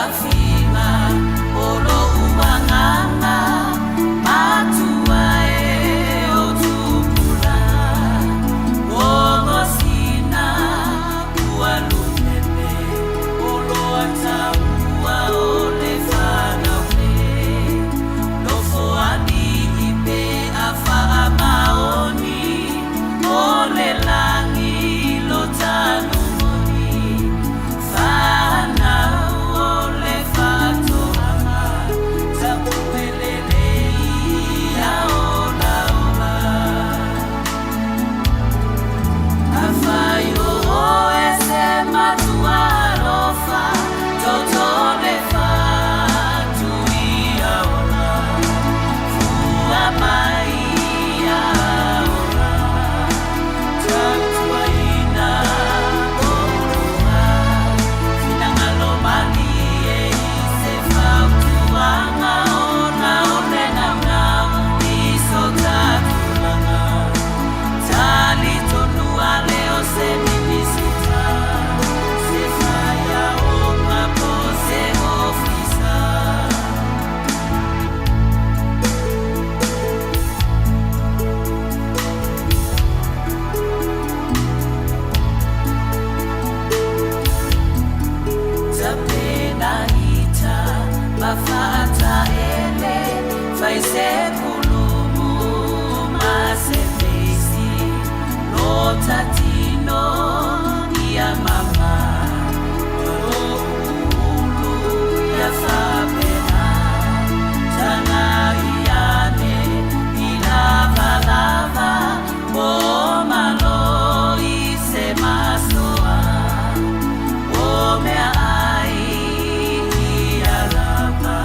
Fiafiga o lou agaga matua e o tupulaga Gogosina ua lumeme o loa taua o le fanau nei Nofoalii pe a faamaoni o le lagi lo tanumoni Fanau o le faatoaga tapue lelei ia olaola Afai o oe se matua alofa toto le fatu ia ola Fua mai ia ola Tautuaina oulua Finagalo malie i se fautuaga ona o le naunau i so ta tulaga Talitonu ale o se Minisita se faiaoga po o se ofisa. Tapenaita ma faataele, fai se kulumu ma se feisi, lo ta tino ia mama, lo ulu ia faapena, tagai ane i lavalava, po o malo i se masoa. O mea ai ia lava,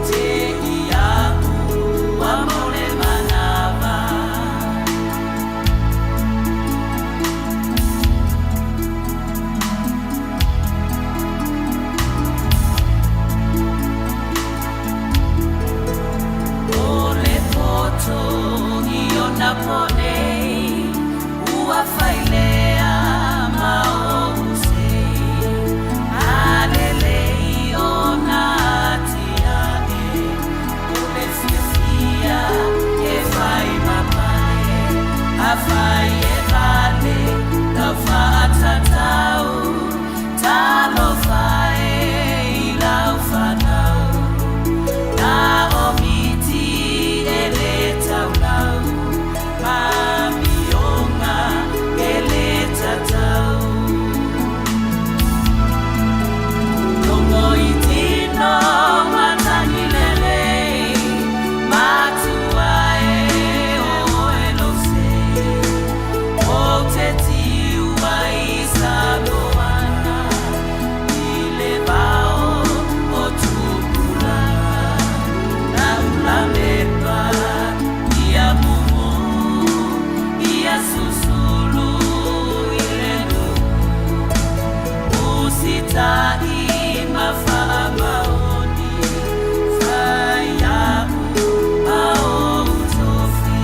te iaʻu ua mau le manawa. O le poto i ona po nei, ua failea ma ou sei. A lelei ona atiae, o le fiafia e fai ma pale, afai e vale lau faatatau, talofa e i lau fanau. Na o miti e le taulau, ma amioga e le tatau. Logo i tino matagi lelei, matua e o oe lou sei. Ou te tiu ai i Samoana, i le vao o tupulaga. Na ulamepa ia mumu, ia susulu i le nuu. Usitai ma faamaoni, fai iaʻu ma ou tofi.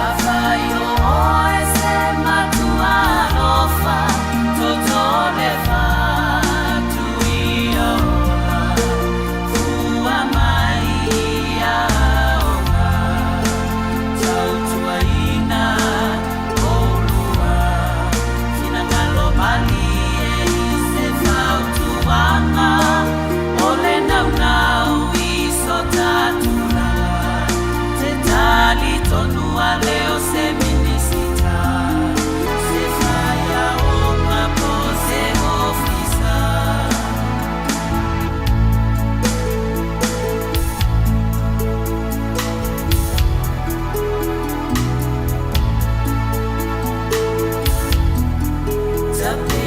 Afai o oe se matua alofa, toto le fatu ia ola, fua mai ia ola, tautuaina oulua, finagalo malie i se fautuaga, o le naunau i so ta tulaga, te talitonu ale o se Minisita, se faiaoga po o se ofisa.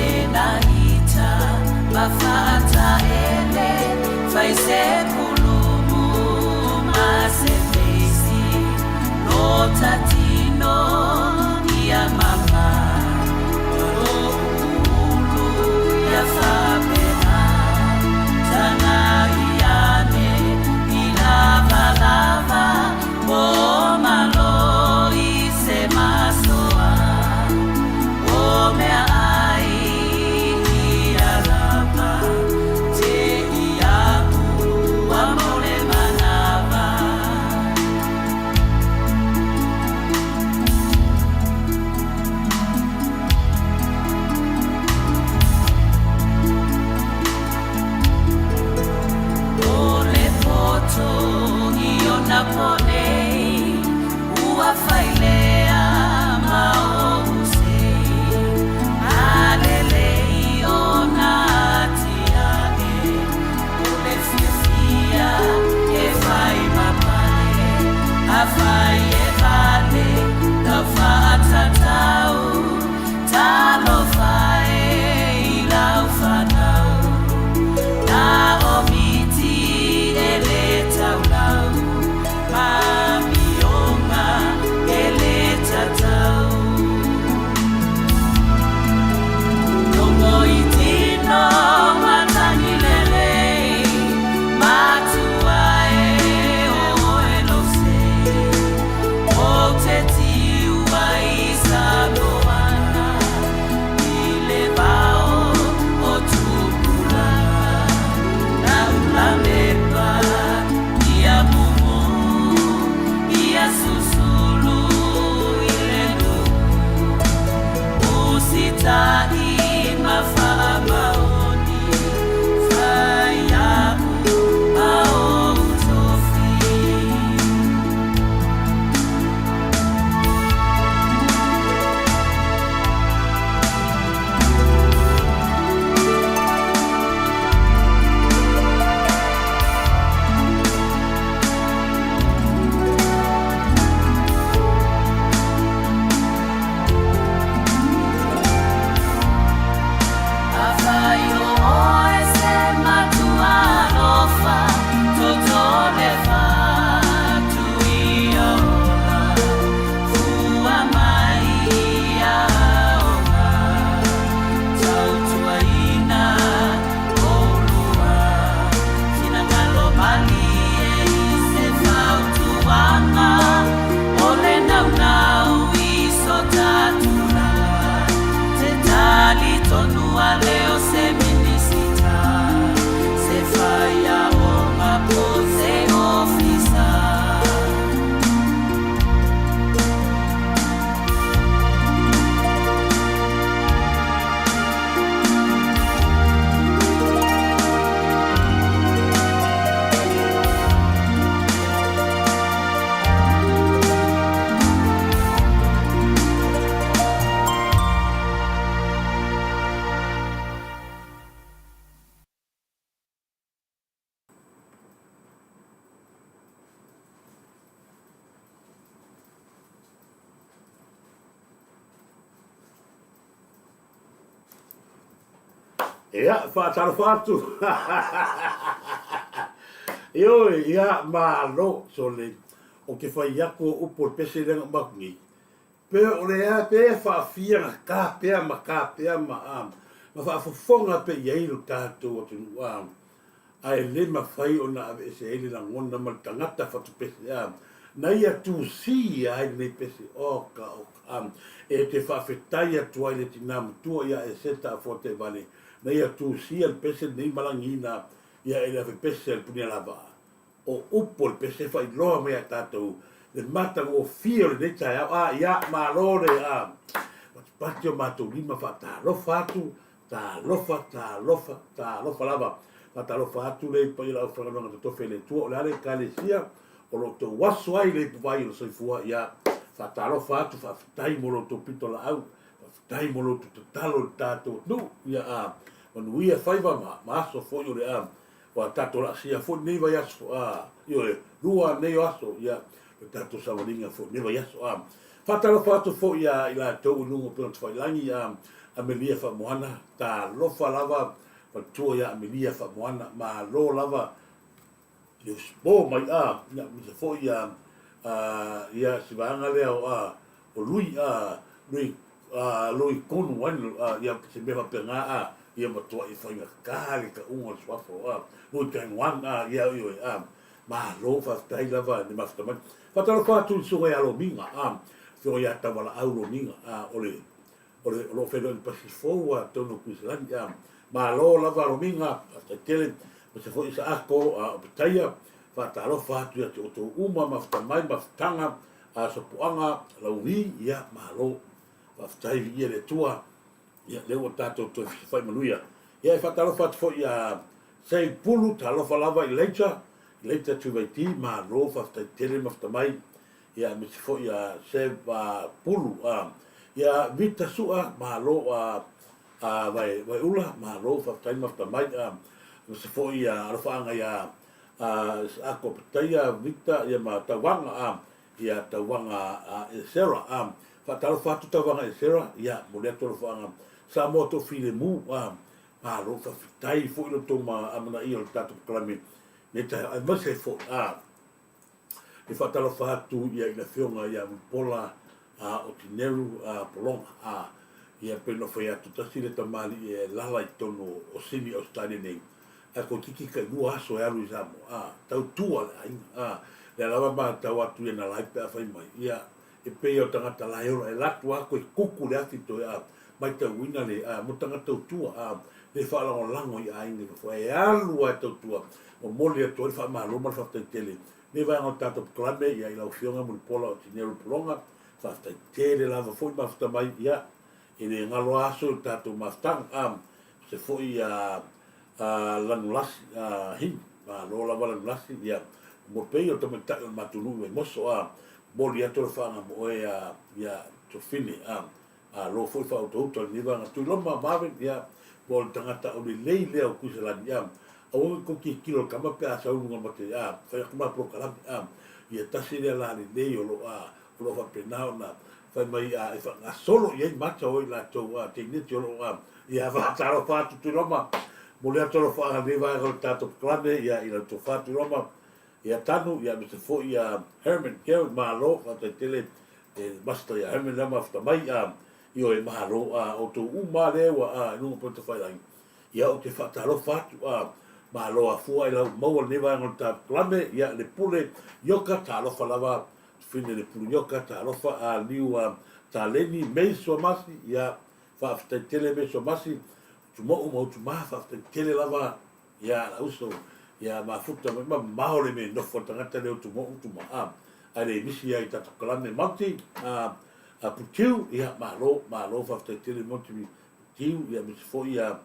Tapenaita ma faataele, fai se kulumu ma se feisi, lo ta tino. Ia, faatalofa atu. Ioe, ia, malo, sole. O ke fai aku o upu o le pese lea na uma atu nei. Pe o le a, pe faafia na ka pea ma ka pea ma, a, ma faafofoga pea i ai lo tatou atunuu, a, ae le mafai ona aveese ai le lagona ma le tagata fatupese a na ia tusia ai lenei pese. Oka, oka, a e te faafetai atu ai le tinā matua ia Eseta Afoatevale na ia tusia le pese lenei ma lagiina ia e le avepese a le Punialavaa. O upu o le pese e faailoa mai ia tatou le matagofie o lenei taeao. A ia, malo le a patipati o matou lima faatalofa atu Talofa, talofa, talofa lava. Faatalofa atu le paia o le aufaigaluega totofi a le Atua, o le a le Ekalesia o lo outou aso ai le ipuvai o le soifua, ia faatalofa atu, faafetai mo lo outou pitolaau, faafetai mo lo outou tatalo i le tatou atunuu, ia a manuia faiva ma, ma aso foi o le a ua tatou laasia foi lenei vaiaso, a, ioe, lua nei o aso, ia, le tatou savaliga foi lenei vaiaso, a. Faatalofa atu foi ia i latou i luga o Upega Tafailagi, ia Amelia Faamoana, talofa lava faletua ia Amelia Faamoana, malo lava le usupo mai a, ia aemaise foi ia ia si vaega lea o a o Lui a Lui a Lui Konu ai a ia se mea faapena a ia matuai faigata le tauga o le suafa o a Lui Taiwan a ia ioe a Malo faafetai lava le mafuta mai. Faatalofa atu i le susuga ia Lomiga, a, afioga ia Taualaau Lomiga, a, o le, o le, o lo o feiloai i le pasi fou a totonu o Kuiselani, a, malo lava Lomiga, faafetai tele, aemaise foi Isaako, a, o Petaia, faatalofa atu ia te outou uma, mafuta mai, mafutaga, a, Sopuaga, Lauvi, ia, malo, faafetai, viia le Atua, ia, lea ua tatou toe fesilafai manuia. Ia, e faatalofa atu foi ia Seipulu, talofa lava i Leitsa, Leita Tuvaiti, malo faafetai tele mafuta mai, ia aemaise foi a Sev Pulu, ia Vita Sua, malo a Vaiula, malo faafetai mafuta mai, aemaise foi a alofaaga ia Ako Petaia Vita, ia ma Tauvaga, ia Tauvaga Esera, faatalofa atu Tauvaga Esera, ia momoli atu alofaaga Samoa Toafilemu, Malo faafetai foi lo tou amanaia o le tatou polokalame nei taeao aemaise ai foi a le faatalofa atu ia i le afioga ia Mulipola a Otineru a Pologa a ia pei ona fai atu tasi le tamalii e lala i totonu o Sini Ausetalia nei ae toeitiiti tailua aso e alu i Samoa a tautua le aiga a lea lava matau atu ia na live pe a fai mai ia E pei o tagata la e ola e latu a toe kuku le afi toe a maitauina le a mo tagata tautua a le faalagolago i aiga i fafo e alu a e tautua momoli atu ai le faamalo ma le faafetai tele nei vaega o le tatou polokalame ia i lau afioga Mulipola o Tinelu Pologa faafetai tele lava foi mafuta mai ia e le galo a aso i le tatou mafutaga a se foi a Lanulasi a Hini malo lava Lanulasi ia mo pei o tamaitai o le matou nuu i Vaimoso a momoli atu le faaga mo oe a ia Tofine a malo foi faautauta lenei vaega Tuiloma Marvin ia mo le tagata o lelei lea o Kuiselani a aua ne i tou tilotilo i le tama pe a sau i luga ma te a fai atu ma polokalame a ia tasi lea la lelei o lo a o lo o faapena ona fai mai a e faagasolo i ai mata o i latou a teineti o lo o a ia faatalofa atu Tuiloma momoli atu alofaaga lenei vaega o le tatou polokalame ia i lau tofa Tuiloma ia Tanu ia aemaise foi ia Herman Gerald malo faafetai tele e Master ia Herman lea mafuta mai a ioe malo a outou uma lea ua a i luga o upega tafailagi ia ou te faatalofa atu a malo afua i lau maua lenei vaega o le tatou polokalame ia le pule Ioka talofa lava Tufine le pule Ioka talofa a liu a Taleni May Suamasi ia faafetai tele May Suamasi Utumo'u ma Utumā faafetai tele lava ia la uso ia mafuta mai mamao le mea nofo a le tagata lea o Utumo'u Utumā a ae le misi ai tatou kalame Monty a a Putiu ia malo malo faafetai tele Monty Putiu ia aemaise foi ia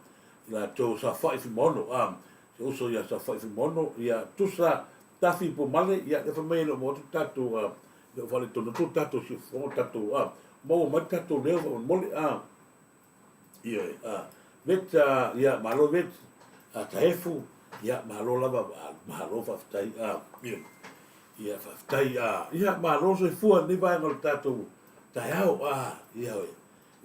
i latou Safa'i Fuimaono a si ou uso ia Safa'i Fuimaono ia Tusa Tafi Pumale ia lea fai mai e le o maua atu tatou a le o faaletonu atu tatou siufofoga tatou a maua mai tatou leo faamolemole a Ioe, a Vet, ia, malo Vet, a Taefu, ia, malo lava, malo faafetai, a, ioe, ia, faafetai, a, ia, malo soifua i lenei vaega o le tatou taeao, a, ioe,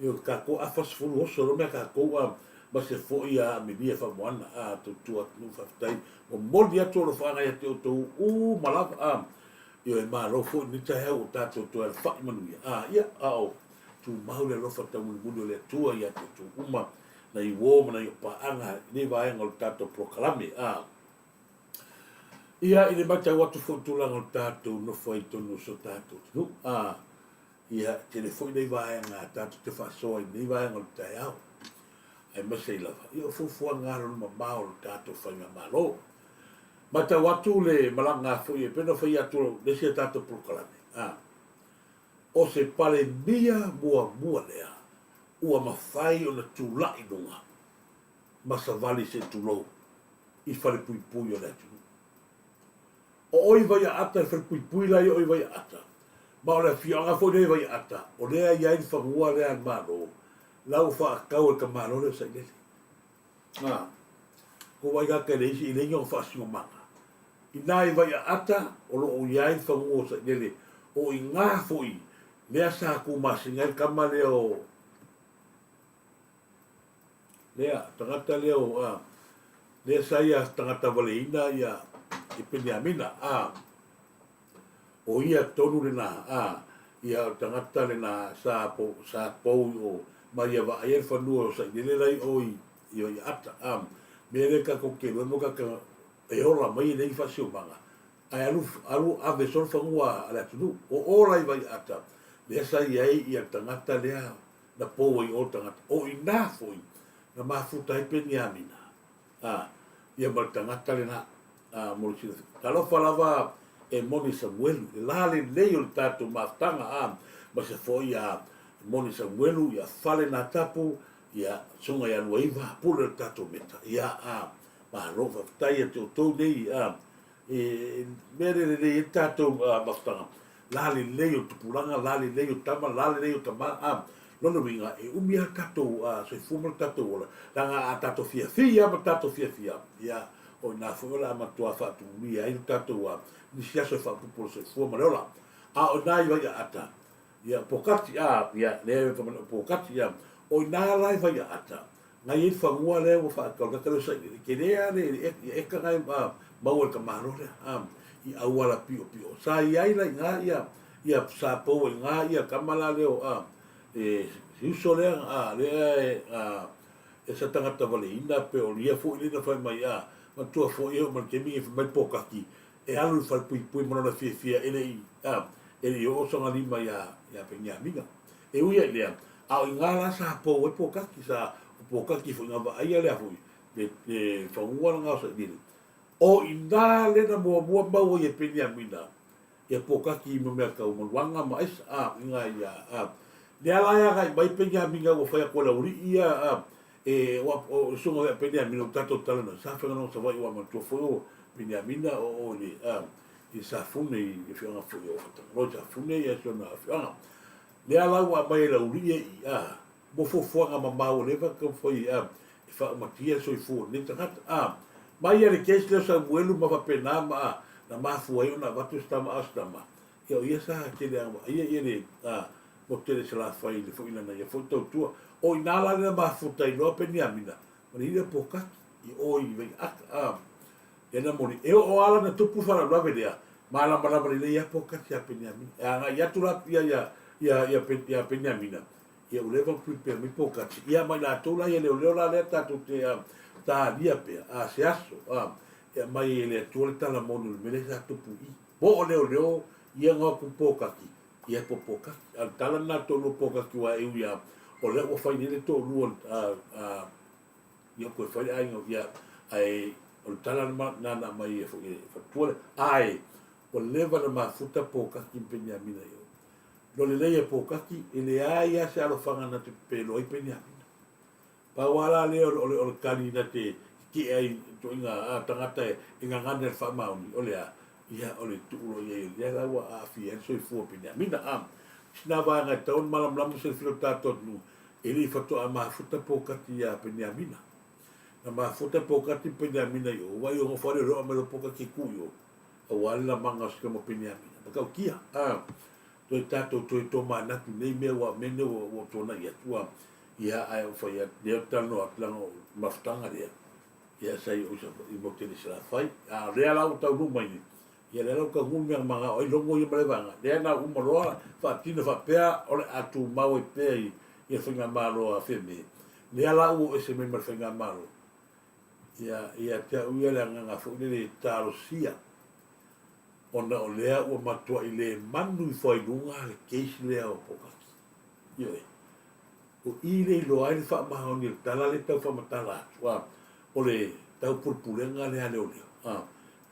ioe, tatou afa 10 oso lo mea tatou, a, ma se foi a Amelia Faamoana, a, tautua atunuu, faafetai, momoli atu alofaaga ia te outou uma lava, a, ioe, malo foi lenei taeao ua tatou toe alafai manuia, a, ia, a o Tumau le alofa taumulimuli o le Atua ia te outou uma, nai uo ma nai paaga i nei vaega o le tatou polokalame. A Ia, i le matau atu foi i tulaga o le tatou nofo ai i totonu o si o tatou atunuu, a ia, e tele foi nei vaega tatou te faasoa i nei vaega o le taeao, aemaise ai lava, ia o fuafuaga alolomamao o le tatou faigamalo. Matau atu le malaga foi e pei ona fai atu le isi a tatou polokalame, a O se Palemia muamua lea ua mafai ona tulai i luga ma savali se tulou i falepuipui o le atunuu. O oi Vaiaata, le falepuipui la ia o oi Vaiaata, ma o le afioaga foi lea i Vaiaata, o lea e i ai le fanua lea a le Malo, la ua faatau e le tamaloa lea o Sailele. A, ko wai ka kele isi i le inga o faasinomaga. Inā i Vaiaata o lo o i ai le fanua o Sailele, o i ngā foi mea sa kūmasina ai le tama lea o lea, tagata lea o, a, lea sa ia tagata valeina ia i Peniamina, a, o ia tonu lena, a, ia o le tagata lena sa po, sa pou i o, ma ia vaai ai le fanua o Sailele la i o i, i Vaiaata, a, mea lea tatou te iloa mo tagata e ola mai e leai ni faasiomaga, ae alu, alu ave solo fanua a le atunuu. O o la i Vaiaata, lea sa i ai ia le tagata lea na pou ai o le tagata. O i ina foi na mafuta ai Peniamina, a, ia ma le tagata lena, a, mo le silafia. Talofa lava e moni Samuelu, le la lelei o le tatou mafutaga, a, ma se foi a moni Samuelu, ia fale na tapu, ia suga ia Luaiva, pule o le tatou meta, ia, a, Malo faafetai ia te outou nei a E mea lea e lelei ai le tatou mafutaga, la lelei o tupulaga, la lelei o tama, la lelei o tama, a. Lona uiga, e umi lava le tatou soifua ma le tatou ola, leaga a tatou fiafia ma tatou fiafia, ia, o i ina foi o le a matua faatumulia ai le tatou nisi aso e faaopoopo o le soifua ma le ola. A o i ina i Vaiaata, ia, Pokati, a, ia, lea e fai mai o Pokati, ia, o i ina la i Vaiaata, Na i ai le fanua lea ua faatauleta lea o Sailele, tele lava le eka na e maua e le tamaloa lea i auala piopio. Sa i ai la i ina ia, ia sa pou ai i ina ia tama la lea o e si uso lea lea e e sa tagata valeina pe o ia foi lea na fai mai a matua foi e oo mai le taimi e fai mai Pokati e alu i le falepuipui ma lona fiafia e le i e le i oo sona lima ia ia Peniamina. E ui ai i lea, a o i ina la sa pou ai Pokaki, sa o Pokaki foi na vaaia lea foi le, le fanua lena o Sailele. O i ina lea na muamua maua ai e Peniamina ia Pokaki i ma mea tau manuaga ma aisa, a, i ina ia, a. Lea la e agai mai Peniamina ua fai atu e le aualii ia, a, e, o, o le susuga foi a Peniamina ua tatou talanoa, sa fai lona Savaii ua manatua foi o Peniamina o, o i le, a, i Safune i le afioaga foi o Fatagaloa i Safune ia si ona afioaga. Lea la ua aumai e Laulii e i a mo fuafuaga mamao ua leva ona taumafai a e faaumatia le soifua o lenei tagata. A mai ia le case lea o Samuelu ma faapena ma a na mafua ai ona avatu se tama a o se tama ia o ia sa tele a vaaia ia le a mo tele Salafai i le foi lana ia foi tautua. O i ina la lea na mafuta ai loa Peniamina ma le alii o Pokaki i o i Vaiaata. A Lea na moni. E oo lava la na tupu le faalavelave lea, malamalama lelei lava Pokati ia Peniamina. E agai atu la ia, ia, ia, ia, ia Peniamina, ia ua leva ona prepare mai Pokati. Ia ma i latou la ia leoleo la lea tatou te talia pea, a se aso, a, e aumai e le Atua le tala moni o le mea lea sa tupu i i. Po o leoleo ia na o atu Pokati, ia po Pokati. A o le tala lena a le toalua Pokati aua e ui lava, o lea ua fai nei le toalua a, a, Ia koe fai le aiga ia ae o le tala na na aumai e foi e faletua lea ae ua leva na mafuta Pokaki ma Peniamina i o. No le lelei e Pokaki e leai lava se alofaga na te pepelo ai Peniamina. Pau lava la lea o le, o le tali na te tetee ai ituaiga a tagata e gagana i le faamaoni o le a? Ia o le tuu loa i ai o lea la ua aafia ai le soifua o Peniamina. A sina vaega e tatau ona malamalama silafia o le tatou atunuu E le i faatoa mafuta Pokati iā Peniamina. Na mafuta Pokati ma Peniamina i o, ua i o nofo ale loa mai loa Pokati e ku i o, auā le lamaga o si tama Peniamina. Matautia, a, toe tatou toe tomanatu i nei mea ua mea nei ua, ua tuanai atu, a, ia, ae o fai atu, lea ou te talanoa atu, leaga o le mafutaga lea, ia sa i o i Savaii, i motu i Salafai. A o lea la ua taunuu mai nei, Ia lea la ua taunuu le mea na manao ai logo ia ma le vaega lea na uma loa faatino faapea o le a tumau ai pea i le faigamalo a Fiame. Lea la ua oo ese mai ma le faigamalo ia ia te au ia le agaga foi lele e talosia ona o lea ua matuai le manu ifo ai luga le case lea o Pokaki. Ioe. O i le iloa ai le faamaoni o le tala lea tau faamatala atu, a, o le taupulepulega lea a leoleo, a,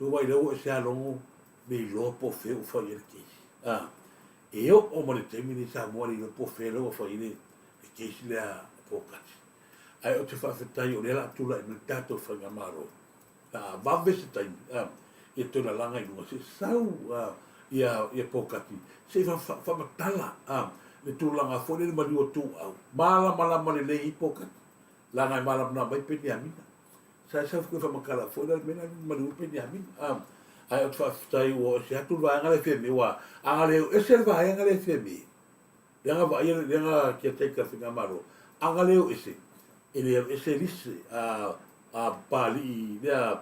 ua vaai lea ua ese a logo le iloa po o fea ua fai i ai le case, a, e oo mai le taimi lenei Samoa le iloa po o fea lea ua fai i ai le case lea a Pokati. Ae ou te faafetai o lea la a tulai mai le tatou faigamalo, a vave se taimi, a, ia toe lalaga i luga, se i sau, a, ia, ia Pokati, se i faamatala, a, le tulaga foi lele maliu o tuuau, malamalama lelei ai Pokati, leaga e malamalama ai Peniamina. Sa e sau foi faamatala foi la le mea lena maliu ai Peniamina, a, ae ou te faafetai ua ese atu le vaega lea e Fiame, aua a na le ese le vaega lea e Fiame, lea na vaaia, lea na caretaker e Faigamalo, a na le o ese, e le alu ese lise a, a Papalii lea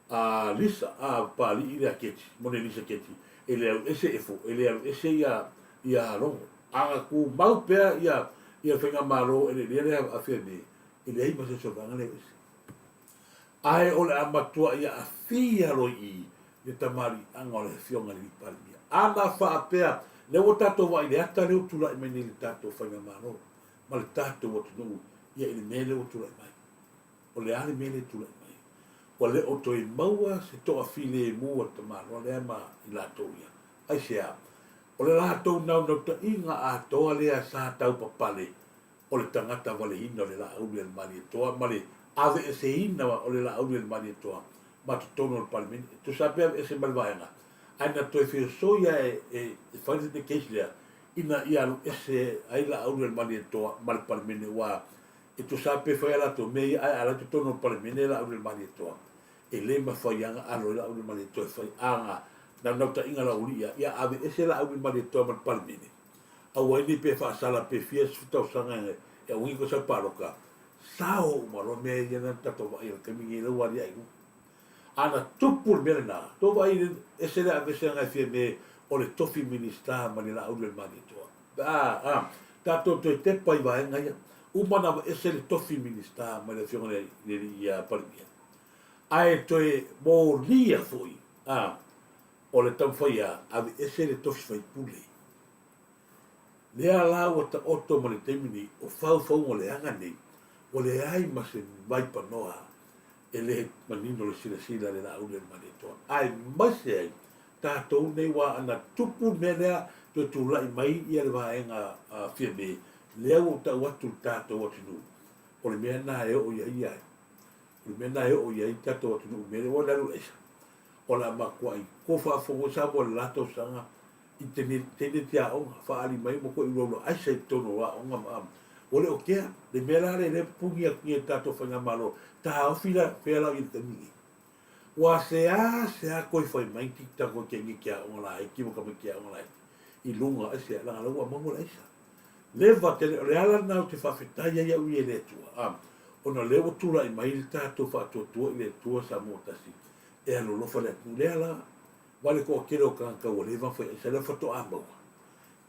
a Lisa, a Papalii lea Keti, moni Lisa Keti, e le alu ese Efo, e le alu ese ia, ia Logo. A na tumau pea ia, ia Faigamalo e le lea lea a Fiame, e leai ma se isi o vaega lea o ese. Ae o le a matuai aafia loa i i le tamaliiaga o le Afioga i le Alii Palemia. Ana faapea, lea ua tatou vaai i le ata lea ua tulai mai nei i le tatou Faigamalo ma le tatou atunuu ia i le mea lea ua tulai mai. O le a le mea lea e tulai mai? Ua le o toe maua se toafilemu a le tamaloa lea ma i latou ia. Aisea? O le latou naunautaiga atoa lea sa taupapale o le tagata valeina o le Laauli a le Malietoa ma le aveeseina o le Laauli a le Malietoa. ma totonu o le Palemene. E tusa pe aveese mai le vaega, ae na toe feosoi lava e fai le case lea ina ia alu ese ai Laaulialemalietoa ma le Palemene aua e tusa pe fai a latou mea ia ae a la i totonu o le Palemene Laaulialemalietoa e le mafai lava ona alo ai Laaulialemalietoa e fai aga naunautaiga laulii ia ia aveese Laaulialemalietoa ma le Palemene aua ai nei pe faasala pe fia tausaga e auina koe sau paloka sao uma loa mea ia na tatou vaai i le taimi nei lau aliae i luga. A na tupu le mea lena, tou vaai i le ese le aveeseaga e Fiame o le tofi Minista ma le Laaulialemalietoa. A, a, tatou toe tepa i vaega ia. Uma ona aveese le tofi Minista mai le Afioga i le Alii ia Palemia. Ae toe molia foi, a, o le taumafai ia aveese le tofi faipule. Lea la ua taoto ma le taimi nei, o faufauga leaga nei, ua leai ma se vaipanoa e le manino le silasila i le Laaulialemalietoa. Aemaise ai tatou nei ua ana tupu le mea lea toe tulai mai ia le vaega Fiame, lea ua ou tau atu i le tatou atunuu, o le mea lena e oo i ai ia ai. O le mea lena e oo i ai le tatou atunuu i le mea lea, ua le alu aisa. O le a matuai ko faafofoga i Samoa i le la tausaga i teine te aoga, faaali mai ma koe ulaula aisa i totonu o aoga ma ua le o kea. Le mea la lea lea pupuni atu nei e le tatou faigamalo, taofi la fea la o i le taimi nei. Ua seā seā koe fai mai ki tako ke ngi ke aoga laiti ma tamaiti aoga laiti i luga aisea leaga la ua maua le aisa. Leva tele, o le ala lena ou te faafetai ai au ia i le Atua, a, ona o lea ua tulai mai le tatou faatuatua i le Atua Samoa tasi e alolofa le atunuu. Lea la, ma le toatele o tagata ua leva ona fai aisa, lea faatoa maua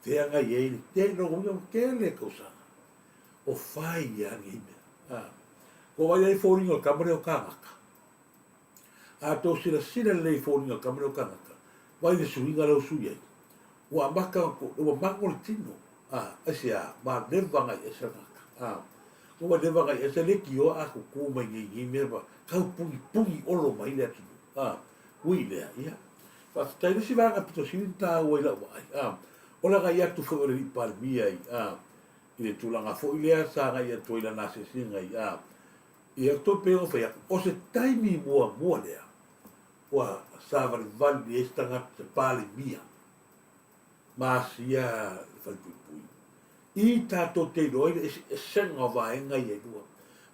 feagai ai le tele, lona uiga ua tele tausaga o fai lava lenei mea. A, ua vaai ai foliga o le tama lea o Kanaka. A tou silasila lelei i foliga o le tama lea o Kanaka, vaai i le suiga lea ua sui ai. Ua amata ona, ua mago le tino. A, aisea? Ma leva ona i aisa le tagata. A, ua leva ona i aisa, leitioa a tutu mai nei nei mea ma tau pugipugī olo mai le atunuu. A, ui lea, ia, faafetai. Le isi vaega pito sili ona taua i lau vaai, a, o le agai atu foi o le Alii Palemia i, a, i le tulaga foi lea sa agai atu ai i lana asiasiga i, a, ia, toe pei ona fai atu, o se taimi muamua lea ua savalivali ai se tagata, se Palemia ma asia le falepuipui. I tatou te iloa ai le eseesega o vaega ia e lua,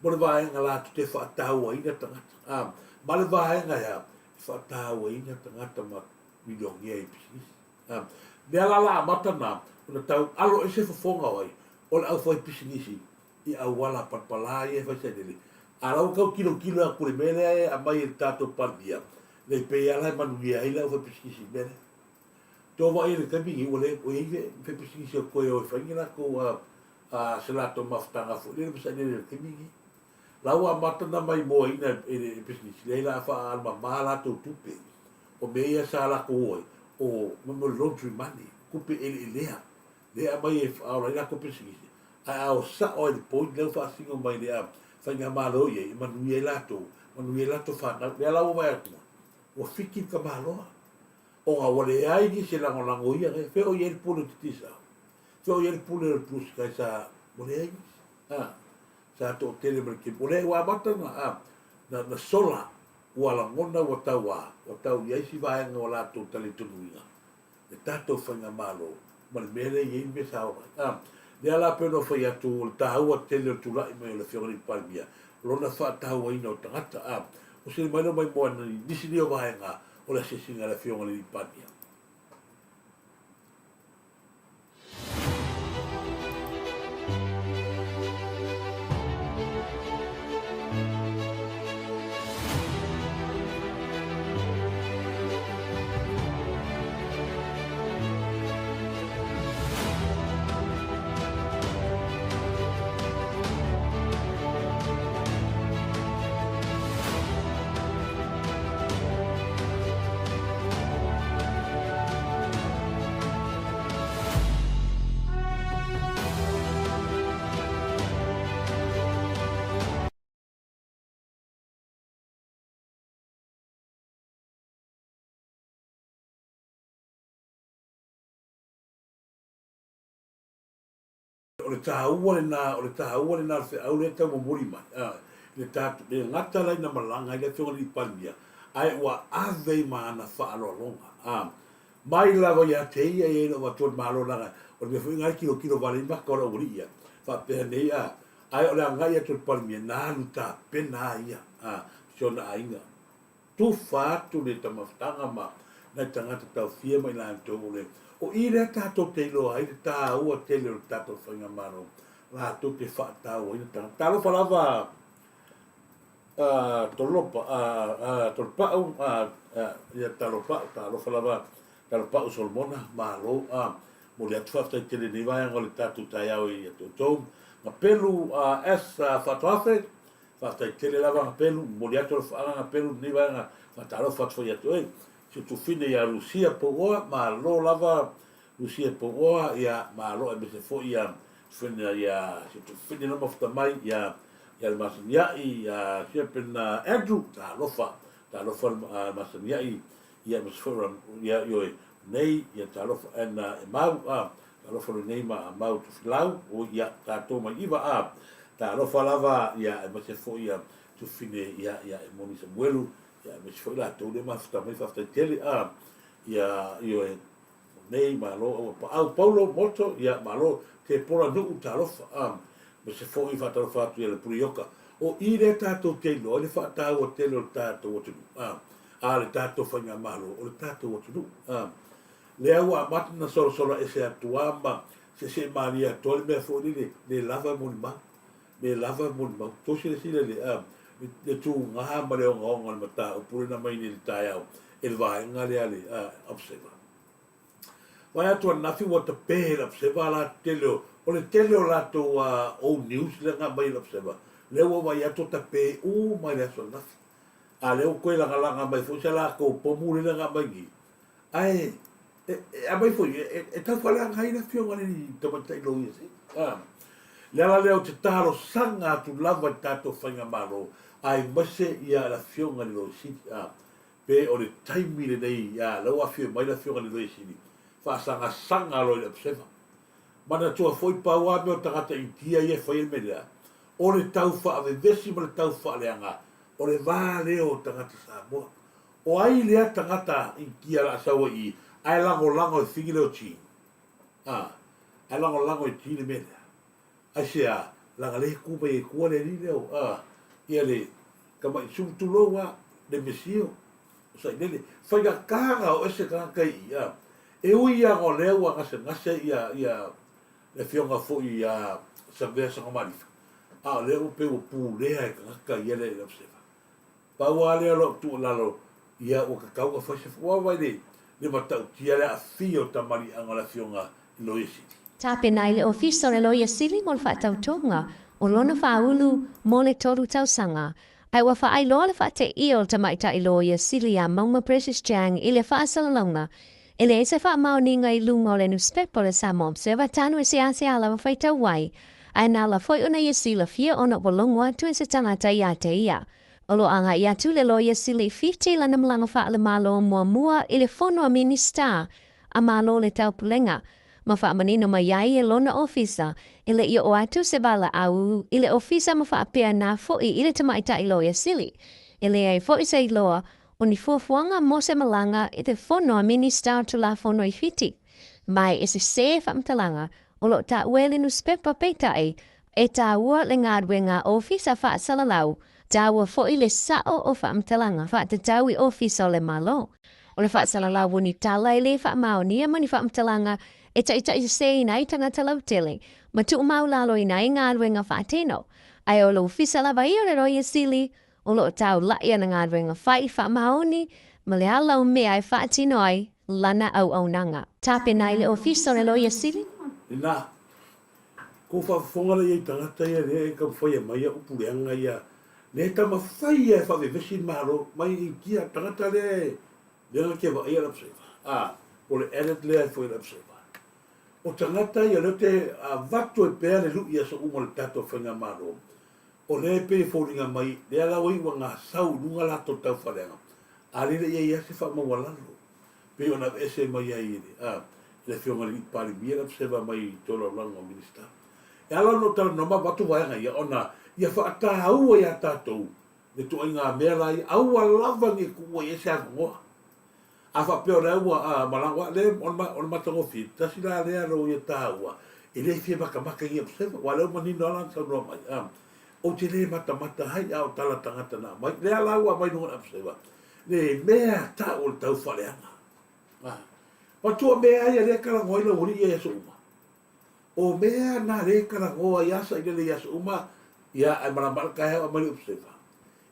mo le vaega latou te faatauaina tagata, a, ma le vaega e a, e faatauaina tagata ma milionea i pisinisi. A, mea la la amata na, ona tau alo ese fofoga o ai, o le aufaipisinisi i auala palapala ia e fai sailele, a la ua tau tilotilo atu i le mea lea e aumai e le tatou Palemia, le pei lava la e manuia ai le aufaipisinisi i le mea lea. Tou vaai i le taimi nei ua le toe i ai se pisinisi o toe o e fai ni latou a se latou mafutaga foi lele ma sailele i le taimi nei. La ua amata ona maimoaina e le pisinisi lea la faamalama latou tupe. O mea ia sa latou o ai o mo le laundry money, tupe eleelea lea e aumai e faaola ai latou pisinisi ae a o sao ai i le point lea ua faasino mai le faigamalo i ai e manuia ai latou, manuia ai latou fanau. Lea la ua vaai atu ua fiki le tamaloa. Ona ua leai nisi e lagolago ia nei. Fea o i ai le pule o Titisa? Fea o i ai le pule o le Blue Sky sa ua leai nisi? A, sa toatele ma le taimi. Ua leai, ua amata ona, a, na, na sola, ua lagona ua tau a, ua tau i ai si vaega o latou talitonuina le tatou faigamalo ma le mea lea e i ai le mea sa ola ai. A, lea la pei ona fai atu, o le taua tele o le tulai mai o le Afioga i le Palemia, o lona faatauaina o tagata. A, ua sili mai lea maimoa i nisi nei o vaega o le asiasiga a le Afioga i le Alii Palemia. O le taua lena, o le taua lena o le feau lea e tau momoli mai, a, i le tatou, le gata la ina malaga ai le Afioga i le Alii Palemia, Ae ua ave i ma ana faaaloaloga. A mai lava ia te ia e i ai lou avatua le Malo leaga o le mea foi lena e tilotilo vale ai maka o le aualii ia faapea nei a ae o le agai atu o le Palemia na alu tapena a ia a si ona aiga tufa atu le tamafutaga ma nai tagata taofia ma i latou o le o i lea tatou te iloa ai le taua tele o le tatou faigamalo latou te faatauaina tagata. Talofa lava Tolopa, Tolopa'u, ia Talopa'u, talofa lava Talopa'u Solomona, malo, momoli atu faafetai tele i lenei vaega o le tatou taeao ia te outou. Gapelu S Faatoafe, faafetai tele lava Gapelu, momoli atu alofaaga Gapelu i lenei vaega, faatalofa atu foi ia te oe. Si ou tufine ia Lucia Pouoa, malo lava Lucia Pouoa, ia malo aemaise foi ia tufine ia si ou tufine la mafuta mai ia ia le Masaniai, ia Siapena Andrew, talofa, talofa le Masaniai, ia aemaise foi ia ioe nei, ia talofa and e mau, a, talofa lenei ma mau Tufilau, o ia tatou mai iva, a, talofa lava, ia aemaise foi ia Tufine, ia, ia e Moni Samuelu, ia aemaise foi latou lea mafuta mai, faafetai tele, a, ia ioe Nei malo aua paau Paulo Moto ia malo Tepola Nuu talofa a me se foi faatalofa atu ia le Pulioka o i lea tatou te iloa i le faataua tele o le tatou atunuu a a le tatou faigamalo o le tatou atunuu a lea ua amata na solasola ese atu a ma seesee malie atu a le mea foi lele le lava e molimau le lava e molimau tou silasila le a le tuga ma le ogaoga o le mataupu lena mai nei le taeao e le vaega lea le Observer. Vaai atu ananafi ua tape e le Observer la tele o, o le tele o latou old news lea na aumai e le Observer, lea ua vaai atu ua tape uma i le aso ananafi. A lea ua toe lagalaga mai foi sa latou pomu lea na aumai nei. Ae e, e aumai foi, e, e tau faaleaga ai le afioga i le tamaitai loia sili. Le ala lea ou te talosaga atu lava i le tatou faigamalo, aemaise ia le afioga i le loia sili. Pe o le taimi lenei a la ua afio mai le afioga i le Loia Sili, faasagasaga loa i le Observer. Manatua foi pau a mea o tagata Initia ia e faia le mea lea, o le tau faavevesi ma le tau faaleaga o le va lea o tagata Samoa. O ai lea tagata Initia la a sau ai i i ae lagolago e figi lea o Jean? A, ae lagolago e Jean le mea lea? Aisea? Leaga lea e tu mai ai tua le alii lea o, a, ia le tamaiti sulu tulou a, le mesio, o Sailele. Faigata na o ese tagata i i, a. E ui lava o lea ua gasegase ia, ia le afioga foi ia Savea Sagamalifa, a o lea ua pei ua pulea e tagata ia le Observer. Pau lava lea o lau tuualalo, ia ua tatau ona fai se ua vaai le le matautia le aafia o tamaliiaga o le afioga i Loia Sili. Tapena ai le Ofisa o le Loia Sili mo le faatautoga o lona faaulu mo le tolu tausaga, ae ua faailoa le faateia o le tamaitai Loia Sili ia Mauma Precious Chang i le faasalalauga e leai se faamaoniga i luga o le nusipepa o le Samoa Observer tanu e seasea lava faitau ai, ae na ala foi ona ia silafia ona ua logo atu e se tagata ia te ia. O lo o agai atu le Loia Sili Fiti i lana malaga faale-Malo muamua i le Fono a Minisita a Malo o le Taupulega, ma faamanino mai ai e lona ofisa e le i oo atu se valaau i le ofisa ma faapea na foi i le Tamaitai Loia Sili. E leai foi se iloa o ni fuafuaga mo se malaga i le Fono a Minisita o Tulafono i Fiti, mai e sesē faamatalaga o lo o taua e le nusipepa peitai E tāua le galuega ofisa faasalalau, tāua foi le sao o faamatalaga faatatau i ofisa o le Malo. O le faasalalau o ni tala e le faamaonia ma ni faamatalaga e taitaiseseina ai tagata lautele ma tuumaulaloina ai galuega faatino. Ae o le ofisa lava ia o le Loia Sili o lo o taula'i ana galuega fai faamaoni ma le ala o mea e faatino ai lana auaunaga. Tapena ai le Ofisa o le Loia Sili. Ina Ko faafofoga lea i tagata ia lea e taumafai e aumai ia upu leaga ia lea e taumafai ia e faavevesi le Malo mai Initia tagata lea e lea na te vaaia le Observer a po le edit lea e fai le Observer o tagata ia lea te avatu ai pea le lui aso uma o le tatou faigamalo o lea e pei e foliga mai lea la ua iu ua gasau i luga latou taufaaleaga a lele ia i ai se faamaualalo pei ona aveese mai ai e le Afioga i le Palemia le Observer mai i tolaulaga o Minisita. E ala ona ou talanoa ma avatu vaega ia ona ia faataua ia tatou Le ituaiga mea la ia, aua lava ne i tuua i ai se avanoa. A faapea o lea ua a malaga, le o le matagofie, tasi la lea loia taua, e le fia matamata i Observer, aua o lea ua manino lava lana saunoa mai, a, ou te le matamata ai a o tala tagata na aumai. Lea la ua aumai i luga o le Observer, le mea tau o le taufaaleaga. A, matua mea ia lea e talanoa ai lau alii ia i aso uma. O mea na lea e talanoa ai a sailele i aso uma, ia, ae malama le taeao aumai le Observer.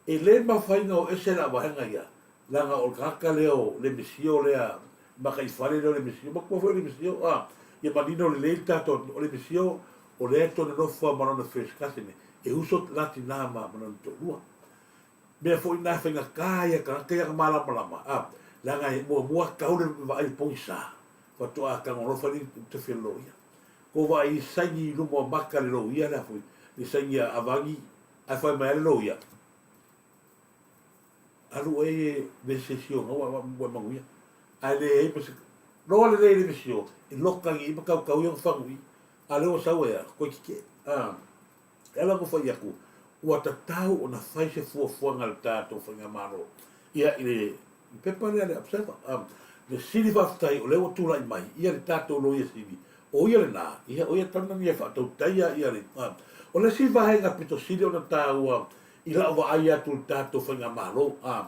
E le mafai ona o ese la vaega ia, leaga o le tagata lea o le misio lea, mataifale lea o le misio, matua foi o le misio, a, ia manino lelei le tatou atunuu, o le misio o lea e toe nonofo lava ma lona first cousin, e uso la tina ma lona toalua. Mea foi na e faigata ai a tagata ia na malamalama, a, leaga e muamua tau le vaai i pogisa, faatoa tagolofa le tafi o le loia. Ko vaai i saini i luma o maka le loia lea foi, le saini a Avagi, Ae fai mai a le loia, Alu oe e vese sio gaua ua e manuia. Ae leai ma se loa lelei le vesio, e loka i ma kaukau ia ona fagu i. A lea ua sau e a, koe kike. A, e ala ona fai atu, ua tatau ona fai se fuafuaga a le tatou faigamalo. Ia, i le pepa lea a le Observer, a, le sili faafetai o lea ua tulai mai ia le tatou Loia Sili, o ia lena, ia o ia talu na ia faatautaia ia le, a, o le isi vaega pito sili ona taua i lau vaai atu i le tatou faigamalo, a,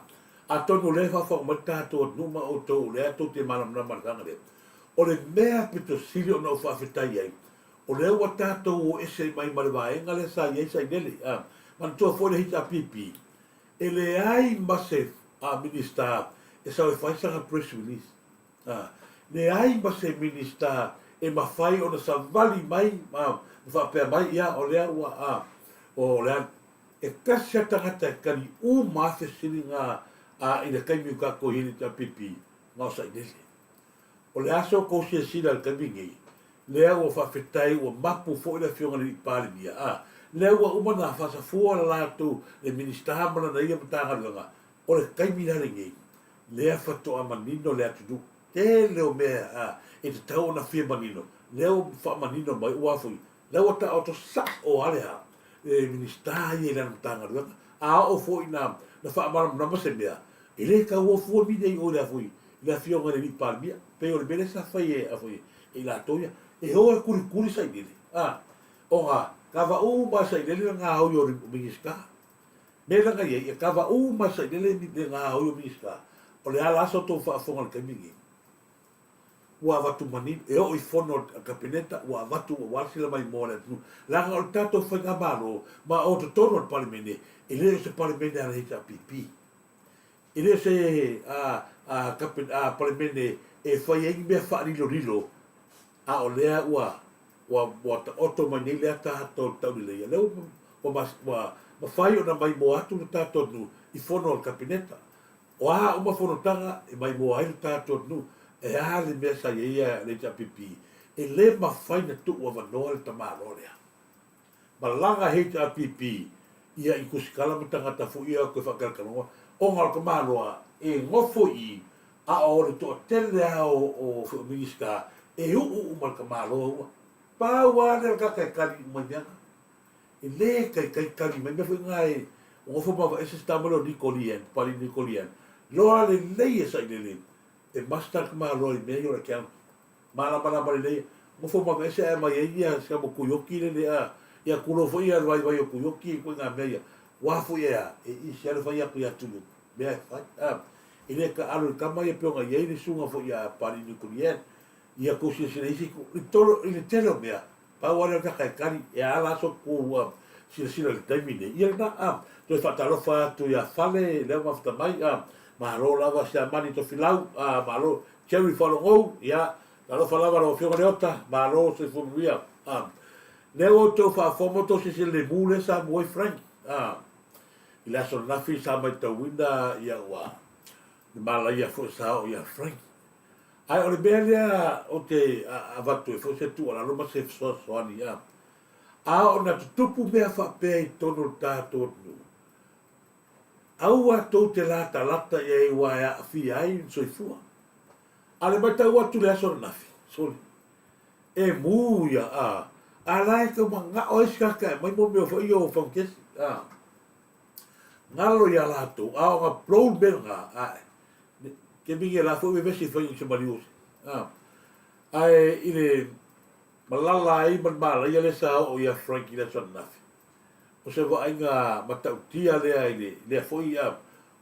atonu o lea e faafofoga mai le tatou atunuu ma outou o lea tou te malamalama i le vaega lea, o le mea pito sili ona ou faafetai ai, o lea ua tatou o ese mai ma le vaega lea sa i ai Sailele, a, manatua foi le HRPP, E leai ma se Minista e sau e fai sana press release. Leai ma se Minista e mafai ona savali mai ma faapea mai, ia, o lea ua, o lea, e tasi lava tagata e tali uma lava fesiliga i le taimi o tatou i ai i le HRPP, na o Sailele. O le a se tou silasila i le taimi nei, lea ua faafetai ua mapu foi le Afioga i le Alii Palemia, a, lea ua uma ona faasafua le latou, le Minisita ma lana ia Matagaluega, o le taimi la lenei, lea faatoa manino le atunuu. Tele o mea, a, e tatau ona fia manino, lea ua faamanino mai, ua foi, lea ua taoto sao lava le a, le Minisita ia i lana Matagaluega, a oo foi ina na faamalamalama se mea, e le taua fua mine i o i le a foi, le Afioga i le Alii Palemia, pei o le mea lea sa fai e, a foi, e i latou ia, e o e kulikuli sailele, a, ona kava uma lava sailele le gaoi o le Minisita. Mea la na i ai, e kava uma lava sailele le gaoi o Minisita, o le a la sa outou faafofoga i le taimi lenei? Ua avatu manino, e oo i fono a le Kapeneta, ua avatu aua le sila maimoa a le atunuu. Leaga o le tatou faigamalo, ma o totonu o le Palemene, e le o se Palemene a le HRPP. E le o se Palemene e fai ai ni mea faalilolilo, a o lea ua ua taoto mai nei le ataata o le tauleleia, lea ua ua mafai ona maimoa atu le tatou atunuu i fono a le Kapeneta. O a uma fonotaga e maimoa ai le tatou atunuu, e a le mea sa i ai le HRPP, e le mafai ona tuu avanoa le tamaloa lea. Malaga HRPP ia i Kusikala ma tagata foi ia koe faatalatalanoa ona o le tamaloa e nofo i i a o le toatele a o Minista e uu uma le tamaloa ua pau a lea o le tagata e tali uma i mea na. E le taitai tali mai mea foi na e nofo ma vaese se tama lea o Niko Lee Ann, Pali Niko Lee Ann. Loa lelei e sailele e master le tamaloa i mea ia o le account. Malamalama lelei, nofo ma aveese ae aumai ai ia si amo Tuioki lele a, ia tulou foi ia le vaivai o Tuioki i ituaiga mea ia, ua foi e a, e easy lava le fai atu ia Tuioki, mea e fai, a, e le taalo i le tama ia pei ona i ai le susuga foi ia Papalii Nikulian, ia tou silasila i isi itu, i tolo, i le tele o mea, pau lava lea o le tagata e tali, e a la so tou a, silasila i le taimi nei, ia lena, a, toe faatalofa atu ia Fale, lea ua mafuta mai, a, malo lava Siamani Tofilau, a, malo, Jerry Faalogo, ia, talofa lava lau Afioga Leota, malo soifua manuia. A, lea ua outou faafofoga ma outou silasila i le mu lea sa mu ai Frank. A, i le aso ananafi sa maitauina ia ua le malaia foi sa oo ia Frank. Ae o le mea lea ou te avatu ai foi se tuualalo ma se fesoasoani, a, a oo ina tutupu mea faapea i totonu o le tatou atunuu, Aua tou te latalata i ai aua e aafia ai le soifua. A le matau atu i le aso ananafi, sole, e mū ia, a, a la e tau manao ai se tagata e aumai mo mea foi ia o fautesi, a. Galo iā latou, a o ga blow le mea lena, ae, ke mingi la foi vevesi fai i se maliu a. Ae i le malala ai ma le malaia lea sa oo ia Frank i le aso ananafi, o se vaaiga matautia lea i le lea foi a,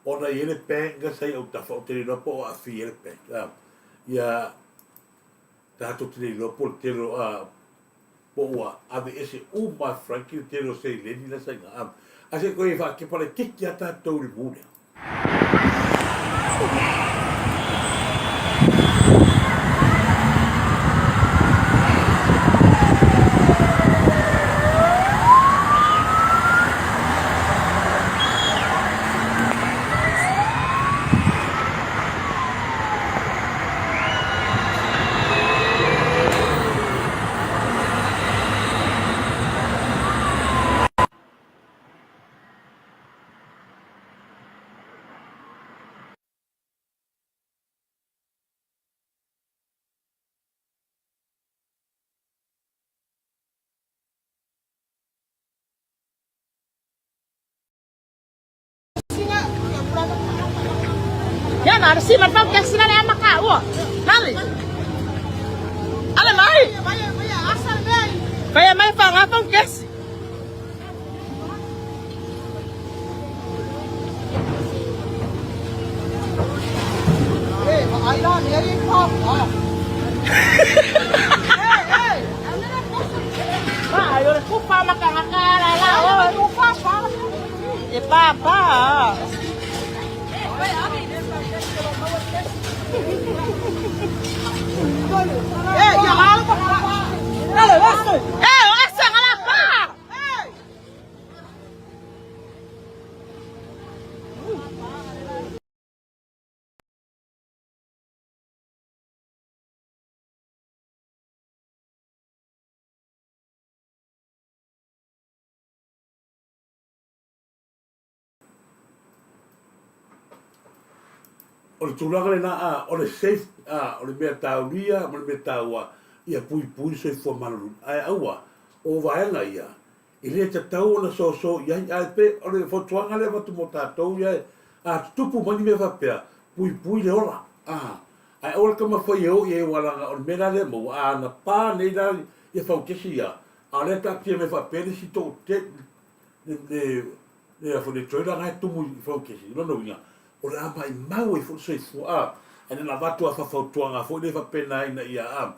ona e i ai le bank sa i autafa, ou te le iloa po o aafia ai le bank a. Ia tatou te le iloa po o le tele o a, po ua aveese uma e Frankie le tele o seleni la sa i ina. A se i toe faakepa laitiiti lava tatou i le mu lea. Ya na si man pau kesi na ama ka ua. Nali. Ale mai. Vai mai pa nga pau kesi. E pāpā. E, o asa ngala pa. O le tulaga lena, a, o le safe, a, o le mea taulia ma le mea taua, ia puipui le soifua maloloina. Ae aua, o vaega ia, e le tatau ona soso i ai, ae pe, o le fautuaga lea e avatu mo tatou ia, a tutupu mai ni mea faapea, puipui le ola, a, ae aua le taumafai e o i ai aua leaga o le mea la lea e maua, a na pa nei la ia fautesi ia, a o lea e taatia mai faapea le isi toatele, le, le, le trailer na e tumu i fautesi, o lona uiga, o le a maimau ai foi le soifua, a, ae na ona avatu lava faafautuaga foi lea faapena ina ia, a,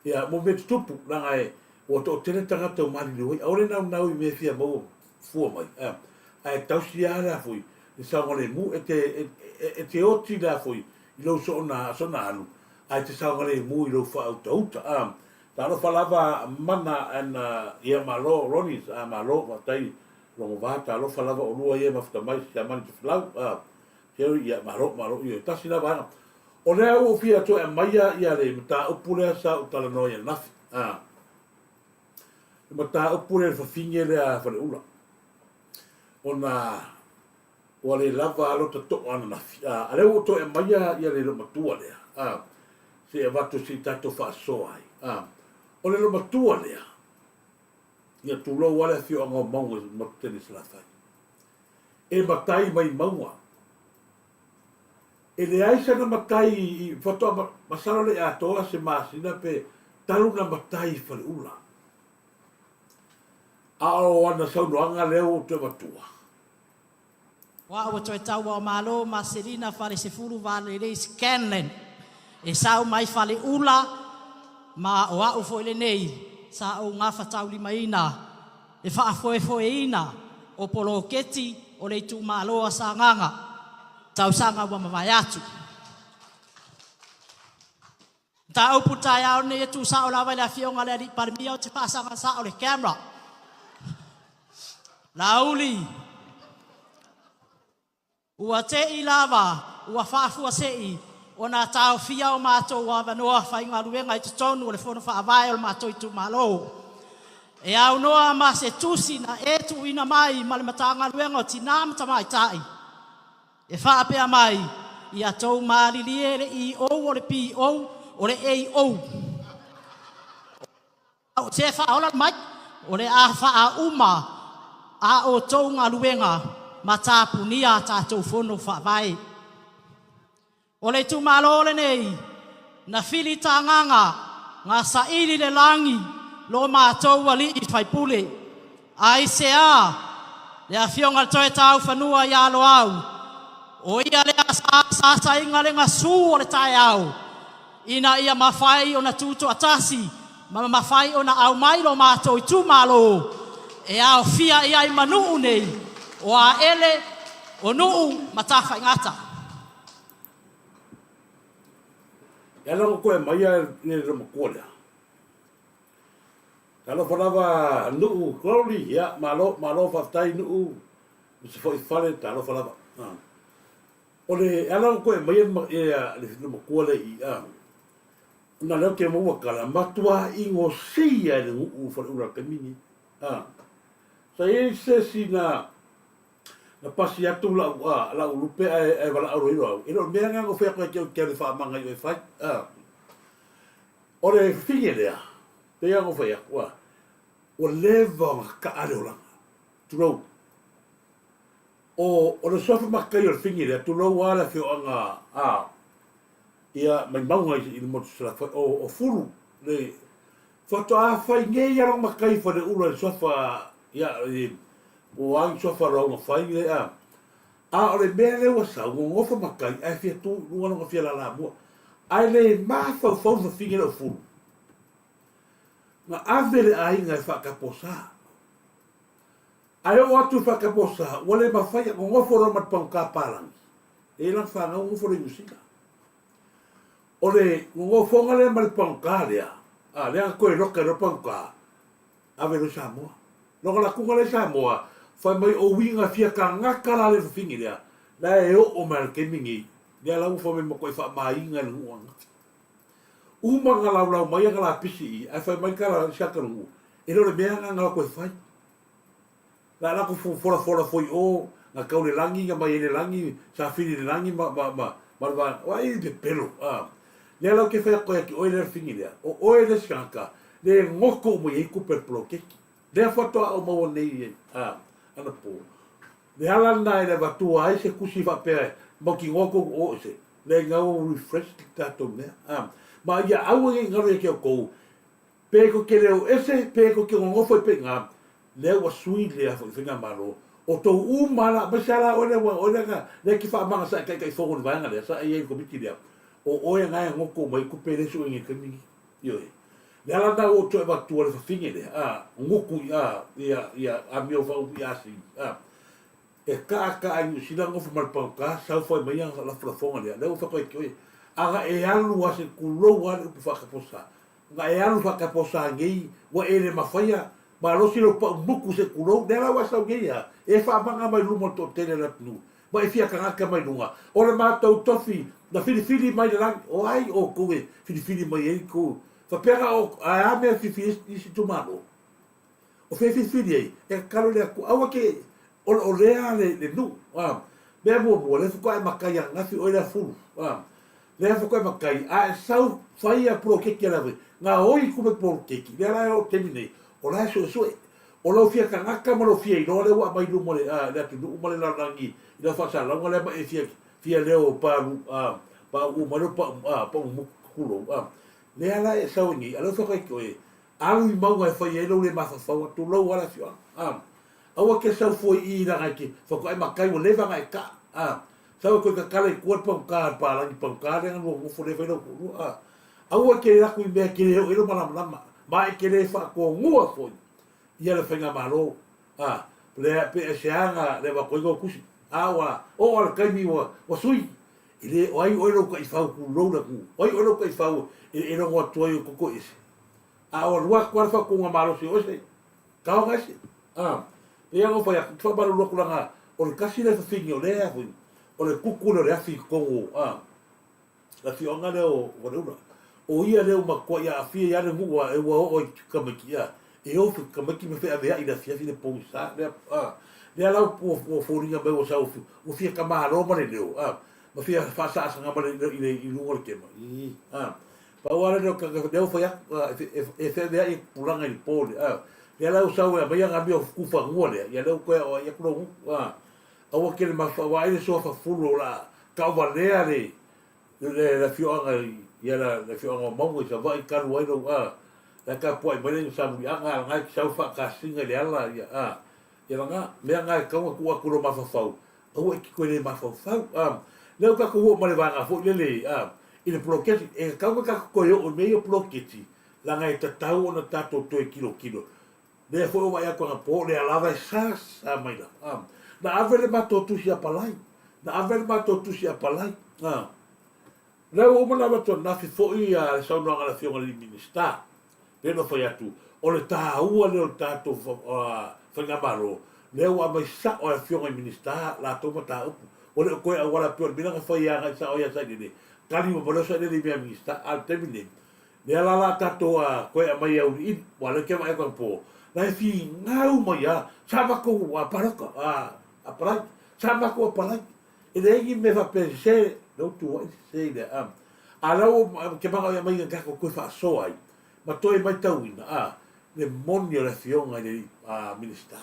ia, mo mea tutupu, leaga e, ua toatele tagata ua maliliu ai, aua le naunau i mea e fia maua fua mai, a, ae tausi lava la foi le saogalemu, e te, e, e, e te oti la foi i lou soona, soona alu, ae te saogalemu i lou faautauta, a. Talofa lava Mana and ia malo Ronnie's a malo faafetai Logova talofa lava olua ia e mafuta mai Siamani Tofilau a Jerry ia malo malo ioe tasi la vaega o lea ua ou fia toe aumaia ia le mataupu lea sa ou talanoa ai ananafi a le mataupu lea le fafine lea a Faleula ona Ua le lava lota to'a ananafi, a, a lea ua ou toe aumaia ia le loomatua lea, a, se i avatu se i tatou faasoa ai. A, o le loomatua lea, ia tulou lava le afioaga o Mauga i motu tele i Salafai. E matai mai mauga. E leai sana matai i, faatoa, masalo le i atoa se masina pe talu na matai i Faleula. A o ana saunoaga lea ua ou toe avatua. O a'u ua toe taua o Malo ma Selina Falesefulu Valelei Scanlan e sau mai Faleula ma o a'u foi lenei sa ou gafataulimaina le faafoefoeina o poloketi o le itumalo a Sagaga tausaga ua mavae atu. Mataupu taeao lenei e tu sao lava i le Afioga i le Alii Palemia ou te faasaga sao i le camera. Laauli, ua te'i lava ua faafuase'i ona taofia o matou avanoa faigaluega i totonu o le Fono Faavae o le matou itumalo. E aunoa ma se tusi na e tuuina mai ma le Matagaluega o Tina ma Tamaitai, E faapea mai, Ia tou malilie le EO o le PO o le AO. Se faaola mai, o le a faauma a outou galuega. ma tapunia a tatou Fono Faavae. O le itumalo lenei na fili tagaga ga saili le lagi lo matou alii faipule. Aisea? Le afioga le toe taufanua ia Loau, o ia lea sa asaina le gasu o le taeao ina ia mafai ona tutoatasi ma mafai ona aumai lo matou itumalo e aofia i ai ma nuu nei o Aele, o Nuu ma Tafaigata. E ala ona toe aumaia le loomatua lea. Talofa lava Nuu Glory, ia malo, malo faafetai Nuu, ma se foi fale, talofa lava. O le ala ona toe aumaia le loomatua lea i i, ona lea ou te maua tala, matua inosia e le nuu Faleula i le taimi lenei. Sa i ai se isi na Na pasi atu lau, a, lau lupe ae, ae valaau loa i au. E le o le mea lena na ou fai atu ai te au te alu e faamaga i oe e fai. A. O le fine lea, pei lava ona ou fai atu, a, ua leva ona kaa le olaga. Tulou. O, o le suafa matai o le fine lea, tulou lava le afioaga, a, ia, mai mauga i, i le motu Salafai, o, o Fulu, le, faatoa fai nei lava lona matai i Faleula i le suafa, ia, i, Po o a ni suafa lauga fai le a. A o le mea lea ua sau, nonofo matai ae fia tu i luga lona fia lalamua. Ae le mafaufau le fafine lea o Fulu. Na ave le aiga e faataposa. Ae oo atu i le faataposa, ua le mafai, nonofo loa ma le pagota palagi. E i ai lana fanau nonofo loa i Niu Sila. O le nonofoga lea ma le pagota lea, a, lea na toe loka ai loa le pagota, Ave loa i Samoa. Lona latuga lea i Samoa, fai mai o uiga fia tagata la le fafine lea, la e oo mai lava i le taimi nei, lea la ua fai mai matuai faamaina e le nuu ananafi. Uma ona laulau mai ana lapisi i, ae fai mai le tala a isi tagata o le nuu, e le o le mea lena na o atu e fai. La latou folafola foi i o, na tau le lagi, na mai ai le lagi, sa fili le lagi ma, ma, ma, ma le vaega. Ua ai pepelo, a. Lea la ou te fai atu ai ia te oe lea fini lea, o oe le isi tagata, le goto uma i ai tupe a le poloketi. Lea faatoa ou maua nei, a, anapo. Le ala lena e le avatua ai se tusi faapea e mautinoa tou o ese, lea ina ua refresh le tatou mea, a. Ma ia aua ne i galo ia te outou, Pe tou te leo ese, pe tou te nonofo i peiga, lea ua sui lea foi faigamalo, o tou uma la, aemaise a la oe lea ua oe lea na, lea e te faamaga sa e taitaifono i le vaega lea, sa e i ai i le komiti lea, o oe na e goto mai tupe lea e sue nei i le taimi lenei. Ioe. Le ala lena ua ou toe avatua le fafine lea, a, gutu i, a, ia, ia amio faaupu ia Asili, a, e kaa kaa i Niu Sila nofo ma le pagota, sau fai mai ana lafolafoga lea, lea ua fai atu ai ki oe, ana e alu a se tulou a le upu faataposa, Na e alu faataposa nei, ua e le mafaia, malosi lou pau muku se tulou, lea la ua sau nei a, e faamaga mai luma o le toatele o le atunuu, ma e fia tagata mai luga, o le matou tofi na filifili mai le lagi, o ai outou e filifili mai ai kou, faapea na o, ae a mea e filifili ai isi itumalo? O fea e filifili ai? E tatalo i le Atua, aua te oleolea le, le nuu, a. Mea muamua, lea faatoa e matai ananafi oe lea fulu, a. Lea faatoa e matai, a e sau fai a poloketi a le ave, gaoi tupe poloketi, lea la e oo i le taimi nei, o la e suesue. O lou fia tagata ma lou fia iloa lea ua aumai i luma o le, a, le atunuu ma le lalolagi i lau faasalalauga lea ma e fia, fia leo palu, a, pauu mai lou pau, a, pau muku, tulou, a. Lea la e sau ai nei, a lea ua fai atu ai ki oe, Alu i mauga e fai ai lou le mafaufau atu lou ala afioaga. A. Aua ke sau fua i i langa e ke whakoa e makai ua leva nga e kaa. A. Sau e koe kakala i kua le pagukā le pālagi pagukā lea nga lua nofo le fai lau toʻolua. A. Aua ke laku i mea ke le oo i ai lou malamalama ma e ke le whaatoanua foi ia le faigamalo. A. Lea pe aisea nga le avatu ai kou tusi. A ua oo a le taimi ua ua sui e le o ai oe lou taifau kulou le atunuu. O ai oe lou taifau e e logo atu ai o koko ese. A o alu atu lava le faaupuga malosi o ese, taoga ese. A, pei lava ona ou fai atu, ou te faamalulu atu leaga o le tasi lea fafine o lea foi, o le kuku lea o le afi i totonu o, a, le afioaga lea o Faleula. O ia lea ua matuai aafia ai lava le nuu a e ua oo ai i tamaiti, a, e ofi tamaiti ma feaveai i le afiafi le pogisa lea, a, lea la ua, ua foliga mai ua sau, ua fia tamalo ma le leo, a, ma fia faasaasaga ma le, i le, i luga o le kema, ii, a. Pau lava lea o le tagata lea ua fai atu, e feaveai e tupulaga i le po lea. Lea la ua sau e aumai ana amio tufanua lea, ia lea ua toe aoai atu lou gutu. Aua ke le mafaufau ai le suafa fulu o le a taovalea le le afioaga ia le afioaga o Mauga i Savaii talu ai lou a la tapuai mai le samuliaga a lena e te sau faakasiga i le ala ia a ia lena mea na e tatau ona tuu atu i lou mafaufau aua e te toe le mafaufau a lea ua tatou oo ma le vaega foi lele a i le poloketi e tatau ona tatou toe oo i mea ia o poloketi leaga e tatau ona tatou toe tilotilo Lea foi ua vaai atu anapo o lea lava e sa sa mai lava. A, na ave le matou tusi apalai. Na ave le matou tusi apalai. A, lea ua uma ona avatu ananafi foi a le saunoaga a le Afioga i le Minisita, lea na fai atu, o le taua lea o le tatou Faigamalo, lea ua aumai sao e Afioga i Minisita latou mataupu. Ua le o toe auala pei o le mea lea na fai agai sao ia Sailele, tali uma mai loa Sailele i mea a Minisita. A o le taimi lenei, Lea la la tatou a koe aumai auiliili, ua lea ke vaai atu anapo, la e finau mai a, sa matou a paloka, a apalai, sa matou apalai. E leai ni mea faapea e sese, lea ua tuuai le sese i le a. A lea ua ke manao e aumai na tatou toe faasoa ai, ma toe maitauina, a, le moni o le afioga i le Minisita.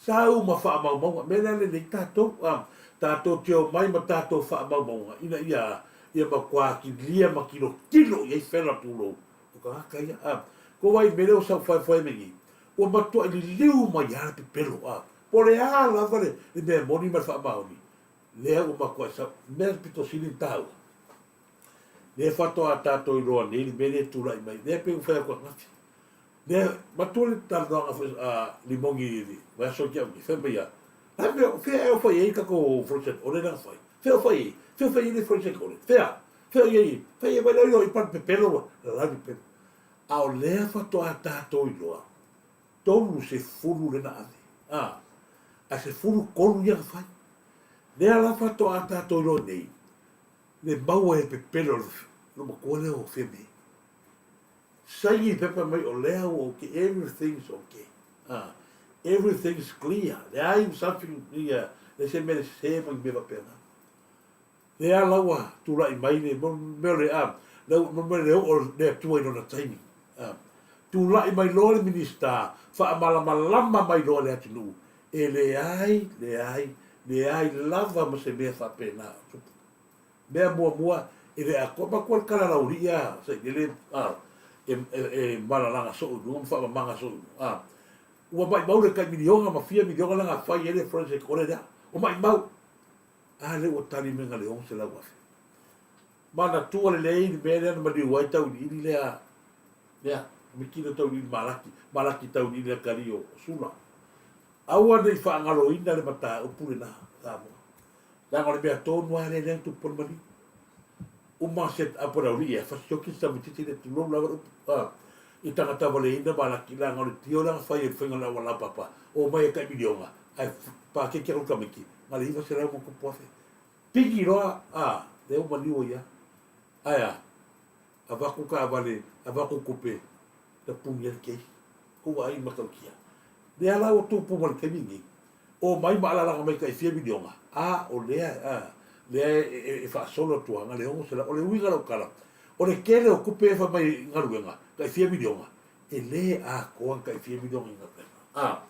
Sau ma faamaumauga, mea lea lelei tatou, a, tatou te omai ma tatou faamaumauga ina ia, ia matua kilia ma tilotilo i ai fela tulou o tagata ia, a. Ko wai mea lea ua sau foefoe mai nei, ua matuai liliu mai lava le pepelo, a. Po o le a lava le, le mea moni ma le faamaoni, lea ua matuai sau, mea pito sili ona taua, lea faatoa tatou iloa nei le mea lea e tulai mai, lea pei ua fai atu ananafi, Lea, matua le talanoaga foi a Limogi i le vaiaso tea nei, fai mai a, la mea, fea ea o fai ai tatou forensic audit lea na fai? Fea o fai ai? Fea o fai ai le forensic audit? Fea? Fea o i ai? Fai ai mai lea i pan pepelo ua lalagi pepelo. A o lea faatoa tatou iloa, 30 lea na ave, a, ae 13 ia na fai. Lea la faatoa tatou iloa nei, le maua e pepelo le matua lea o Fiame. Saini pepa mai o lea ua ok everything's ok ah everything's clear leai ma something ia leai se mea le sese ma ni mea faapena. Lea la ua tulai mai le mea o le ah mea le oo le Atua i lona taimi ah tulai mai loa le Minista faamalamalama mai loa le atunuu e leai leai leai lava ma se mea faapena o tupu. Mea muamua, e le atoa matua le tala laulii a Sailele a, e, e, e malalaga soo i luga ma faamamaga soo i luga a. Ua maimau le tai miliona ma fia miliona lea na fai ai le forensic audit lea. Ua maimau. A lea ua tali mai na le 600,000. Manatua lelei le mea lea na maliu ai tauiliili lea, lea, Mikina tauiliili Malaki, Malaki tauiliili le atalii o Sula. Aua ne i faagaloina le mataupu lena, Samoa. Leaga o le mea tonu lava lea lea na tupu le maliu. Uma set up o le aualii e fasioki le tamaitiiti lea tulou lava le upu a i tagata valeina ma laki leaga o le tio lea na fai e le faiga o le auala laupapa omai e tai miliona ae pakeke atu le tamaiti na le 900 ma tupu afe. Pigi loa a lea ua maliu ai a. Ae a? Avatu taavale, avatu tupe na puni ai le case. Kou vaai i matautia. Lea la ua tupu ma le taimi lenei. Omai ma alalaga mai tai fia miliona, a o lea, a, lea e, e, e faasolo atu lava, na le 600. O le uiga o lau tala, o le tele o tupe e fai mai i galuega, tai fia miliona, e le atoa ni tai fia miliona i galuega. A,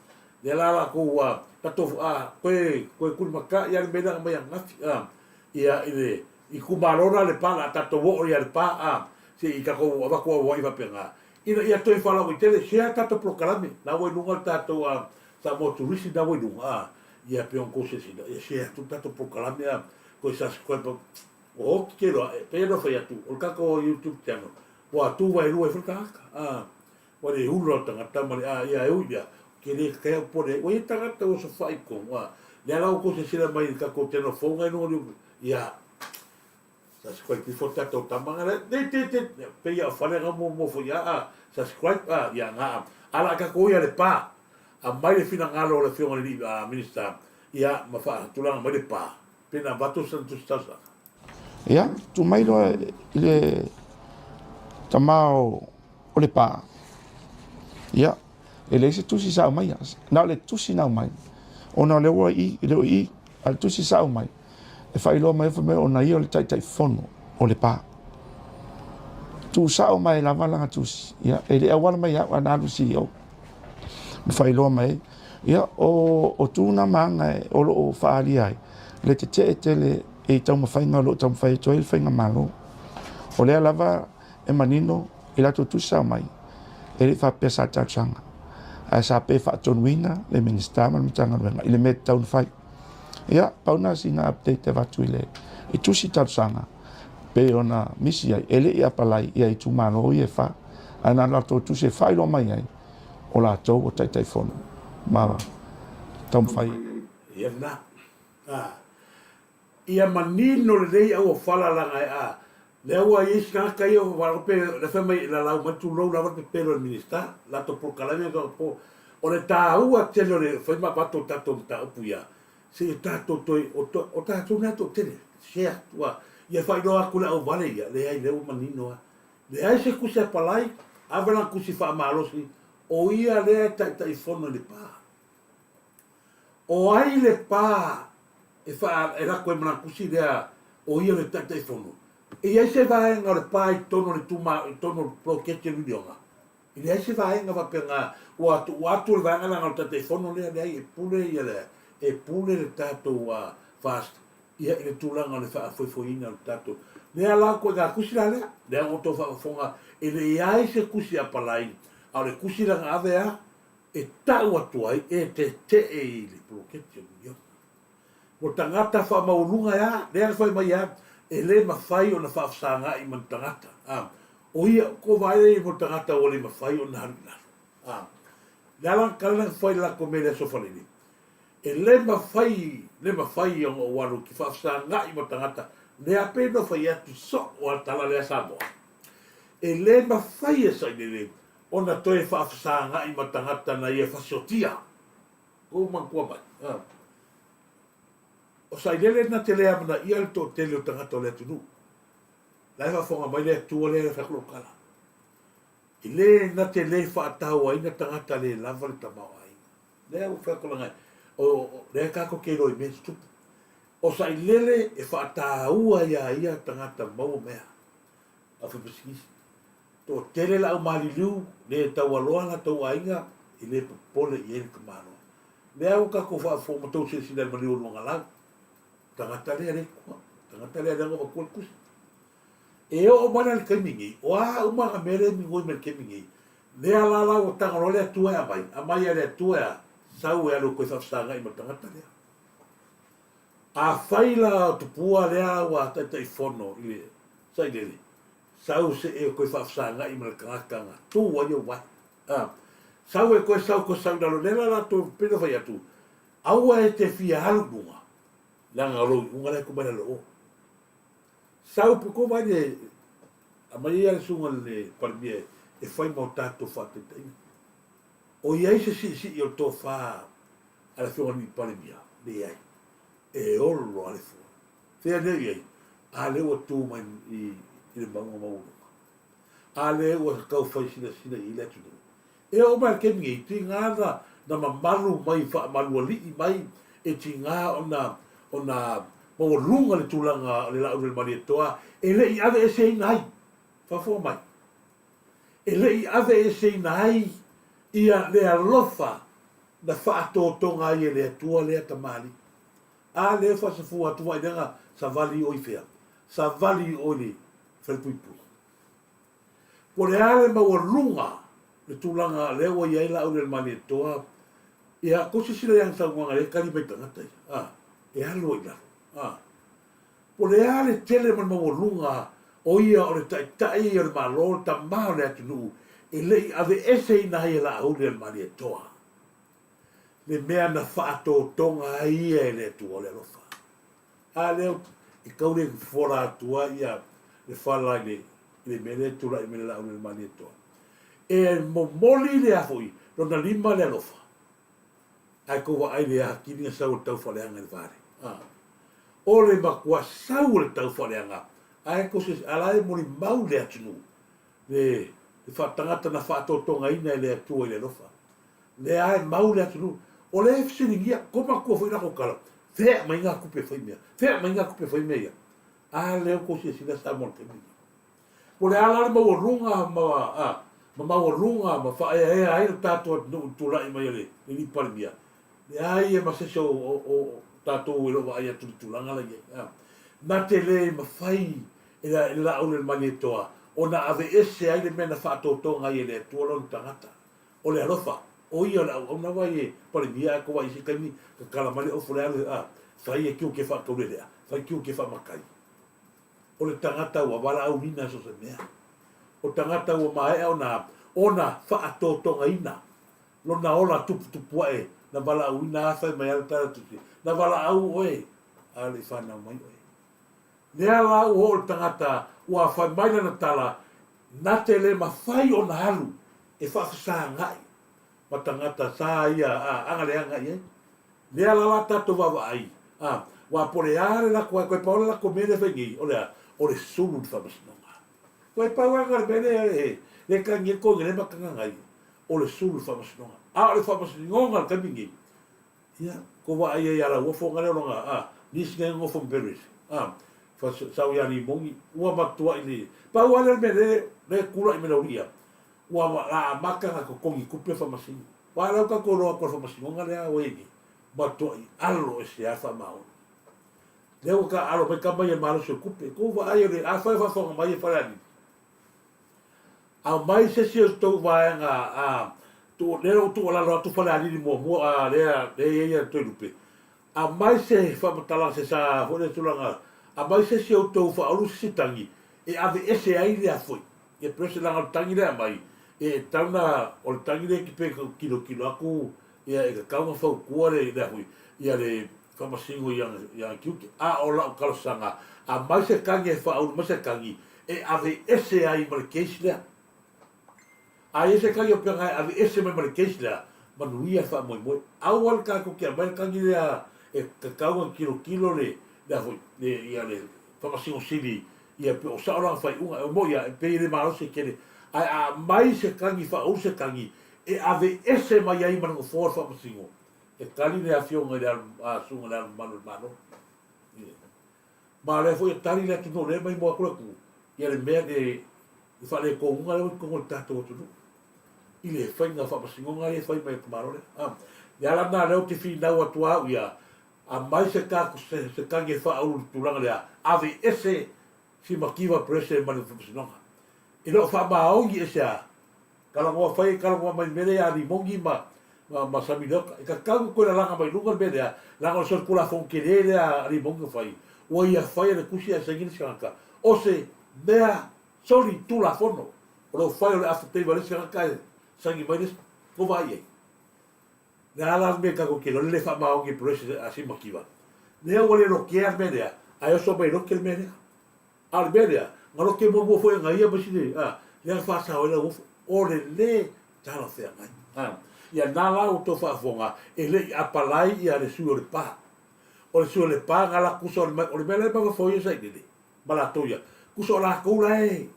lea la latou ua tatou, a, toe, toe tulimatai lava le mea lea na aumai ananafi, a, ia, i le itumalo la Lepa, la tatou oo ia Lepa, a, se i tatou avatu auai faapena, ina ia toe faalauaitele, share tatou polokalame, la ua i luga le tatou, a, Samoa Turisi na ua i luga, a, ia pei ona tou silasila, ia share atu le tatou polokalame a, toe subscribe atu. Ua oti ke loa, e pei ona fai atu, o le tatou YouTube channel, ua tu waelua ai foi le tagata, a, ua le ula le tagata ma le, a, ia e ui lea, ke le kakae au pole ai, ua i ai tagata ua sofai i totonu, a, lea la ua tou silasila mai i le tatou channel fou na i luga o le YouTube, ia, Subscribe ifo tatou tama nga le te te te pe ia fale nga mo mo fo ia a subscribe a ia nga ala ka ko ia le pa a mai le finagalo o le afioga i le minister ia ma fa tulanga mai le pa pe na vatu san tu tausaga. Ia, tu mai loa i le tama o Lepa. Ia, e leai se tusi sa aumaia. Na o le tusi na aumai, ona o lea ua i, e le o i i, a o le tusi sa aumai, e faailoa mai fai mai ona ia o le Taitaifono o Lepa. Tuusao mai lava lana tusi, ia, e le auala mai au, a na alu CEO. Ma faailoa mai ai. Ia, o, o tu na ma aga e, o loo faaalia ai le tetee tele i taumafaiga o loo taumafai atu ai le faigamalo. O lea lava e manino i latou tusi sa aumai, e le i faapea sa talosaga, ae sa pe faatonuina le Minisita ma le Matagaluega i le mea e tatau ona fai. Ia, pau na sina update e avatu i le i tusi talosaga pei ona misi ai, e le i apalai ia itumalo ia e fa, ae na latou tusi e faailoa mai ai o latou o Taitaifono ma taumafai. Ia lena. A. Ia manino lelei auofala laga e a. Lea ua i ai si tagata ia ua faalogo pe lea fai mai e lalau mai tulou lava le pepelo e le Minista, latou polokalame ma po. O le taua tele o le fai ma avatu o tatou mataupu ia, se i o tatou toe, o, o tatou na toatele, share atu a. Ia faailoa atu le auvale ia, leai lea ua manino a. Leai se tusi a palai, ave lana tusi faamalosi, o ia lea e taitaifono i le pa. O ai le pa e wha, e lako ai ma lana tusi lea o ia le taitaifono? E i ai se vaega o le pa i totonu o le tuma, i totonu o le poloketi o le miliona? E leai se vaega faapena ua tuu atu le vaega leaga o le taitaifono lea, leai e pule ia le, e pule le tatou FAST ia i le tulaga o le faafoefoeina o le tatou lea la ituaiga tusi la lea, lea ua outou faafofoga e leai se tusi a palai, a o le tusi la na ave a e tau atu ai e tetee i le poloketi o le miliona. Mo tagata faamaualuga e a, lea na fai mai e a, e le mafai ona faafesagai ma ni tagata. A, o ia, ko vaai lea i mo tagata ua le mafai ona alu i lalo. A, le ala na kala na fai le latou mea i le aso Faraile, e le mafai, le mafai ona ou alu ki faafesagai ma tagata, lea pei ona fai atu soo a tala lea Samoa. E le mafai e sailele ona toe faafesagai ma tagata na ia fasiotia. Kou manatua mai. A. O sailele na te le amanaia le toatele o tagata o le atunuu. La e faafofoga mai le Atua lea e fai atu lau tala. E le na te le faatauaina tagata le lava le tamaoaiga. Lea ua fai atu laga o, o lea tatou te iloa i mea tutupu. O sailele e faataua ia ia tagata maua mea. Au faipisinisi. Toatele le au maliliu le taualoa latou aiga e le popole i ai le tamaloa. Lea ua tatou faafofoga ma tou silasila i le maliu o Luagalau. Tagata lea le tua. Tagata lea lea na avatua le tusi. E oo mai la i le taimi nei, o a uma ana mea lea e migoi mai i le taimi nei, lea la la ua taga loa le Atua e aumai, aumai a le Atua e a? Sau e alu e toe faafesagai ma le tagata lea. Afai la o tupua lea ua Taitaifono i le sailele, Sau se e toe faafesagai ma le tagata na tu ai ou vae. A, sau e toe sau toe sau i lalo, lea la latou pei ona fai atu, aua e te fia alu i luga, leaga o lou iuga la e tuu mai lalo o. Sau pe kou vaai le, aumai ai le susuga i le Palemia e fai ma o tatou faataitaiga. O i ai se siisii o le tofa a le afioga i le Palemia? Leai. E olo lava le fua. Fea lea i ai? A lea ua tu mai i le mauga maualuga. A lea ua tau fai silasila i ai le atunuu. E oo mai i le taimi nei, tiga na, na mamalu mai faamalualii mai, e tiga ona, ona maualuga le tulaga o le Laauli o le Malietoa e le i aveeseina ai. Faafofoga mai. E le i aveeseina ai ia le alofa na faatotoga ai e le Atua lea tamalii. A lea faasafua atu ai lea savali oi fea? Savali oi le falepuipui. Po o le a le maualuga le tulaga lea ua i ai Laauli o le Malietoa, ia kou silasila i ana saunoaga lea e tali mai tagata ia, a, e alu ai i lalo, a. Po o le a le tele ma le maualuga o ia o le taitai o le Malo, le tama o le atunuu, e le i aveeseina ai e Laauli o le Malietoa. le mea na faatotoga ai ia e le Atua o le alofa. A lea e tau le fola atu ai ia le fala i le, i le mea lea e tulai mai le laau le Malietoa. E momoli le a foi, lona lima le alofa. Ae tou vaai le atili na sau o le taufaaleaga i le vale. A. O le matua sau o le taufaaleaga, ae tou se, a la e molimau le atunuu, le, le faatagata na faatotogaina e le Atua i le alofa. Lea e mau le atunuu. O lea e fesiligia, ko matua foi lako tala, fea mai ngā tupe fai mea, fea mai ngā tupe fai mea ia. A lea tou silasila Samoa i le taimi lenei. Po o le a la le maualuga ma, a, ma maualuga ma faaeaea ai le tatou atunuu i le tulai mai o le alii Palemia. Leai e ma se isi o, o, o tatou e le o vaai atu i le tulaga la i ai. Na te le mafai e le, le laau le Malietoa ona aveese ai le mea na faatotoga ai e le Atua lona tagata. O le alofa, o ia o le auauna aua e Palemia ae ko ai se taimi tatala mai le ofo le alu a fai e tiute faataulelea, fai tiute faamatai. O le tagata ua valaauina so se mea. O tagata ua maea ona ona faatotogaina lona ola tuputupuae na valaauina a fai mai a le tala tusi, na valaau oe a le i fanau mai oe. Lea la ua oo le tagata ua fai mai lana tala, na te le mafai ona alu e faafesagai ma tagata sa ia a agaleaga i ai. Lea la la tatou vaavaai, a, ua po le a le lako ai, koe pau le lako mea lea fai nei, o le a? O le sulu i le faamasinoga. Koe pau lava le mea lea e le tagi ai koe le matagaga ai, o le sulu i le faamasinoga. A o le faamasinoga i le taimi nei, ia, ko vaai ai ia Lauofo nga lea o lona, a, nisi nga nofo ma Berries, a, fa sau ia Limogi, ua matuai le, pau lava lea o le mea lea, lea e kula'i mai Laulia, ua la amata na totogi tupe faamasino. Aua la ua tatou iloa atu o le faamasinoga lea ua i ai nei, matuai alo ese lava le faamaoni. Lea ua taaalo mai tama ia i le malosi o le tupe. Tou vaai o le, afai o faafofoga mai e Falealili, aumai se isi o tou vaega a, tuu, lea ua tuualalo atu Falealili muamua, a, lea, lea e i ai Toelupe, aumai se faamatalaga, se sa foi lea tulaga, aumai se isi o outou faaulu se isi tagi e aveese ai lea foi. Ia pei o se leaga o le tagi lea e aumai, e tatau ona, o le tagi lea e te pei e tilotilo atu, ia e tatau ona fautua le, le a foi, ia le Faamasino i ana, i ana tiute. A o lau talosaga, aumai se tagi e faaulu mai se tagi e aveese ai ma le case lea. A i ai se tagi o peaga e aveese mai ma le case lea, manuia le faamoemoe. Aua le tatou te aumai le tagi lea e tatau ona tilotilo le, le a foi, le, ia le Faamasino Sili ia pe o sao lana faaiuga. E moni lava, e pei e le malosi e tele, ae a aumai se tagi faaulu se tagi e aveese mai ai ma le nofoa o le Faamasino, E tali le afioga i le Susuga i le Ao Mamalu o le Malo. Ma o lea foi e tali le atunuu lea mai moa atu le atunuu ia le mea le le faaletonu lea ua i totonu o le tatou atunuu i le faiga faamasinoga lea e fai mai e le tamaloa lea. A, le ala lena lea ou te finau atu au ia, aumai se tatou se, se tagi e faaulu i le tulaga lea, aveese si mativa perese mai le faamasinoga. E le o faamaoni ese a, Talanoa fai e talanoa mai i le mea lea ia Limogi ma, ma, ma Samilioka. E tatau ona toe lalaga mai luga le mea lea, leaga o le solitulafono tele lea a Limogi na fai, ua ia faia le tusi ae saini le isi tagata, o se mea solitulafono. O lou fai o le affidavit a le isi tagata ae saini mai le isi. Ua vaai i ai? Le a la le mea tatou te iloa, le le faamaoni e Perez a si mativa. Lea ua le lotea le mea lea, ae oso mai lote le mea lea. A o le mea lea, na lote muamua foi e na ia ma isi le, a, lea na faasao ai Lauofo, o le le talafeagai. A, ia na la ua tou faafofoga, e le i apalai ia le sui o Lepa. O le sui o Lepa na la tusa o le, o le mea la e mafaufau ai Sailele ma latou ia, tusa o latou la e,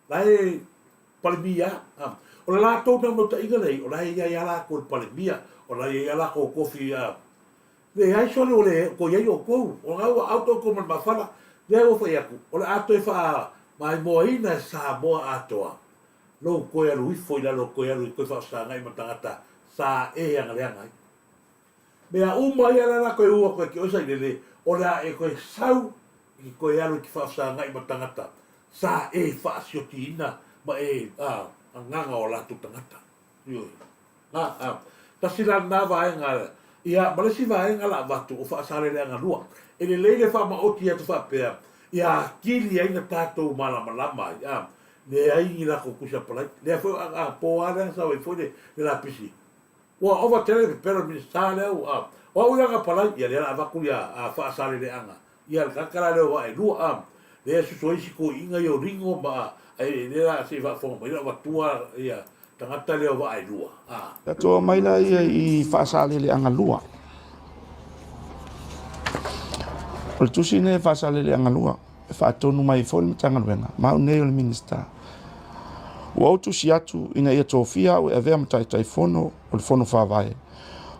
la e Palemia. A, o le latou naunautaiga lea, o la e i ai lava latou i le Palemia, o la e i ai lava latou tofi, a, Leai sole ua le toe i ai outou, o lena ua out outou ma le mafala, lea ua fai atu, o le a toe faamaimoaina e Samoa atoa lou toe alu ifo i lalo toe alu e toe faafesagai ma tagata sa e agaleaga ai. Mea uma ia la la toe u atu e te oe Sailele, o le a e toe sau i te toe alu e te faafesagai ma tagata sa e faasiotiina ma e agaga o latou tagata. Ioe. A, a. Tasi la lena vaega, ia, ma le isi vaega la avatu, o Faasaleleaga 2. E lelei le faamaoti atu faapea, ia atili ai na tatou malamalama ai, a, leai ni latou tusi apalai. Lea foi, a, a, po a lea na sau ai foi le, le lapisi. Ua ova tele le pepelo i le Minisita lea ua, o au ia na apalai, ia lea la avatu ia, a, Faasaleleaga. Ia, le tagata la lea o vaa e lua, a, lea e susu ai isi toeaiina ia o Ringo ma, a, e, lea la se i faafofoga mai, la avatua ia tagata lea o vaa e lua, a. Tatou omai laia i Faasaleleaga 2. O le tusi lenei a Faasaleleaga 2, e faatonu mai ai foi le Matagaluega, ma au nei o le Minisita. Ua ou tusi atu ina ia tofia au e avea ma Taitaifono o le Fono Faavae,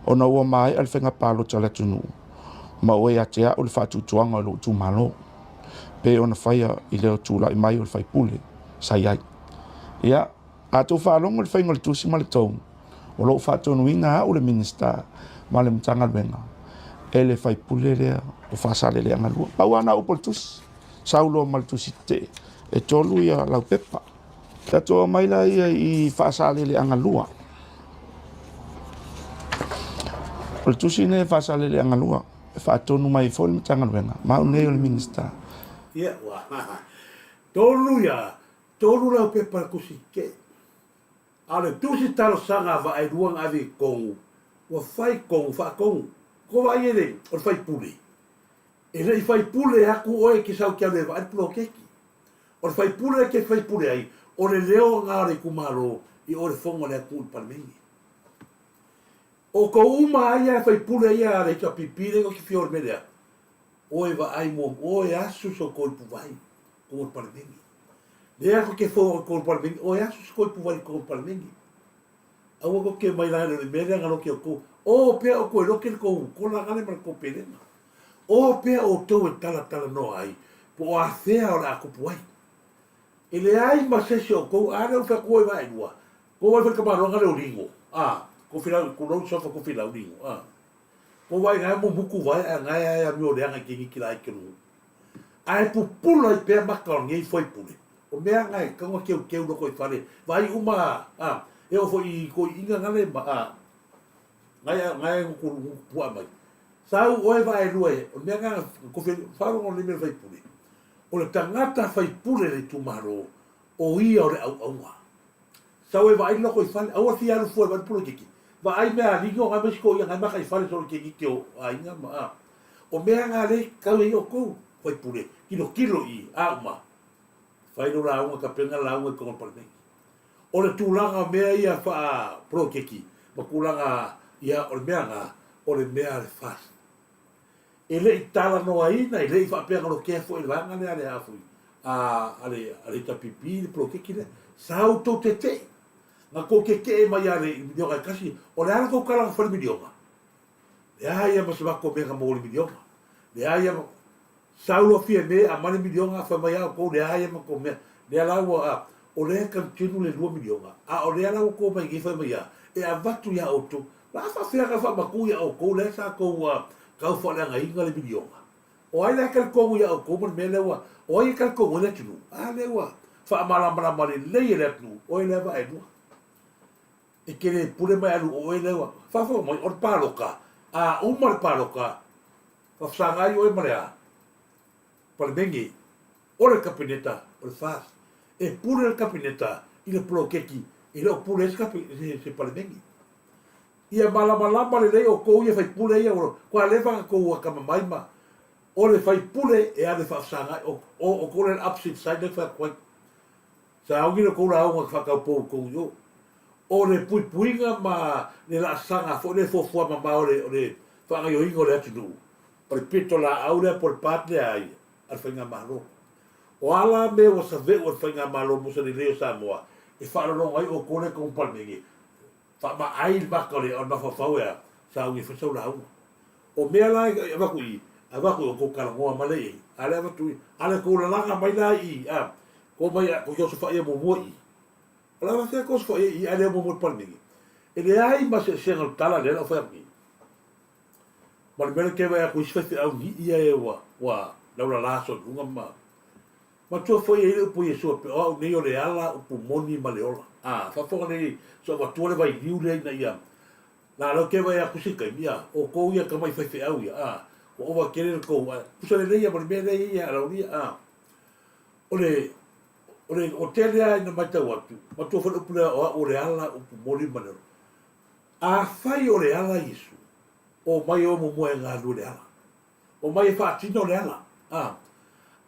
ona ua maea le faiga palota a le atunuu, ma ua ia te au le faatuatuaga o lou itumalo, pei ona faia i le tulai mai o le faipule sa i ai. Ia, a outou faalogo i le faiga o le tusi ma le tonu, O lou faatonuina au le Minisita ma le Matagaluega e le faipule lea o Faasaleleaga 2. Pau lava na upu o le tusi, sau loa ma le tusi tetee, e tolu ia laupepa. Tatou aumai la ia i Faasaleleaga 2. O le tusi lenei e Faasaleleaga 2, e faatonu mai ai foi le Matagaluega, ma au nei o le Minisita. Ia, ua tolu ia, tolu laupepa le tusi tetee. A o le tusi talosaga a Vaaelua na ave i totonu, ua fai tonu, faatonu. Ko vaai e le, o le faipule. E le i faipule atu oe e te sau e te alu e vaai le poloketi. O le faipule e te faipule ai, o le leo lena o le itumalo i o i le fono a le atunuu i le Palemene. O tou uma lava ia faipule ia a le HRPP lea tou te fia o i le mea lea, o e vaai muamua, o e asu so tou ipuvai i totonu o le Palemene. Lea tou te fou i totonu o le Palemene, o e asu so tou ipuvai i totonu o le Palemene. Aua tou te omai leaga e le o le mea lea na lote outou. O pea outou e lote le tou kola gale ma le tou pelena. O pea outou e talatalanoa ai po o afea o le a tupu ai. E leai ma se isi o outou, a lea ua fai atu oi vaelua, kou ai foi le tamaloaga lea o Ligo, a, kou filau, kou lou sofa kou filau Ligo, a. Kou vaai gae mumutu vae ae gae ae amio leaga i keniki la i kenu. Ae pupula ai pea maka o lenei faipule. O mea nga e tatau ona teuteu loko i fale, vaai uma, a, e oo foi i toiina gale ma, a, gae, gae gutu, gutu puaa mai. Sau oe vaelua e, o le mea nga kofi, faalogo le mea faipule. O le tagata faipule le itumalo, o ia o le auauna. Sau e vaai loko i fale, aua fia alu fua e vaai le poloketi. Vaai mea a ligo ngai ma isi toia ngai maka i fale solo kegiti o aiga ma a. O mea nga le kau e i outou, faipule, tilotilo i a uma. Fai lo lauga tapena lauga i totonu o le Palemene. O le tulaga o mea ia faa poloketi ma tulaga ia o le mea na, o le mea a le FAST. E le i talanoaina, e le i faapea na lotea foi e le vaega lea a le a foi a le a le HRPP le poloketi lea. Sa outou tetee. Na tou tetee mai lava i le miliona e tasi. O le a la tou tala na fai i le miliona? Leai lava ma se matou mea na maua i le miliona. Leai lava ma... Sau loa Fiame aumai le miliona fai mai a outou leai lava ma tou mea. Lea la ua, o lea e continue le $2 miliona, a o lea la ua tou omai nei fai mai a, e avatu ia outou. O le a faafefea ona faamatuu ia outou lea sa tou tau faaleagaina le miliona? O ai la e talitonu ia outou ma le mea lea ua, o ai e talitonu ai le atunuu? A lea ua faamalamalama lelei e le atunuu, oe lea vaelua. E te le pule ma e alu o oe lea ua faafofoga mai, o le palota, a uma le palota, faafesagai oe ma le a? Palemene, o le Kapeneta, o le FAST. E pule le Kapeneta i le poloketi, e le o pule ai se, se Palemene. Ia malamalama lelei outou ia faipule ia, ua leva ona tou atamamai ma o le faipule e alu e faafesagai, o, o, outou lea le opposite side lea e fai atu ai. Sauni lo tou lauga faataupou i totonu i o. O le puipuiga ma le laasaga foi lea e fuafua mamao o le, o le faagaoioiga o le atunuu, o le pitolaau lea po o le part lea a ia, a le Faigamalo. O a la mea ua save'u e le Faigamalo mo se lelei o Samoa, e faalologo ai outou lea i totonu o le Palemene, faamaai le maka o le mafaufau e a, sauni e fai sau lauga. O mea la e avatu i i, avatu i outou talanoa ma lea i ai, a lea avatu i, a le tou lalaga mai la i i, a, tou omai tou te osofaia muamua i i. O le a faafefea tou osofaia i i ae le o muamua i le Palemene? E leai ma se eseesega o le tala lea la ua fai atu nei. Ma le mea lea ke vaai atu isi faifeau ni'i ia e ua, ua laulala soo i luga ma, matua foi e i ai le upu a Iesu faapea, o au nei o le ala, upu moni ma le ola. A, faafofoga nei, so avatua le vailiu lea ina ia, na lea ou te vaai atu se taimi, a, outou ia tamai faifeau ia, a, ua ova tele le tou, ae pusa lelei ia ma le mea lea e i ai a Laulia, a. O le, o le, o tele lava ina matau atu, matua foi le upu lea o au o le ala, upu moni ma le ola. Afai o le ala Iesu, omai oe muamua e galulue le ala. Omai e faatino le ala. A.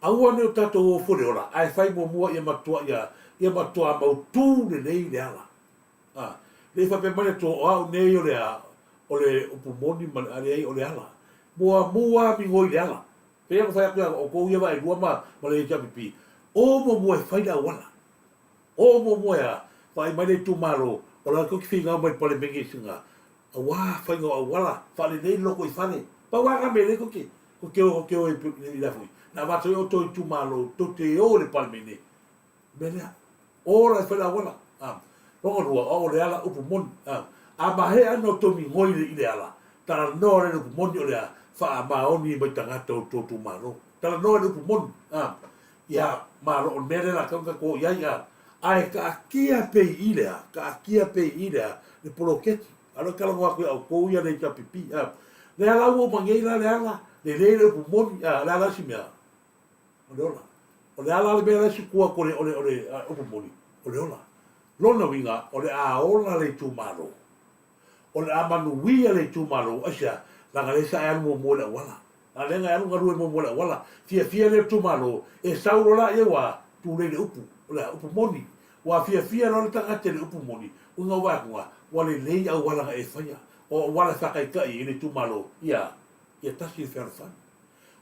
Aua ne o tatou o fua le ola, ae fai muamua ia matua ia, ia matua mautū lelei le ala. A. Le i faapea mai le Atua, o au nei o le a, o le upu moni ma le, a leai, o le ala. Muamua migoi le ala. Pei ona fai atu ia outou ia vaelua ma, ma le HRPP, o muamua e fai le auala. O muamua e a, vaai mai le itumalo, o la tou te finau mai le Palemene i sina, auā faiga o auala, faalelei le lotoifale. Pau lava na mea lelei tou te, tou te o, te o i la foi. Na avatu ai outou itumalo, tou te o i le Palemene, mea lea. O la e fai le auala. A. Lona lua, o au o le ala, upu moni. A. A mahea ana outou migoi i le ala, talanoa le upu moni o le a faamaoni mai tagata o outou itumalo. Talanoa le upu moni, a. Ia, malo, o le mea lea la tatau ona tatou o i ai, a. Ae taatia pea i i le a? Taatia pea i i le a? Le poloketi. A o lea ou te talanoa atu ia outou ia le HRPP, a. Le ala ua uma nei la le ala, lelei le upu moni, a, o le a la isi mea? O le ola. O le ala le mea la e suku atu o le, o le, o le upu moni, o le ola. Lona uiga, o le a ola le itumalo. O le a manuia le itumalo, aisea? Leaga lea sa e alu muamua i le auala. A lea na e alu galue muamua i le auala. Fiafia lea itumalo, e sau loa laia ua tulei le upu, o le a? Upu moni. Ua fiafia loa le tagata i le upu moni, uiga ua vaai atu, ua lelei auala na e faia. O auala e faataitai i le itumalo, ia, ia tasi le fealofani.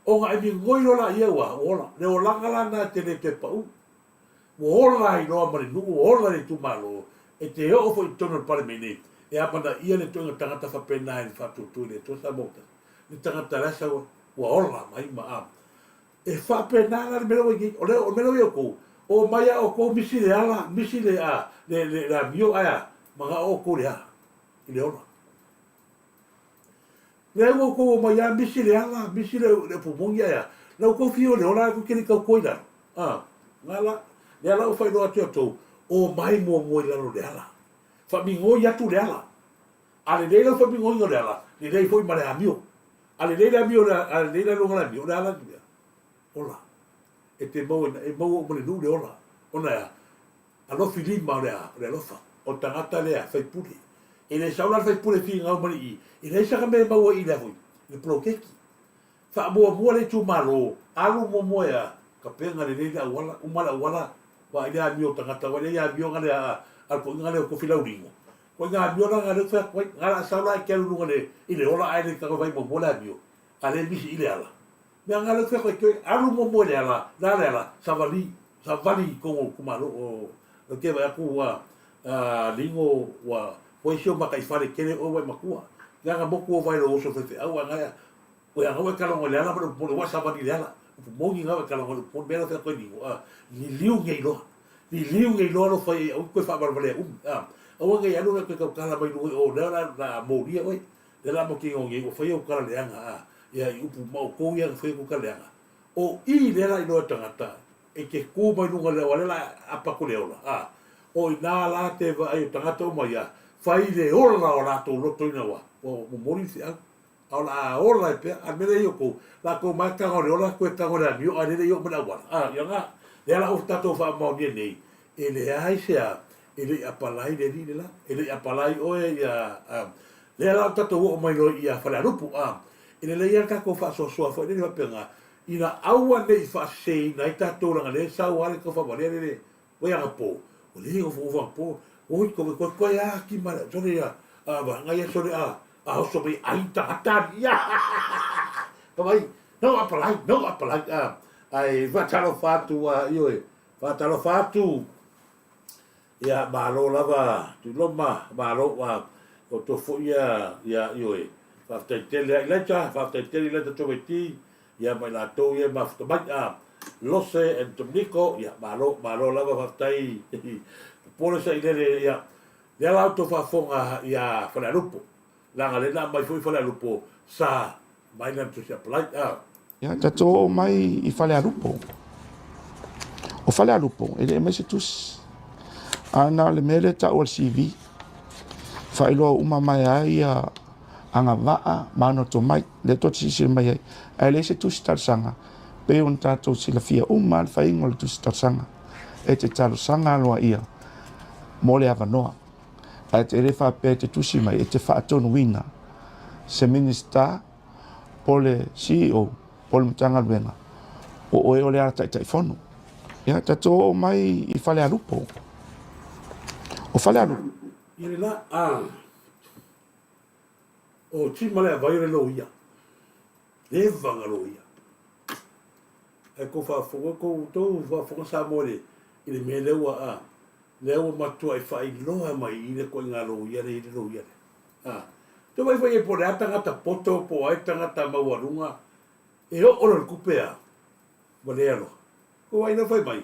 Ona e migoi loa laia ua ola. Le olaga la lena e te le toe pau. Ua ola ai loa ma le nuu, ua ola le itumalo, e te oo foi i totonu o le Palemene, e amanaia le toega tagata faapena i le faatuatua i le Atua Samoa ua tasi. Le tagata la e sau ai, ua ola mai ma a. E faapena la le mea lea ua i ai. O le mea lea ua i outou, omai lava outou misi le ala, misi le a, le, le, le amio ae a, manao outou i le a? I le ola. Lea ua outou omai lava misi le ala, misi le upu moni ae a, la outou fiu e le ola ae tou te le i tautua i lalo. A, nga la, lea la ua faailoa atu ia outou, omai muamua i lalo o le ala. Faamigoi atu le ala. A lelei lau faamigoiga o le ala, lelei foi ma le amio. A lelei le amio, a lelei le aluga o le amio, o le ala le mea. Ola. E te maua, e maua uma i le nuu le ola. Ona e a? Alofi lima o le a? O le alofa. O le tagata lea, faipule. E le sau la le faipule e finau mai i i, e leai sana mea e maua i i lea foi, i le poloketi. Faamuamua le itumalo, alu muamua e a? Tapena lelei le auala, uma le auala, vaai le amio o tagata, vaai le amioga lea a le toeaina lea o Tofi Laulino. Ituaiga amio la lena lea ou te fai atu ai. Na la sau la e te alu i luga i le ola ae le tago e vaai muamua le amio, a lea e misi i le ala. Mea nga lea ou te alu muamua i le ala, le a le ala, savali, savali i totonu o le itumalo o ou te vaai atu ua ligo ua fai si o mataifale tele oe ua e matua. Leaga motu o vae lou oso faifeau a gaea oe aga ua e kalago i le ala ma le upu moni ua savali i le ala. Upu moni na ua e kalago i le upu moni mea la fai atu ai ligo a liliu nei loa. Liliu nei loa lo fai ai aua toe faavalevalea umi a aua nei alu na toe tautala mai luga i o lea la molia oe. Lea la mautinoa nei ua fai au tala leaga a ia i upu ma outou ia na fai atu tala leaga. O i lea la iloa e tagata e te tu mai luga lea aua lea la apa atu le ola a o ina la te vaai o tagata uma ia fai le ola o latou loto ina ua momoli le feau a o le a ola ai pea a le mea lea i outou latou mai taga o le ola toe taga o le amio a lele i oo mai le auala a ia na lea la ua tatou faamaonia nei e leai se a e le i apalai le alii le la, e le i apalai oe ia, a, lea la ua tatou oo mai loa ia Falealupo, a, e lelei lava le tatou faasoasoa foi lele faapena, ina aua ne i faaseseina ai tatou leaga lea e sau lava le taufaavalia lele oi anapo, ua le nofonofo anapo, oi koe koe koe ati ma le sole ia, a, vaega ia sole a, a oso mai ai tagata alii, ia, ka vai, no apalai, no apalai, a, ae faatalofa atu, a, ioe, faatalofa atu, Ia, malo lava Tuiloma, malo ua outou foi ia, ia, ioe. Faafetai tele ia Ilaita, faafetai tele Ilaita Tomaiti, ia ma i latou ia e mafuta mai, a Lose and Dominico, ia, malo, malo lava, faafetai. Popole sailele, ia, lea la outou faafofoga ia Falealupo, leaga lea na aumai foi Falealupo sa mai lana tusi apply, a. Ia, tatou oo mai i Falealupo. O Falealupo, e le aumai se tusi. A na o le mea lea e tau o le CV. Faailoa uma mai ai ia agavaa ma ona tomai, lea tou te silasila mai ai. Ae leai se tusi talosaga, pei ona tatou silafia uma lava le faiga o le tusi talosaga. E te talosaga aloaia mo le avanoa. Ae te le faapea e te tusi mai, e te faatonuina se Minisita po o le CEO po o le Matagaluega, o oe o le ala Taitaifono. Ia, tatou oo mai i Falealupo. O Falealupo. Ia le la, a, o Tima le avai o le loia. Leva na loia. Ae kou faafofoga, kou tou faafofoga Samoa i le, i le mea lea ua, a, lea ua matuai faailoa mai i le ituaiga loia lea i le loia lea. A, te vaai foi i ai po o le a tagata poto po o ai tagata maualuga e oo loa i le tupe a, ua le aloha. Ko ai lea fai mai,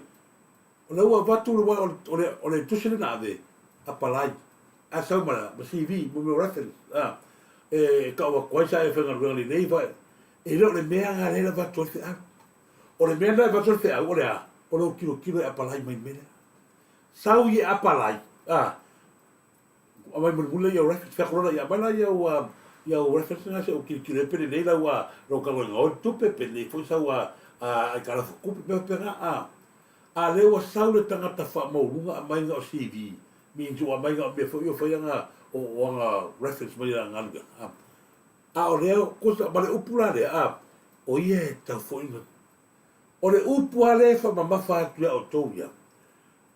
o lea ua avatu le, o le, o le tusi lea na ave, apalai. Ae sau ma ma CV mo mea o reference a e tau atu ai sa e faigaluega lelei fa e le o le mea lena lea e avatu ai le feau. O le mea lena e avatu ai le feau o le a? O lou tilotilo e apalai mai le mea lea. Sau i e apalai a aumai mulimuli laia o reference, fai atu loa laia aumai laia o ia o reference na se i ou tilotilo ai pe lelei lau lau galuega o le tupe pe lelei foi sau aitalafu tupe mea faapena a. A lea ua sau le tagata faamaualuga aumaiga o CV means ua aumaiga o mea foi ia ua fai ana o ana reference mai lana galuega a. A o lea kosa ma le upu la lea a, o ia e tatau foi ona o le upu lava lea e faamamafa atu ia outou ia,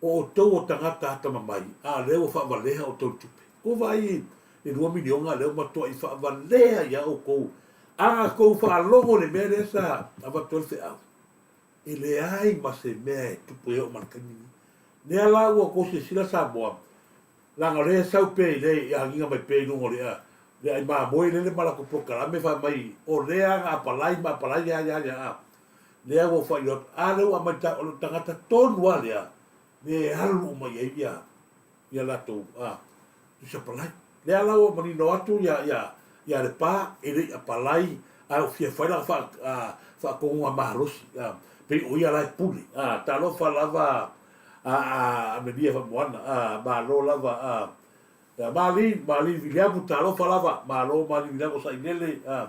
o outou o tagata atamamai, a o lea ua faavalea outou i le tupe. Ua vaai i le $2 miliona lea ua matuai faavalea ia outou. A outou faalogo i le mea lea sa avatu ai le feau, E leai ma se mea e tupu e oo mai le taimi lenei. Lea la ua outou silasila Samoa, leaga o lea e sau pea i le i agiga mai pea i luga o le le ai mamoe lele ma latou polokalame fai mai o lea na apalai ma apalai ia ia ia a. Lea ua ou faailoa atu, a lea ua aumai o le tagata tonu lava lea, lea e alu uma i ai ia ia latou tusi apalai. Lea la ua manino atu ia ia ia Lepa e le i apalai ae ua fia fai lana faa faatonuga malosi a pei o ia la e pule a talofa lava a a Amelia Faamoana a malo lava a ia Mali Mali Viliamu talofa lava malo Mali Viliamu Sailele a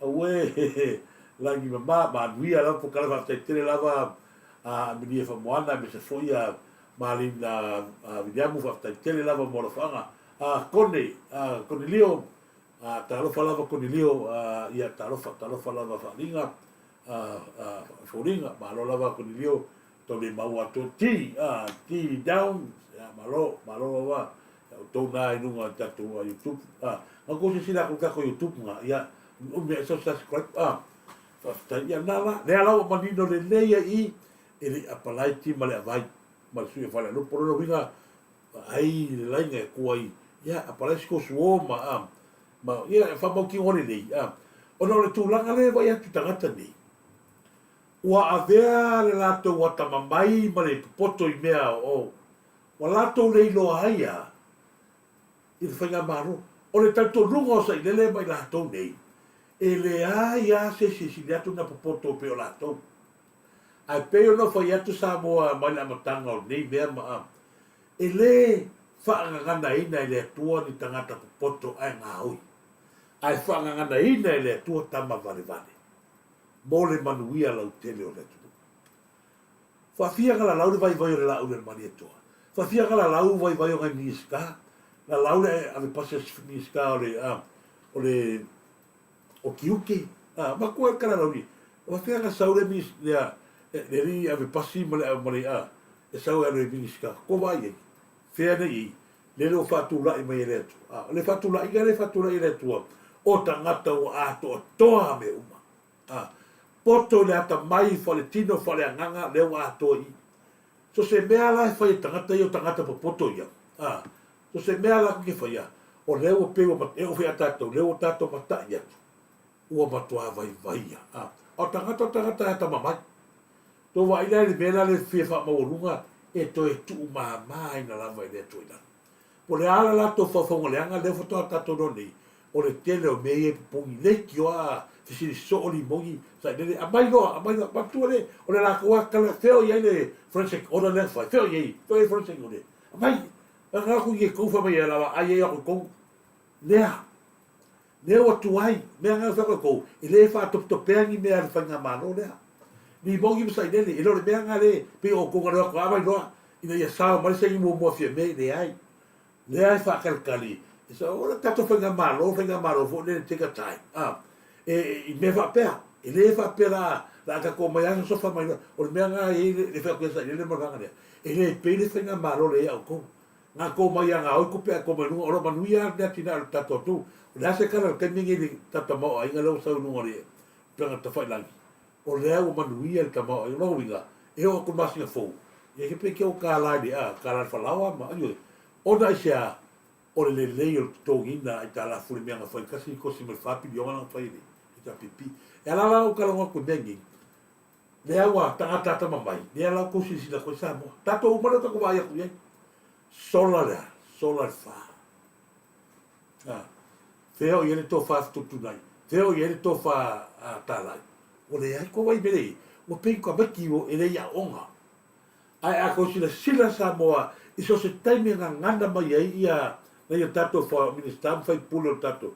aue lagi mama manuia lava pokale faafetai tele lava a Amelia Faamoana aemaise foi ia Malina Viliamu faafetai tele lava mo alofaaga a Kone a Konilio a talofa lava Konilio a ia talofa talofa lava faaliga a a foliga malo lava Konilio tau le maua atu T a T down ia malo malo lava ia outou na i luga o tatou YouTube a na kou silasila atu i tatou YouTube na ia umi ae sau subscribe a faafetai ia na la lea la ua manino lelei ai i e le i apalai ti ma le avai ma le sui o Falealupo. O lona uiga, ai le laina e tu ai, ia, apalai si tou suo ma, a, ma, ia, e faamautinoa lelei, a. Ona o le tulaga lea e vaai atu i tagata nei, ua avea le latou atamamai ma le popoto i mea o, ua latou le iloa ai a, i le faigamalo. O le talitonuga o Sailele ma i latou nei, e leai lava se isi e sili atu ona popoto pei o latou. Ae pei ona fai atu Samoa mai le amataga o lenei mea ma a, e le faagaganaina e le Atua ni tagata popoto ae gaoi, ae faagaganaina e le Atua tama valevale mo le manuia lautele o le atunuu. Faafia na lalau le vaivai o le laau i le Malietoa? Faafia na lalau vaivai o nai Minisita? Lalau le ave pasi a si Minisita o le, a, o le o tiute, a, matua e kalalauli, o fea na sau le minis, lea, le alii ave pasi ma le, ma le, a, e sau e alu e Minisita, ko vaai ai, fea nei i, lele ua faatulai mai e le Atua, a, o le faatulaiga lea e faatulai e le Atua, o tagata ua atoatoa mea uma, a, poto i le atamai, faletino, faleagaga, lea ua atoa i i. So se mea la e fai e tagata ia o tagata popoto ia, a, So se mea la ke faia, o lea ua pei ua, e oo foi ia tatou, lea ua tatou mata'i atu, ua matuā vaivaia. A, o tagata o tagata e atamamai. Tou vaai la i le mea la le fia faamaualuga e toe tuumāmāina lava i le Atua i lalo. Po o le a la latou faufauga leaga lea faatoa tatou iloa nei, o le tele o mea ia e popogi leitioa a fesili soo limoni sailele aumai loa aumai loa manatua le o le latou a tala fea o i ai le forensic order lea na fai fea o i ai fea o i ai forensic order aumai Aga aku i kou fa mai e lawa ai ai aku kou. Lea. Lea ua tuai. Mea nga fa kou. E le fa top topea ni mea le whainga malo lea. Ni mongi ma sailele. E le o le mea nga le pe o kou nga lea ko awai loa. Ina ia sao mai se i mua mua fia me le ai. Lea e whakalikali. E sa o le tatou whainga malo, whainga malo fo le take a time. Ah. E, i mea faapea. E le faapea la, la ka ko mai aso sofa mai loa. O le mea nga e le, le whea sailele ma vanga lea. E le pei le faigamalo lea ia outou. Nga kou mai ia gaoi tupe ae kou mai luga, o lo o manuia lava le atinae o le tatou atunuu. O le a se tala i le taimi lenei i le tatou tamaoaiga lea ua sau i luga o le upega tafailangi? O lea ua manuia le tamaoaiga. O lona uiga, e oo atu i le masina fou, ia ke pei ke o kālā i le, a, kālā i le falaoa ma, ioe. Ona aisea? O le lelei o le totogiina aitalafu i le mea na fai, 1.4 piliona na fai e le HRPP. E ala la lou talanoa atu i mea nei, Lea ua tagata atamamai, lea la outou silasila atu ai Samoa. Tatou uma lea ua tatou vaai atu i ai. Sola le a? Sola le fa. A, fea o i ai le tofa fetutunai? Fea o i ai le tofa talai? Ua leai ko wai mele i, ua pei ka maiki e le i aoga. Ae a kou silasila Samoa i so o se taimi e gagana mai ai ia nai o tatou fa Minisita ma faipule o le tatou,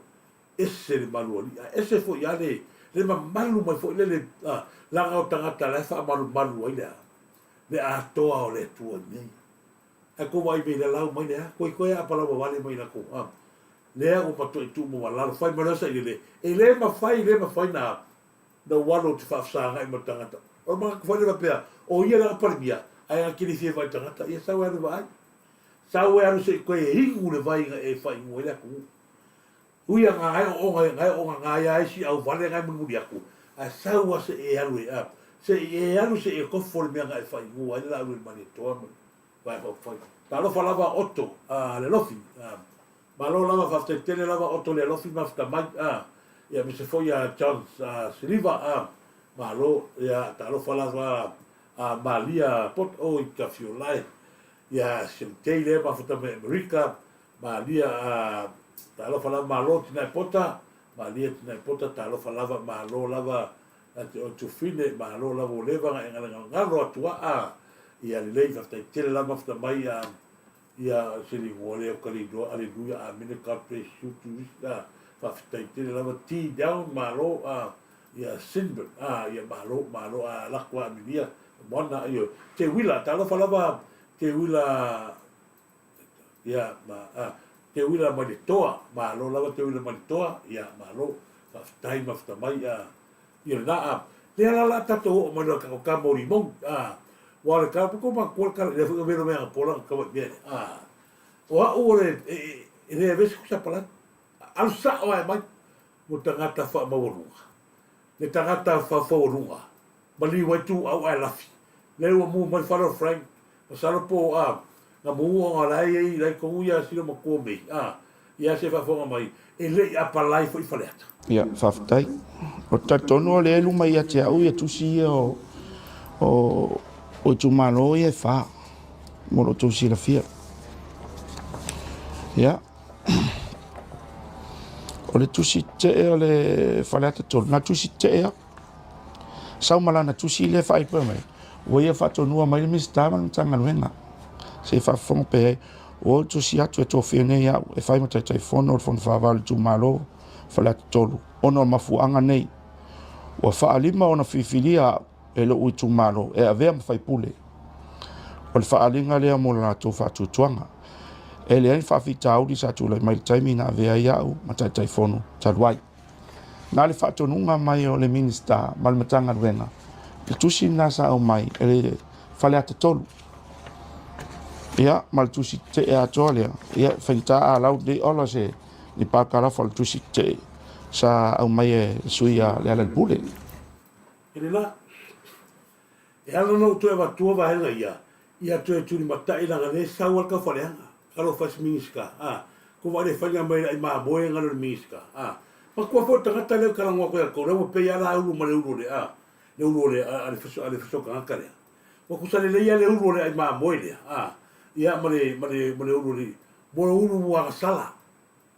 ese le malu alii ae ese foi a le le mamalu mai foi lele a, laga o tagata la e faamalumalu ai le a, le atoa o le Atua i mea ia. Ae kou vaai mei lalau mai le a, koe koe a palaua vale mai lakou a, lea ua matuai tuu maualalo, fai mai loa sailele, e le mafai, le mafai na na ou alu ou te faafesagai ma le tagata. O le manatu foi lea faapea, o ia lana Palemia, ae na te le fia vaai i tagata, ia sau e alu e vaai. Sau e alu se i toe inu le vai na e faaigu ai le atunuu. Ui a na e ooga, na e ooga na ia ai si auvale na e mulimuli atu, ae sau a se i e alu e, a, se i e alu se i e kofo le mea na e faaigu ai le laau i le Malietoa ma le Vae Faaupufai. Talofa lava Otto, a, le alofi, a. Malo lava faafetai tele lava Otto Lealofi mafuta mai a ia aemaise foi ia John Siliva a malo ia talofa lava a Malia Pot oi Tafiolae ia Semtei lea mafuta mai Amerika Malia a talofa lava malo Tinae Pota Malia Tinae Pota talofa lava malo lava ia te oe Tufine malo lava ua leva na e galegalgalo atu a ia lelei faafetai tele lava mafuta mai a Ia se ligoa lea o Kaliloa Aleluia Amene God bless you to ah faafetai tele lava T down malo ah ia Sinbert ah ia malo malo ah lako ah Amelia moana ioe Te Wila talofa lava Te Wila ia ma ah Te Wila mai le toa malo lava Te Wila mai le toa ia malo faafetai mafuta mai ah Ia lena a, lea la la tatou oo mai loa i ka ka molimou, a, ua o le ka ko ma ko ka le foi velo mea pola ka wa mea a. O a'u o le e, e, e le avesi ku sapala. Alu sa'o ae mai mo tagata faamaualuga. Le tagata faufaualuga. Maliu ai tu au ae lafi. Le ua mu mai fale o Frank. Masalo po a, na mu o nga lai ai lai kongu ia silo matua mei. A, ia se faafofoga mai, e le i apalai foi Faleata. Ia, faafetai. Ou te talitonu o lea e luma ia te au ia tusi ia o, o, o itumalo ia e whā, mo lo tou silafia. Ia, o le tusi tee o le Faleata 3, na tusi tee a, Sau ma lana tusi lea e faaipoipo mai, ua ia faatonua mai le Minisita ma le Matagaluega se i faafofoga pea ai. Ua ou tusi atu e tofia nei au e fai ma Taitaifono o le Fono Faavae o le Itumalo Faleata 3 ona o mafuaaga nei. Ua faalima ona filifilia au e lou itumalo e avea ma faipule. O le faaaliga lea mo le latou faatuatuaga. E leai ni faafitauli sa tulai mai i le taimi na avea ai au ma Taitaifono talu ai. Na le faatonuga mai o le Minisita ma le Matagaluega, le tusi lena sa aumai e le Faleata 3. Ia, ma le tusi tetee atoa lea, ia, e faigata a lau lenei ola se ni parakalafa o le tusi tetee sa aumai e le sui a Lealailepule. E le la. E ala ona ou toe avatua vaega ia, ia toe tulimatai leaga lea e sau a le taufaleaga. Talofa e se Minisita, a, ko vaai le faiga mai le ai mamoe ngalo le Minisita, a. Matua foi le tagata lea ou talanoa atu ai tou lea ua pei a la ulu ma le ulu o le, a, le ulu o le, a, le feso, a le feso tagata lea. Ua tusa lelei a le ulu o le ai mamoe lea, a, ia ma le, ma le, ma le ulu o le, mo le ulu agasala.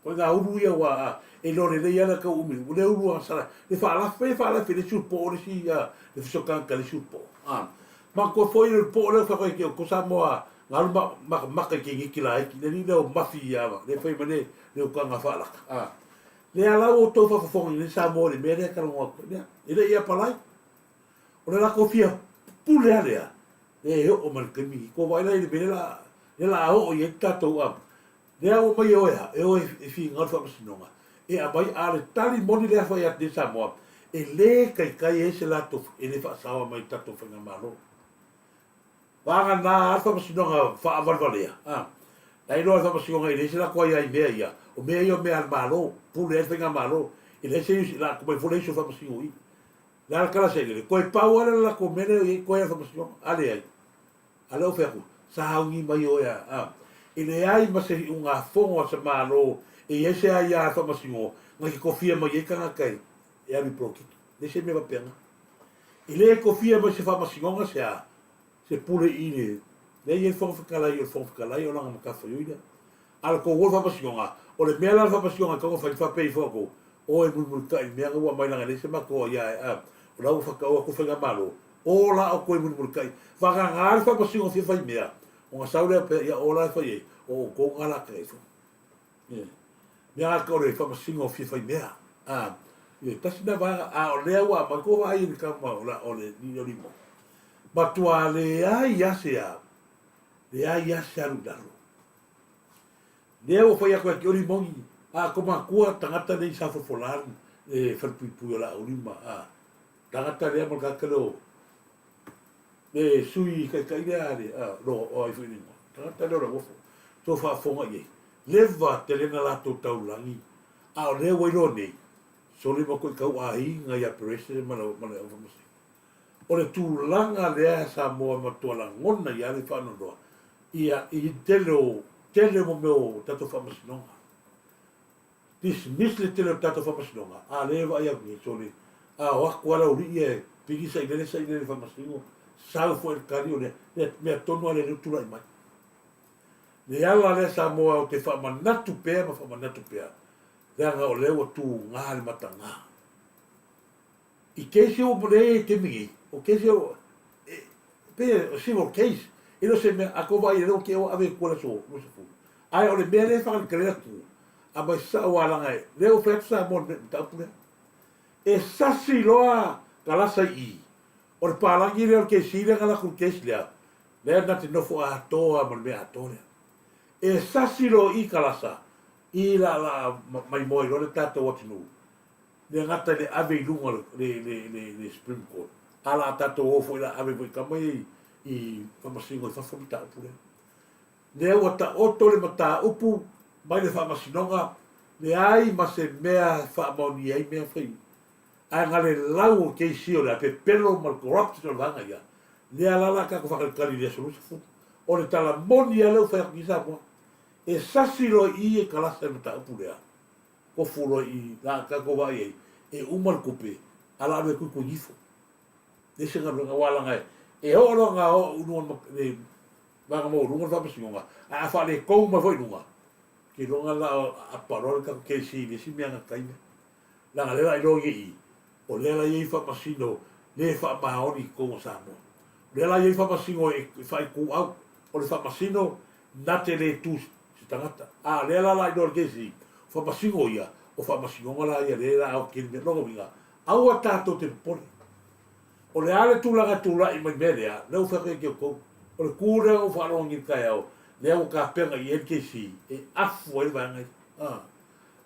Koe ngā ulu ia ua, a, e iloa lelei a le tau umi, le ulu agasala, le faalafi, e faalafi le isi ulu po o le isi, a, le feso tagata le isi ulu po, a. Matua foi le po lea ua fai atu ko Samoa Galu ma maka maka i ke giki laiti le alii lea o mafi ia va le fai mai le le ukaga faalaka a le ala ua outou faafofoga nei Samoa i le mea lea talanoa atu ai lea e le i apalai o le latou fia pule a lea e oo mai le taimi i ko vaai la i le mea lea la lea la a oo i ai le tatou a lea ua mai e oe a e oe e finagalo i le faamasinoga e aumai a le tali moni lea fai atu nei Samoa e le taitai ai se latou e le faasaoa mai i le tatou faigamalo. Vagana a le faamasinoga faavalevalea, a. Na iloa e le faamasinoga e leai se latou aia i mea ia, o mea ia o mea a le Malo, pule ai le faigamalo, e leai se use, la atumai foi le isi o faamasino i i. Le a le tala sailele, toe pau lava lea o le latou mea lea e i ai, toe a le faamasinoga, a leai. A lea ua fai atu, sauni mai oe a, a. E leai ma se iugafono a se Malo e i ai se aia a le faamasinoga na te tofia mai ai tagata e alu i polokiki. Leai se mea faapena. E le tofia mai se faamasinoga se a, se pule i le, lea e i ai le Fofoga Fetalai o le Fofoga Fetalai o lana matafaioi lea. A o le tou o le faamasinoga, O le mea la le faamasinoga e tatau ona fai, faapea ifo atu, O e mulimulitai i mea na ua aumai leaga e leai se matou aia e a, o la ua faatau atu le faigamalo, o la outou e mulimulitai, vagana le faamasinoga fia fai mea, ona sau lea pea, ia o la e fai ai, o outou na la a ifo. Ia, mea na o le faamasino fia fai mea. A, ia, tasi na vaega, a o lea ua aumai, ko vaai i le kama o la o le ni o limo. Matua leai a se a, leai a se alu i lalo. Lea ua fai atu e Kioli moni, a ko matua tagata nei sa fofola le falepuipui o Laauli ma a tagata lea ma le tagata lea o le sui taitai lea a le a lo o ai foi le igoa. Tagata lea o Lauofo. Tou faafofoga i ai. Leva tele na latou taulagi, a o lea ua iloa nei, sole ma koe tau aiga ia Perese ma le ma le aufaimasega. O le tulaga lea Samoa e matua lagona i ai le faanoanoa ia i le tele o tele mo mea o tatou faamasinoga. Dismiss le tele o tatou faamasinoga, a lea e vaai atu nei, sole, a o atu lava le aualii e pili sailele sailele faamasino, sau foi le tali o lea, lea mea tonu lava lea ua tulai mai. Le ala lea Samoa ou te faamanatu pea ma faamanatu pea, leaga o lea ua tuga le mataga. I case ua pule ai i taimi nei, o case o, e, pei o civil case, e le o se mea, a tou vaai i ai ua te ua ave i tua i le aso 20. Ae o le mea lea e faagalegale atu, a mai sao lava leaga e, lea ua fai atu Samoa i le mataupu lea. E sasi loa kalasa i i, o le palagi lea o le kesi lea na alu atu i le case lea, lea na te nofo atoa ma le mea atoa lea. E sasi loa i kalasa, i la maimoa ai loa le tatou atunuu, le gata i le ave i luga o le Supreme Court, a la tatou o foi la ave foi i tama ia i faamasino i fafo le mataupu lea. Lea ua taoto le mataupu mai le faamasinoga, leai ma se mea e faamaonia ai mea fai. Ae na le lau o KC o le a pepelo ma le corruption o le vaega ia, lea la la tatou faatalitali i le aso 20. O le tala moni lava lea ua fai atu nei Samoa. E sasi loa i i e kalasa le mataupu lea. Tofu loa i la tatou vaai ai, e uma le tupe, a la alu e tuitui ifo. Leai se galuega, aua leaga e oo loa ina oo i luga le vaega maualuga o le faamasinoga, ae a faaletonu mai foi i luga, keiloga la apa loa le tatou KC i le isi mea gata ai mea. Leaga lea la iloa i i, o lea la i ai faamasino le faamaoni i totonu o Samoa. O lea la i ai faamasino e faaituau, o le faamasino na te le tu se tagata. A o lea la la iloa le kesi, o faamasino ia, o faamasinoga la ia lea la ao kili mea. Lona uiga, aua tatou te popole. O le a le tulaga e tulai mai mea lea, lea ua fai atu ai ki outou. O le tu lea ua faalogo i le taeao, lea ua tapena i ai le kesi e afu ai le vaega ia. A.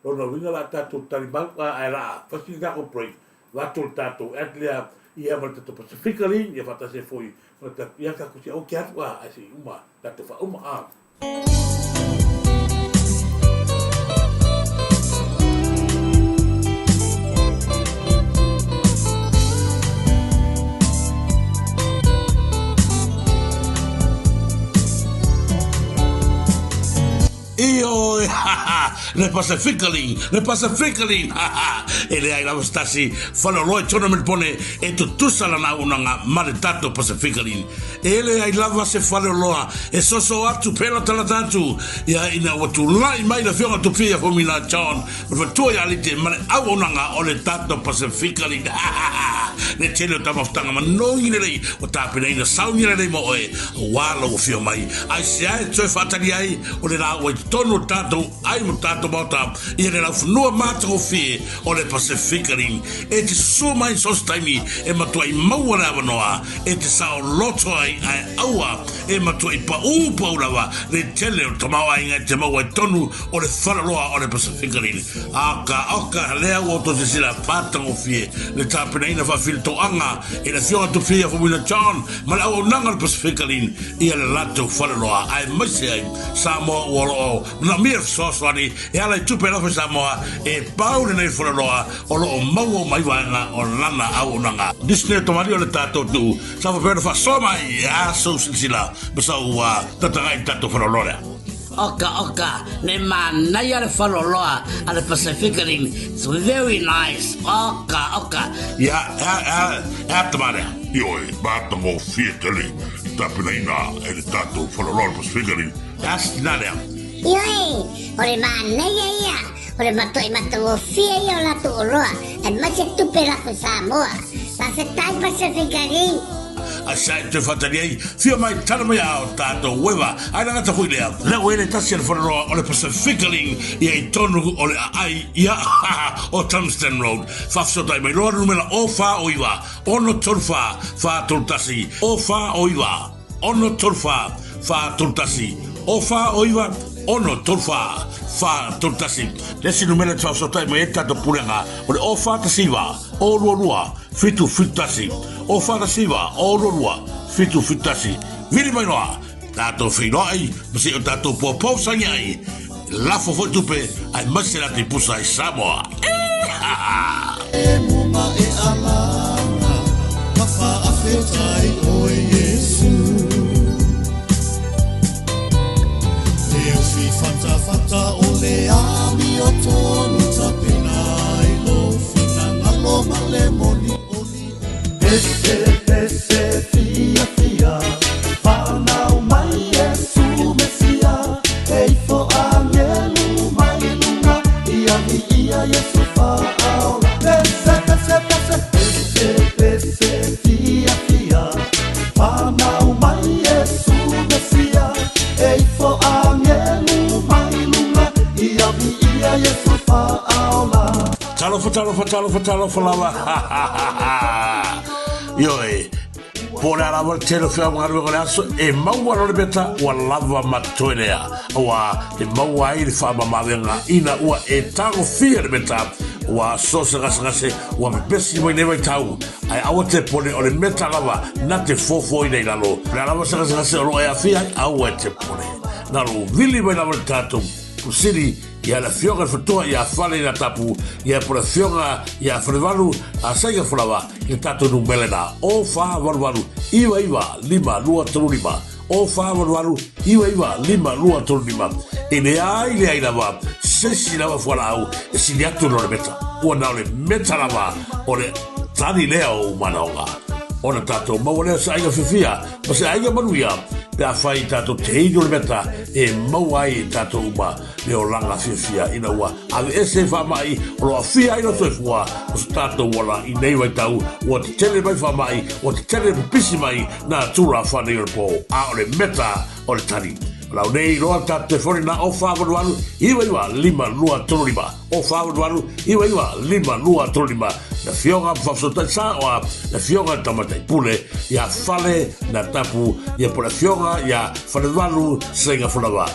Lona uiga la tatou talimau, a ae la a fai sina tatou break, avatu le tatou ad lea ia ma le tatou Pasifika League, ia faatasi ai foi ma le tatou, ia tatou se oke atu, a, ae se i uma tatou faauma, a. Ioe, ha ha, le Pacifically, le Pacifically, ha ha, e leai lava se tasi faleoloa i Tournament Pone e tutusa lana auaunaga ma le tatou Pacifically. E leai lava se faleoloa e soso atu pelatalata atu ia ina ua tulai mai le Afioga Tupia Fomina John ma le faletua ia Alite ma le auaunaga o le tatou Pacifically, ha ha ha, le tele o taumafataga manogi lelei ua tapenaina sauni lelei mo oe aua lou afio mai. Aisea e toe faatali ai o le la ua i totonu o le tatou ai mo tatou maota ia le laufanua matagofie o le Pasefika Ring e te susua mai so se taimi e matuai maua le avanoa e te saoloto ai ae aua e matuai paū pau lava le tele o le tamaoaiga e te maua i totonu o le faleoloa o le Pasefika Ring. Aka oka lea ua outou silasila matagofie le tapenaina faafilitoaga e le Afioga Tupia Faumuina John ma le auaunaga o le Pasefika Line ia le latou faleoloa aemaise ai Samoa ua o lo o manaomia le fesoasoani e ala i tupe alofa i Samoa e pau lenei faleoloa o lo o maua uma ai vaega o lana auaunaga. Disney Tamalii o le tatou atunuu sa faapea ona faasoa mai e a sou silasila ma sau tataga'i i le tatou faleoloa lea. Oka oka, ne manaia le faleoloa a le Pacific Rim, it's very nice, oka oka. Ia, e a, e a, e a tama lea? Ioe, matagofie tele i tapenaina e le tatou faleoloa o le Pacific Rim. E a se tina lea? Ioe, o le manaia ia, o le matuai matagofie ia o latou oloa, aemaise tupe lafo i Samoa. Faafetai Pasefika Link. A sa e toe faatali ai, fia mai tala mai a o tatou ueva, ae le gata foi lea, lea ua i ai le tasi a le faleoloa o le Pasefika Link ia i tonu o le aai ia o Tungsten Road. Faafesootai mai loa le numera 049 634 431 049 634 431 049 634 431. Le isi numera e te faafesootai mai ai le tatou pulega o le 049 022 771 049 022 771. Vili mai loa tatou feiloai ma se i o tatou poupou sangi ai lafo foi tupe aemaise la pusa i Samoa. Talofa, talofa, talofa, talofa lava. Ioe, po o le a lava le tele o feaogaluega o le aso, e maua loa le meta ua lava ma totoe lea. Aua e maua ai le faamamaavega ina ua e tagofia le meta, ua so se gasegase ua pepesi mai nei vaitau. Ae aua te pone o le meta lava na te fofoina i lalo. O le a lava se gasegase o lo o e aafia ai, aua e te pone. Na lou vili mai lava le tatou Pusili ia le Afioga i le Fatoa ia Fale na Tapu ia po le Afioga ia Falevalu a Saiga Folawa i le tatou numera lena o 488 99 5 2 3 5 o 488 99 5 2 3 5. E leai leai lava se isi lava fualaau e sili atu no le meta, ua na o le meta lava o le tali lea o ou manaoga ona tatou maua lea se aiga fiafia ma se aiga manuia pe afai tatou te inu le meta e maua ai e tatou uma le olaga fiafia ina ua aveese faamai o lo aafia ai lou soifua o so tatou ola i nei vaitau ua tetele mai faamai ua tetele pipisi mai nā tulafanei o le pō, a o le meta o le tali. O lau nei iloa le tatou telefoni na o 488 99 5 2 3 5 o 488 99 5 2 3 5. Le Afioga ma Faafesootai Sa oa le Afioga i le Tamaitai Pule ia Fale na Tapu ia po le Afioga ia Falevalu Seiga Folawa.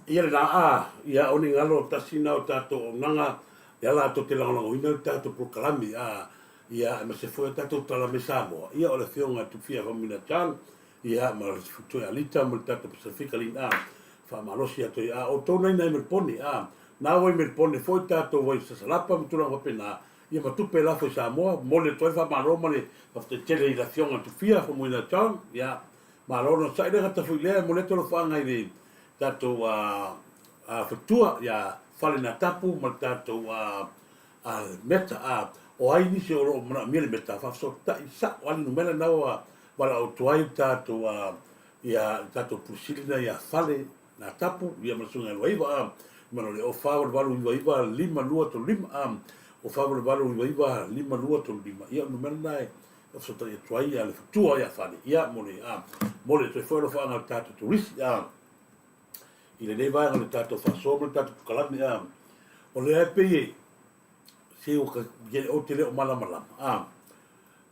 Ia le laa, ia o ni galo tasi na o tatou auaunaga, lea latou te lagolagoina le tatou polokalame, a, ia, aemaise foi o tatou tala mai Samoa, ia o le Afioga ia Tufia Faumuina Charles, ia, ma le Toe Alita ma le tatou Pasefika Lin a, faamalosi atu ai, a outou na inai Melpone, a, na ua i Melpone foi tatou vai sasalapa ma tulaga faapena, ia ma tupe lafo i Samoa, momoli atu ai le faamalo ma le faafetai tele i le Afioga ia Tufia Faumuina Charles, ia, malo le onosai le gata foi lea, e momoli atu alofaaga i le tatou a fetua ia Fale na Tapu ma le tatou a meta a o ai nisi o lo o manaomia le meta faafesootai sao lava le numera lena ua valaau atu ai le tatou a ia le tatou Pule Sili lena ia Fale na Tapu ia ma le Susuga ia Luaiva a ma le 0488 99 5235 a 0488 99 5235 ia o le numera lena e faafesootai atu ai le fetua ia Fale ia mo le a mo le toe foi alofaaga o le tatou turisi a i lenei vaega o le tatou faasoa ma le tatou polokalame a o lea e pei e se ua ka ou te le o malamalama a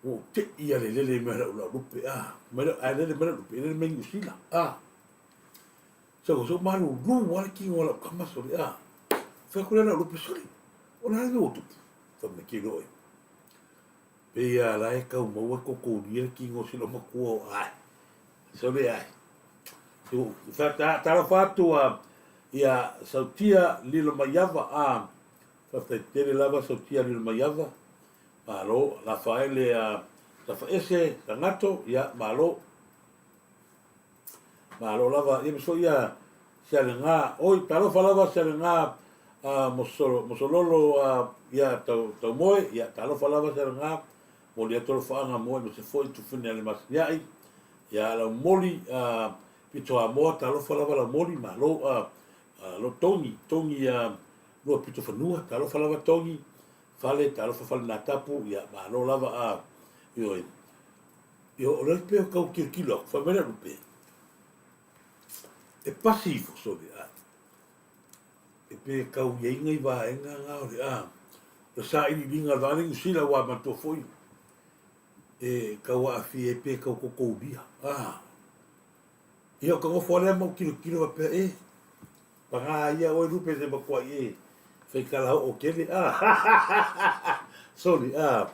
ua ou tei a le lele mai lau lau lupe a mai lau ae lele mai lau lupe e lele mai Niu Sila a so so malulu a le tino o lau tama sole a fai atu lea lau lupe sole o le a le mea ua tupu fai mai ke iloa pei a la e tau maua totolia le tino o si loomatua o ae sole ae Talofa atu ia Sautia Lilomaiava a faafetai tele lava Sautia Lilomaiava malo Lafaele Tafaese Tagato ia malo. Malo lava, ia ma foi ia Sialega, oi, talofa lava Sialega, Mosolo, Mosololo, ia tau, Taumoe, ia, talofa lava Sialega, moli atu alofaaga mo aemaise foi tufune a le Masiniai, ia, Laumoli, Pito Amoa, talofa lava Laumoli, malo, lo Togi, Togi, Lua Pito Fanua, talofa lava Togi, Fale, talofa Fale Natapu, ia, malo lava, a, ioe, Io, o le pe o kau kilokilo aku, fai mai le lupe. E pasi ifo sole a e pe kau iaiga i vaega nga o le a o le sailiiliga o le vaega Niu Sila ua manatua foi e kau aafia ai pe kau kokoulia a ia o ka nofo lea ma ou kilokilo faapea e paga ia oe lupe se matuai e faikala oo tele a soli a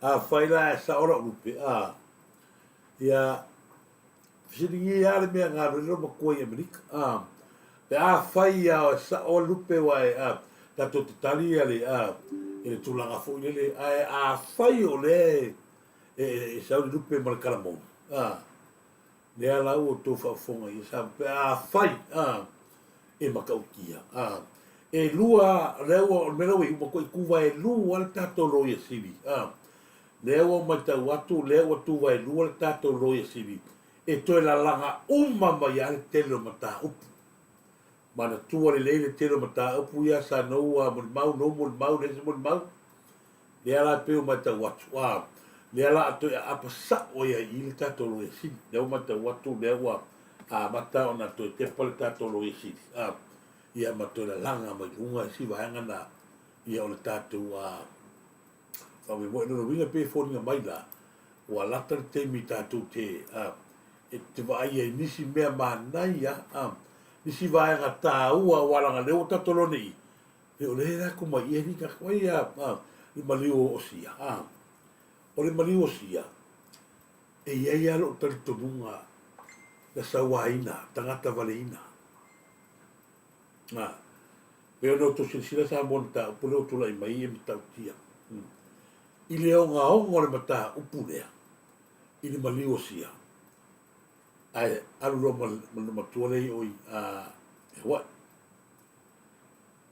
afai la e sao lau lupe a ia Fesiligia lava le mea galue lelo matua i Amerika. A, pe afai a e sao le lupe aua e, a, tatou te tali a le, a, i le tulaga foi lele, ae afai o lea e, e, e sau le lupe ma le kalamoni, a, lea la ua outou faafofoga i sa, pe afai, a, e matautia, a, e lua, lea ua, o le mea lea ua iu, matuai tuvaelua le tatou Loia Sili, a, Lea ua matau atu, lea ua tuvaelua le tatou Loia Sili e toe lalaga uma mai ai le tele o mataupu. Manatua lelei le tele o mataupu ia sa nou a molimau, nou molimau, leai se molimau. Lea la pei ua matau atu, a, lea la a toe aapa sao ai ai i le tatou Loia Sili. Lea ua matau atu, lea ua amata ona toe tepa le tatou Loia Sili, a, ia ma toe lalaga mai luga isi vaega na, ia o le tatou, a, Faamoemoe, lona uiga pei e foliga mai la, ua lata le taimi tatou te, a, e te vaai ai nisi mea manaia, a, nisi vaega taua aua leaga lea ua tatou iloa nei, e o lea e mai i alii tatou ai a, a, le maliu o Osia, a. O le maliu o Osia, e i ai lava lou talitonuga na sauaina, tagata valeina. A, pei ona outou silasila sa mo le mataupu lea ua tulai mai e matautia. I le ogaoga o le mataupu lea, i le maliu o Sia, ae alu loa ma le matua lea i o i Hawaii.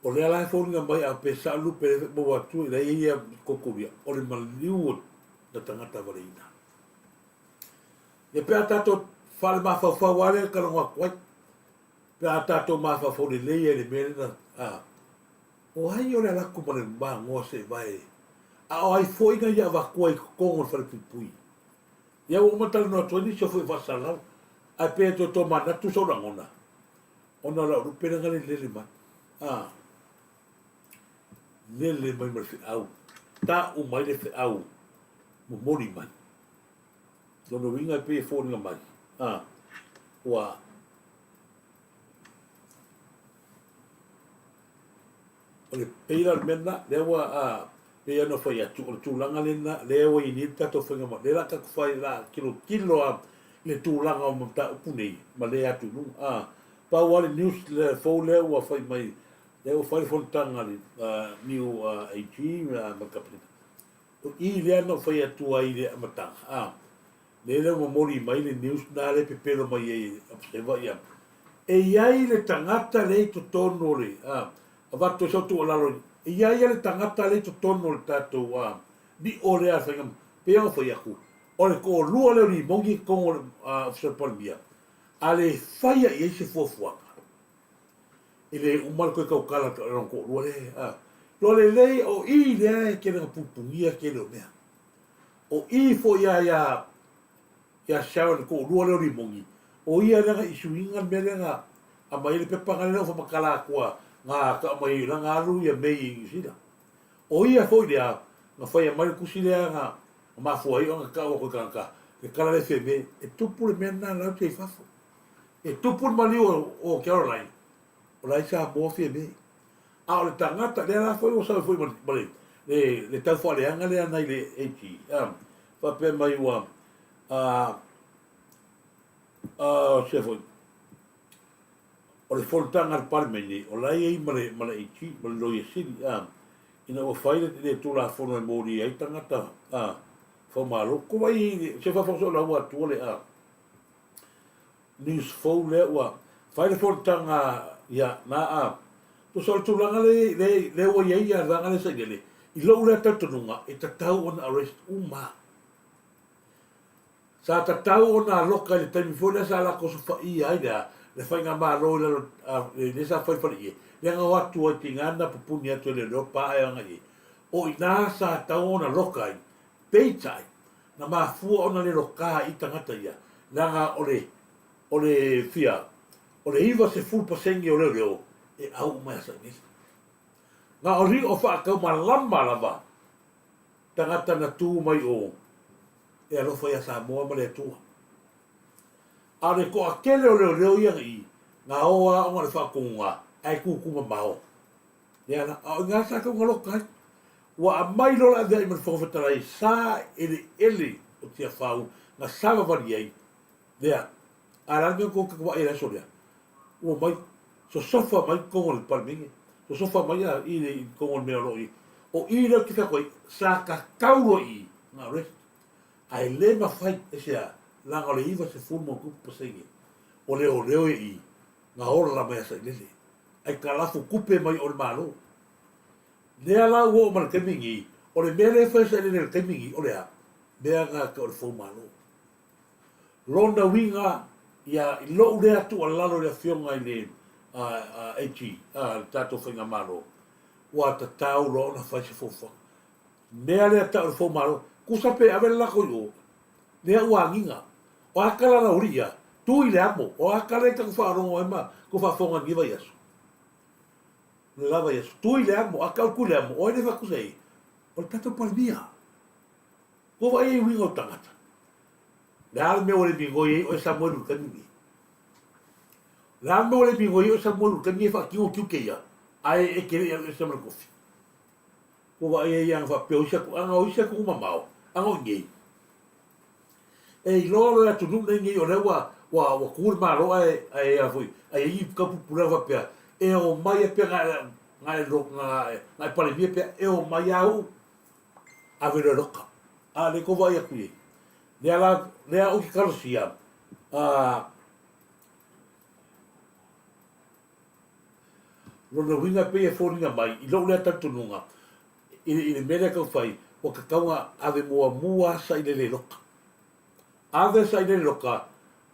O lea la e foliga mai a pe sao lupe lea maua atu i lea ia kokoria, o le maliu o na tagata valeina. Ia pe a tatou fale mafaufau a lea e kalago atu ai. Pe a tatou mafaufau lelei ai i le mea lena, a, o ai o le alu atu ma le magoa se i vae, a o ai foi na ia avatua i totonu o le falepuipui? Ia ua uma talanoa atu ai nisi o foi faasalau, ae pei e toe tomanatu sou lagona, ona o lau lupe lea na lelele mai, a, lele mai ma le feau, tau mai le feau, momoli mai. Lona uiga e pei e foliga mai, a, ua O le pei la o le mea lena, lea ua a, pei ona fai atu, o le tulaga lena, lea ua i ai nei le tatou faiga ma, lea la tatou fai la tilotilo a i le tulaga o mataupu nei, ma le atu i luga. A, pau lava le news le fou lea ua fai mai, lea ua fai le fonotaga a le new AG ma le Kapeneta. O i lea na ou fai atu ai i le amataga, a, Lele ua momoli mai le news na lea e pepelo mai ai e Observer ia e iai le tagata lea i totonu o le a avatu ai sau tuualalo e iai ia le tagata lea i totonu o le tatou a ni'o lea a faiga pei ona fai atu o le toalua lea o Limogi i totonu o le Ofisa o le Palemia a le faia i ai se fuafuaga e le uma le toe tautala lona toalua lea a loa lelei o i lea e tele na pupugia tele o mea. O i foi a ia ia Sharon toalua lea o Limogi, o ia lea na issue ina le mea lea na aumai ai le pepa na lea na faamatala atu a na ka aumai ai la na alu ia May i New Zealand. O ia foi lea na faia mai le tusi lea na mafua ai ona tau atu i tagata le tala lea feme e tupu le mea lena la te i fafo. E tupu le maliu o Caroline o la e i Samoa Fiame. A o le tagata, lea la foi ua sau ai foi ma le, le, le tau faaleaga lea nai le AG, a, faapea mai ua, a, a, se foi, o le fonotaga a le Palemene, o la e i ai ma le, ma le AG, ma le Loia Sili, a, ina ua fai le, le Tulafono e molia ai tagata, a, faumalo, ko wai, se faafofoga lau atua le, a. News fou lea ua fai le fonotaga ia na a tusa o le tulaga le le le ua i ai ia vaega lea sailele i lou lea talitonuga e tatau ona arrest uma. Sa tatau ona aloka i le taimi foi lea sa latou osofaia ai le a le faigamalo i lalo lea sa fai i le faleie lea na o atu ai tiga na pupuni atu e leoleo pa ae agai ai. O i ina sa tatau ona loka ai peitai na mafua ona le loka i tagata ia leaga o le o le fia o le 90% o leoleo e au uma ia Sailele. Na o lio faataumalama lava tagata na tu mai o e alofa ia Samoa ma le Atua. A o le toatele o leoleo ia na i, na o a ona o le faatonuga ae tutu mamao. Lea la, a o i ina sa tau galoka ai. Ua aumai loa le aveai ma le Fofoga Fetalai sa eleele o Tiafau na savavali ai, lea, a o le a le mea tou te vaai ai i le aso lea? Ua omai, sosofa mai totonu o le Palemene, sosofa mai a i le i totonu o le mea o lo o i ai. O i lea ou te fai atu ai, sa tatau loa i i ona arrest, ae le mafai, aisea? Leaga o le 90 ma ona tupu pasene o leoleo e i na ola mai a Sailele, ae talafu tupe mai o le Malo. Lea la ua oo mai le taimi lenei, o le mea lea e fai e Sailele i le taimi lenei, o le a? Mea na te o le foumalo. Lona uiga, ia, i lou lea tuualalo i le Afioga i le AG, le tatou Faigamalo, ua tatau loa ona fai se fuafuaga. Mea lea tau o le foumalo, tusa pe ave le lako i o, lea ua agiga. O a tala la uli ia, tu i le amo, o a tala e tatou faalogo ai ma tou faafofoga i lenei vaiaso. O le la vaiaso, tu i le amo, a tau tu i le amo, o ai le faatusa i ai? O le tatou Palemia. Ua vaai ai uiga o tagata. Le a le mea ua le migoi ai oe Samuelu i le taimi lenei? Le a le mea ua le migoi ai oe Samuelu i le taimi lenei e faatino tiute ia, ae e te le i alu ese ma le tofi? Ua vaai ai ana faapea o isi atu, ana o isi atunuu mamao, ana o inei. E iloa loa e atunuu nei nei o lea ua, ua, ua tu le Malo ae, ae a foi, ae i ai ni taupulepulega faapea, e omai ai pea na, na, na, na e Palemia pea, e omai a uu, ave loa e loka. A lea tou vaai atu i ai. Lea la, lea ou te talosia, a, lona uiga e pei e foliga mai, i lou lea talitonuga, i, i le mea lea tau fai, ua tatau ona ave muamua sailele loka. Ave sailele loka,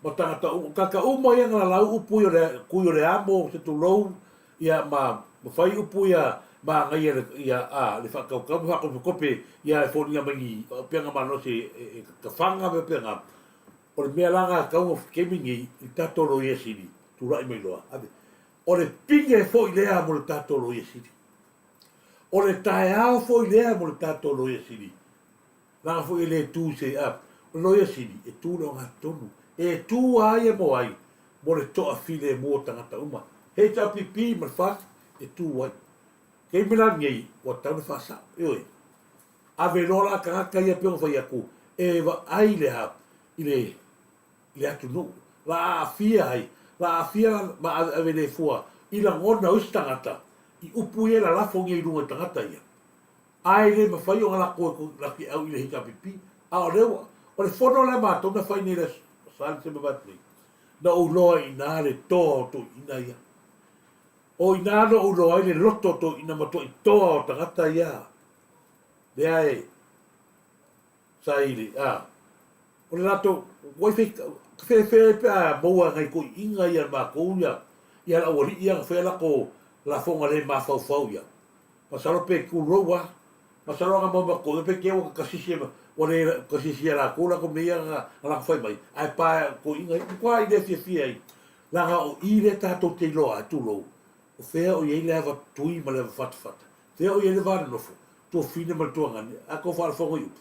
ma tagata uma, tagata uma ia na lalau upu ia o le kui o le amo, se tulou, ia ma, ma fai upu ia ma agaia le, ia, a, le faatautau ma faakopekope ia e foliga mai ni upega malosi e, e, e tafaga ma upega. O le mea la na tatau ona taimi nei i le tatou Loia Sili, tulai mai loa, ave. O le pine foi lea mo le tatou Loia Sili. O le taeao foi lea mo le tatou Loia Sili. Leaga foi e le tu se a, o le Loia Sili, e tu i le ogatotonu. E tu a ia mo ai? Mo le toafilemu o tagata uma. HRPP ma le FAST e tu ai. Taimi la lenei, ua tatau ona faasao. Ioe. Ave loa la tagata ia pei ona fai atu, e vaai le a, i le, i le atunuu. La aafia ai, la aafia ma aveave le fua i lagona o isi tagata i upu ia e lalafo nei i luga i tagata ia. Ae le mafai ona lako e laki au i le HRPP. A o lea ua, o le fono lea matou na fai nei i le Aso Sa Lisema vae atu nei, na ou iloa ai i ina le toa o toeaiina ia. O i ina na ou iloa ai le loto o toeaiina matuai toa o tagata ia lea e sa i le, a, o le latou, ua i fefe pe a maua e nai toeaiina ia matou ia, ia le aualii ia na faia latou lafoga le mafaufau ia. Masalo pe tulou a. Masalo ana mau matou pe te ua kasisi ua le kasisi e latou latou mea ia na latou fai mai ae pa toeaiina ia. Matua le fiafia ai leaga o i lea tatou te iloa ai, tulou, o fea o i ai le ava tui ma le ava fatafata, fea o i ai le va nonofo, tuafine ma le tuagane, a tou faalofoga i upu.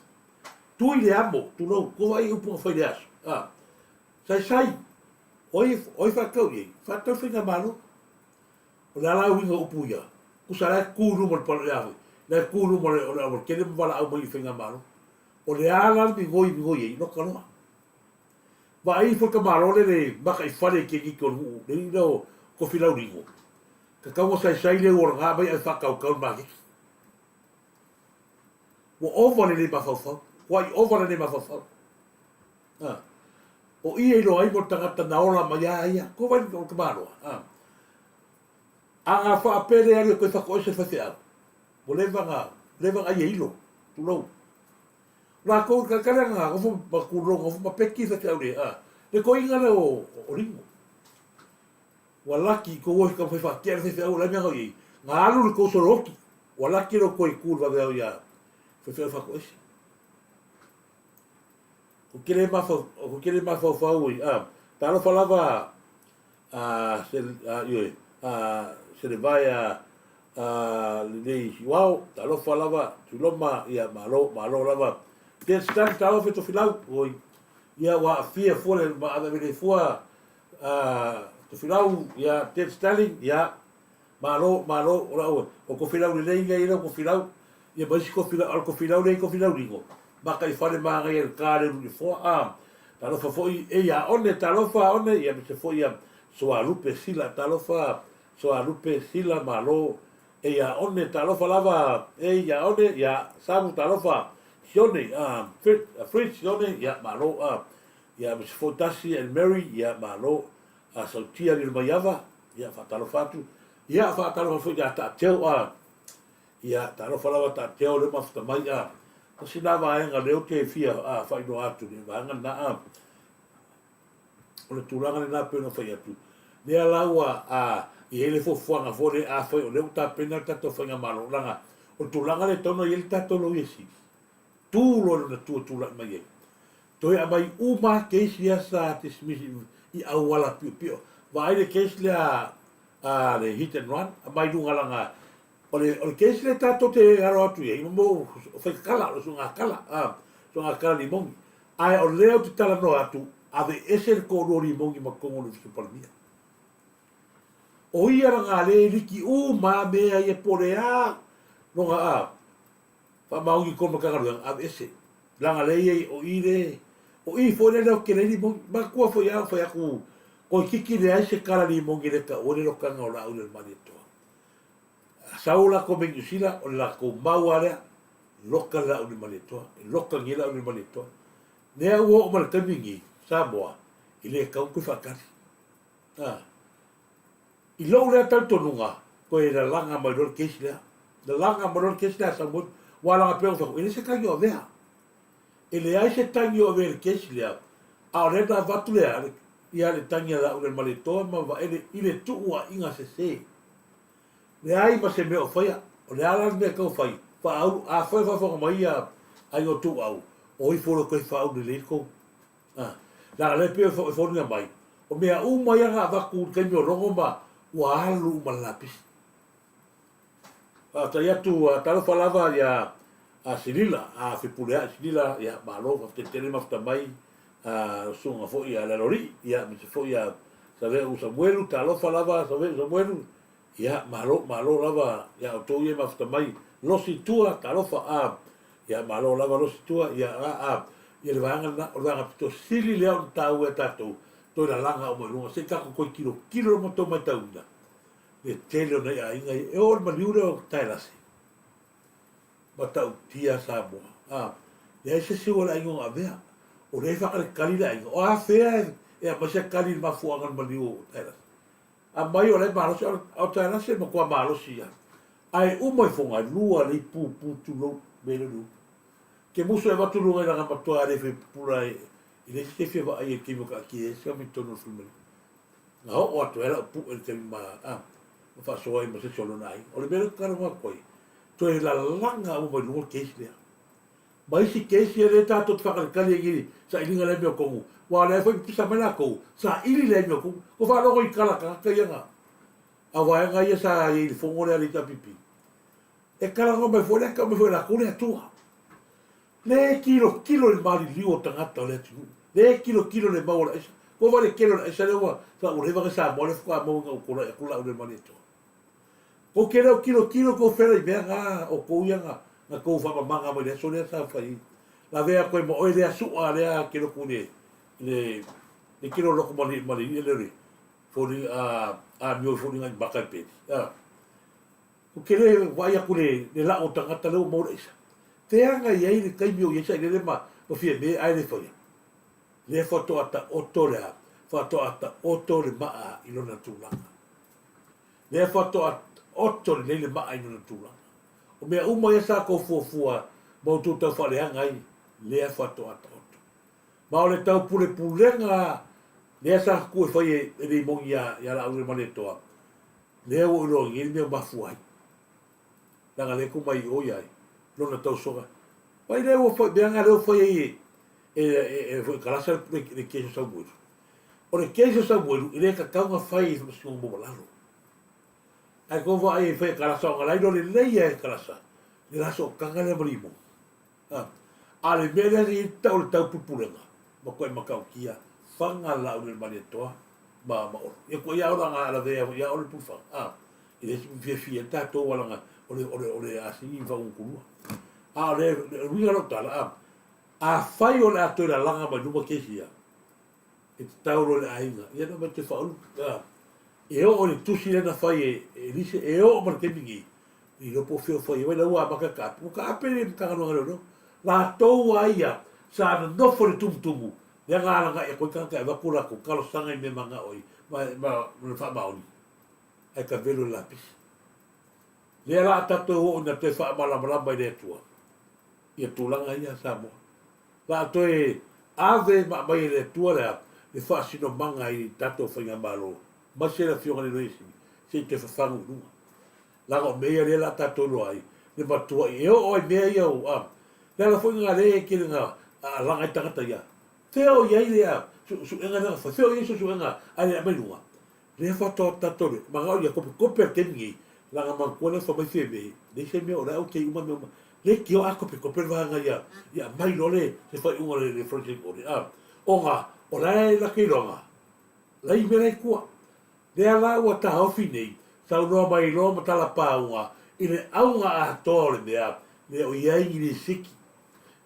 Tui le amo, tulou, tou vaai i upu na fai i le aso, a. Saisai, o ai, o ai faatau i ai? Faatau i faigamalo. O le a la uiga o upu ia? Tusa la e tu i luma o le pale, le a foi? La e tu i luma o le, o le aualatele ma valaau mai i faigamalo. O le a la le migoi migoi ai? Loka loa. Vaai ifo le tamaloa lea le maka i fale i keniki o le nuu, le alii lea o Kofi Laulino. Tatau ona saisai le ualaga mai ae faatautau le maketi. Ua ova le le mafaufau. Ua i ova le le mafaufau. Ha. O i e iloa ai mo le tagata na ola mai a ia, ko wai o le tamaloa, a. A nga faapele alu e koe whakoese le faifeau, ua leva na, leva na ai e ilo, tulou. Lakou ka kale nga gofo ma kulou gofo ma peki faifeau le, a. Le koiga lea o, o Ringo. Ua laki kou oe ka fai whaatea le faifeau o le a mea nga o iai, nga alu le kou solo oki, ua laki lo koe ku le vaveao ia faifeau whakoese. Ko kele mafau, ko kele mafaufau i, a, talofa lava a, se, a, ioe, a, se le vae a, a, lenei Siuao, talofa lava, Tuiloma, ia, malo, malo lava. Ted Stan, talofa i Tofilau, oi, ia, ua aafia fua le, ma aveave nei fua, a, Tofilau, ia, Ted Stanley, ia, Malo, malo, o lau, o Kofilau lelei ia ia Kofilau, ia ma isi Kofilau, a o le Kofilau lea i Kofilau Ligo, maka i fale magaia i le ka le ulu foa, a, talofa foi, e ia one, talofa one, ia me se foi ia Soalupe Sila, talofa Soalupe Sila, malo, e ia one, talofa lava, e ia one, ia Samu, talofa, Sione, a, Fritz, Sione, ia, malo, a, ia me se foi Tasi and Mary, ia, malo, a Sautia Lilomaiava, ia faatalofa atu, ia faatalofa foi ia Taateo a, ia talofa lava Taateo le mafuta mai a, tasi na vaega lea ou te fia a faailoa atu le vaega lena a, o le tulaga lena pei ona fai atu, lea la ua a i ai le fuafuaga foi lea afai o lea ua tapena le tatou faigamalo leaga o le tulaga lea e tatau ona i ai le tatou Loia Sili, tu loa i lona tu e tulai mai ai. Toe aumai uma lava case ia sa dismiss i auala piopio. Vaai le case lea a le hit and run, aumai luga lana, o le, o le case lea tatou te alo atu i ai, mo faikakala, o le suegakala, a, suegakala limogi. Ae o lea ou te talanoa atu, aveese le toalua limogi ma totonu o le Ofisa Palemia. O ia lana lea e liki uma lava mea ia po o le a lona, a, Faamaoni ko Matagaluega aveese leaga lea iai o i le o i foi lea leo tele ai limoni matua foi a fai atu toeititi leai se kala limoni le taua le lotaga o laau i le Malietoa sau latou mai Niu Sila o le latou mau a lea loka le laau i le Malietoa e loka nei laau i le Malietoa lea ua oo mai le taimi nei Samoa e le tatau ona toe faatali a I lou lea talitonuga, toe lalaga mai loa le case lea. Lalaga mai loa le case lea a Samuel, ua laga pea ona fai atu, e leai se tagi o avea. E leai se tagi o avea i le case lea, a o lea na avatu le, ia le tagi a Laaulialemalietoa ma Vaele i le tuuaiga sese. Leai ma se mea o faia. O le a la le mea e tau fai? Faaulu, afai o faafofoga mai ia aiga o Tuuau, o ifo loa toe faaulu lelei le tou. A, leaga lea pei e foliga mai, o mea uma ia na avatu i le taimi o Logo ma ua alu uma le lapisi. Faafetai atu, talofa lava ia a Silila, a Fepuleai Silila, ia malo, faafetai tele mafuta mai, a susuga foi ia Lealolii, ia aemaise foi ia Saveu Samuelu, talofa lava Saveu Samuelu, Ia, malo, malo lava ia outou ia e mafuta mai, losi tua, talofa, a, ia, malo lava losi tua, ia, a, a, ia le vaega lena, o le vaega pito sili lea ona taua ia tatou, toe lalaga uma i luga, se i tatou toe tilotilo ma tou matauina, le tele o nai aiga ia, e oo i le maliu lea o Taelase, matautia Samoa, a, leai se isi o le aiga o avea, o lea e faakalikali le aiga, o afea e aumai se kali i le mafuaaga o le maliu o Taelase. Aumai o la e malosi, a o Taelase e matua malosi ia. Ae uma ifoga e lua lei pupu tulou me lea le upu. Ke musu e avatu luga i lana matua le fai pupula e i le isi te fia vaai e taimi o taatia ai se mai totonu o le falemai. Na oo atu ai lau pu'e i le taimi ma a ma faasoa ai ma se isi o lona aiga. O le mea lea ou te talanoa atu ai, toe lalaga uma mai luga le case lea. Ma isi kesi ia lea tatou te faakalikali ai i sailiga le amiotonu, aua o lea foi pipisa mai latou, saili le amiotonu. Ua faalogo i tala a tagata ia na, a vaega ia sa i ai i le fono lea a le HRPP. E talanoa mai foi lea, tau mai foi e latou le Atua. Le tilotilo i le maliliu o tagata o le atunuu. Le tilotilo i le mau o le aisa. Ua vaai i le tele o le aisa lea ua, sa ua leva na Samoa lea faatoa maua ina ua tulai atu Laaulialemalietoa. Kou te leo tilotilo tou fela i mea na o tou ia na na tou faamamaga mai le aso lea sa fai ai. Lavea atu ai ma oe lea su'a lea te lotu i le i le le tele o lotu ma le ma le i'a lea o le foliga a amio i foliga i maka i peli. A. Ou te le vaai atu le le la'u o tagata lea ua maua le aisa. Feaga i ai le taimi o i ai sailele ma ma Fiame ae le faia. Lea faatoa taoto le a? Faatoa taoto le maa i lona tulaga. Lea faatoa oto lelei le maa i lona tulaga. O mea uma ia sa tou fuafua ma outou tau faaleaga ai, lea faatoa taoto. Ma o le taupulepulega lea sa tutu e fai e Limoni ia, ia Laaulialemalietoa, lea ua ou iloa nei le mea ua mafua ai. Leaga lea e tuu mai i o ia ai, lona tausoga. Vai lea ua fai, mea na lea ua fai ai e, e, e, e, foi Kalasa le, le case o Samuelu. O le case o Samuelu, e le tatau ona fai i faamasinoga maualalo. Ae tou vaai e fai e Kalasa ona la iloa lelei lava e Kalasa le la sootaga lea ma Limoni. A, a le mea lea i tau le taupulepulega, matuai matautia faga Laaulialemalietoa ma, ma Olo. Ia koe ia Olo aga lavea ia Olo le pulfaga. A, e le fiafia ai tatou alaga o le, o le, o le asini ma faaugutulua. A o le, le uiga o lau tala, a, afai o le a toe lalaga mai luma kesi ia, e tatau loa i le aiga, ia na mai te faaulu, a, e oo i le tusi lea na fai e Elise, e oo ma le taimi nei, le iloa po o fea o fai ai, vai la ua amata taape, ua taape le Matagaluega a Leoleo. Latou a ia sa nonofo i le tumutumu, lea na alaga'i atu ai tagata e avatu latou talosaga i mea mana'o ai ma, ma, ma le faamaoni, ae tavelo i le lapisi. Lea la a tatou oo ina toe faamalamalama i le Atua ia tulaga ia Samoa. La a toe ave ma aumai e le Atua le a, le faasinomaga i tatou faigamalo, aemaise le Afioga i le Loia Sili, se i toe fafagu i luga. Leaga o mea ia lea la a tatou iloa ai, le matua'i e oo ai mea ia o a, le ala foi lena lea e tele ina alaga ai tagata ia, fea o i ai le a, suesuega lea na fai, fea o i ai suesuega a le aumai i luga? Lea faatoa tatou le manao ia kopekope le taimi nei, leaga manatua lea fai mai Fiame, leai se mea o la e okay uma mea uma. Leitioa a kopekope le vaega ia, ia aumai loa le se faaiuga o le forensic audit a, ona o la e lata iloaga, la i mea la i tua. Lea la ua taofi nei, saunoa mai loa ma talapauga i le auga atoa o le mea, le o i ai ni lisiti,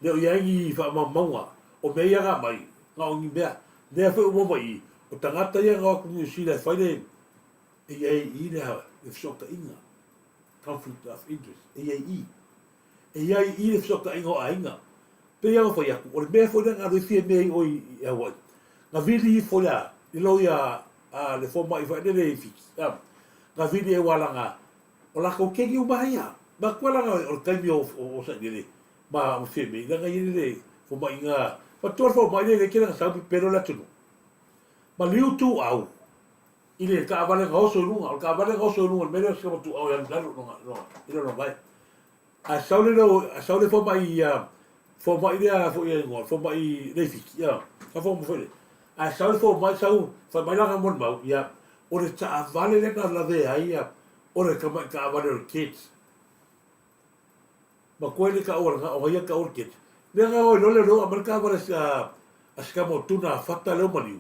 le o i ai ni faamaumauga o mea ia na aumai, na o ni mea. Lea foi ua maua mai i i, o tagata ia na o atu i Niu Sila e fai le e i ai i i le fesootaiga, conflict of interest, e i ai i i. E i ai i i le fesootaiga o aiga. Pei lava ona fai atu, o le mea foi lea na alu ai Fiamē i o i Hawaii, na vili ifo ia i loia a le fomai foi lele i Fiti, na vili e ualaga o latou kegi uma ia. Manatua laga o le taimi o Sailele ma Fiamē, leaga e i ai le fomai na, manatua le fomai lele e tele na sau pepelo le atunuu. Maliu Tuuau i le taavale na oso i luga, o le taavale na oso i luga i le mea lea o le sikama Tuuau e alu i lalo i lona vae. Ae sau le leo, sau le fomai ia, fomai lea foi ia igoa, fomai Leifiti, ia, ka fomai foi lea. Ae sau le fomai, sau, fai mai lana molimau, ia, o le taavale lea na lavea ai ia, o le tamai taavale o le kids. Matua le taua lena, o ia taua le kids. Lea na oi loa le leo, aumai le taavale a, a Sikamotuna a Fata leo maliu.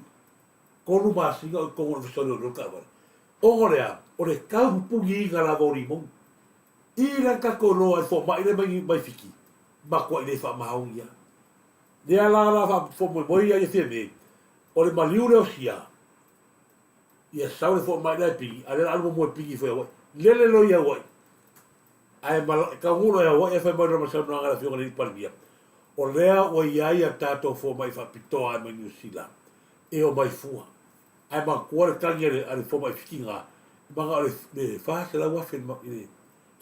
Tolu masina o i totonu o le Ofisa o Leoleo le taavale. Ona o le a? O le tau pupugiina lava o limoni. I la tatou iloa ai fomai lea mai mai Fiti, matuai le faamaoni a. Lea la la faamoemoe ia ia Fiame, o le maliu lea o Sia, ia sau le fomai la e pigi, a lea la alu muamua e pigi ifo i Hawaii. Lele loa i Hawaii, ae taunuu loa i Hawaii ae fai mai loa ma le saunoaga a le afioga i le alii Palemia, o lea ua i ai a tatou fomai faapitoa mai Niu Sila e omai fua. Ae manatua le tagi a le fomai Fiti na, e manao i le 400,000 i le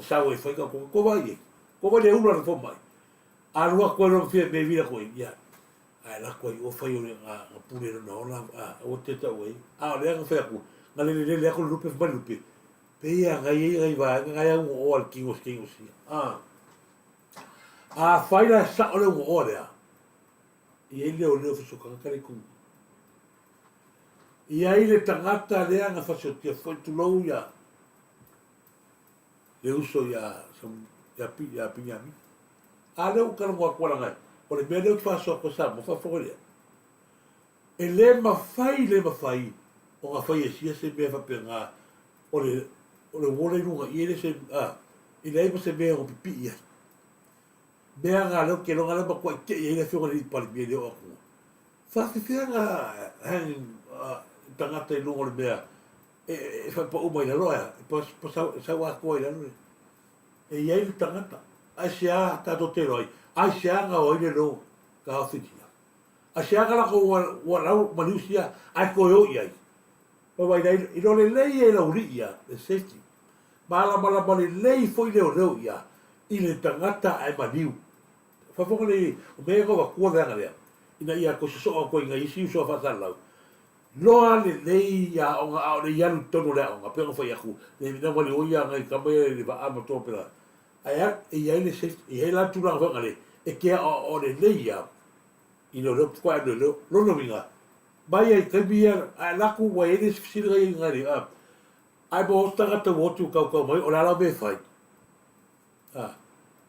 sau e fai tatou. Tou vaai i ai, tou vaai i le ula a le fomai. Alu atu ai loa ma Fiame vili atu ai, ia, ae alu atu ai o fai o le na pule lona ola, aua te tau ai. A o lea na fai atu, na lele lele atu le lupe, fai mai le lupe, pei a na i ai nai vaega na e au oa le tino o se tino sia. Afai la e sao le ugoa lea, e i ai leoleo fesootagata le itu. E i ai le tagata lea na fasiotia foi, tulou ia le uso ia ia Piniamina. A lea ua talanoa atu alaga, o le mea lea ou te faasoa atu ai Samoa, faafofoga lea. E le mafai, le mafai ona fai e sia se mea faapena o le o le uo lea i luga i e le se a, e leai ma se mea e ono pipii ai. Mea na lea ou te iloa na lea matuai tei ai le afioga i le Palemia i le oo atu. Faafefea na hang tagata i luga o le mea e faapau mai lalo ae a? E sau atoa i lalo le e i ai le tagata. Aisea tatou te iloa ai? Aisea na o ai le lo taofitia? Aisea ka lako ua ua lau maliu sia ae toe o i ai? Vaivai la iloa lelei e lau alii ia le safety. Malamalama lelei foi leoleo ia i le tagata ae maliu. Faafofoga lelei, o mea ia na avatua le vaega lea ina ia toe sosoo atu ai i nai isi uso a faasalalau. Loa lelei i aoga a o le i alu i totonu o le aoga, pei ona fai atu, le na maliu ai ia nai tama ia i le vaa ma tolo pela. Ae a, e i ai le safety, e i ai la le tulaga foi lea e te aoaoa lelei lava i leoleo faatoa e alu i leoleo. Lona uiga, mai ai i taimi ia, a e alu atu ua i ai le isi fesili na i ai i a, ae mo se tagata ua oti ua tautau mai, o le a lau mea e fai? A,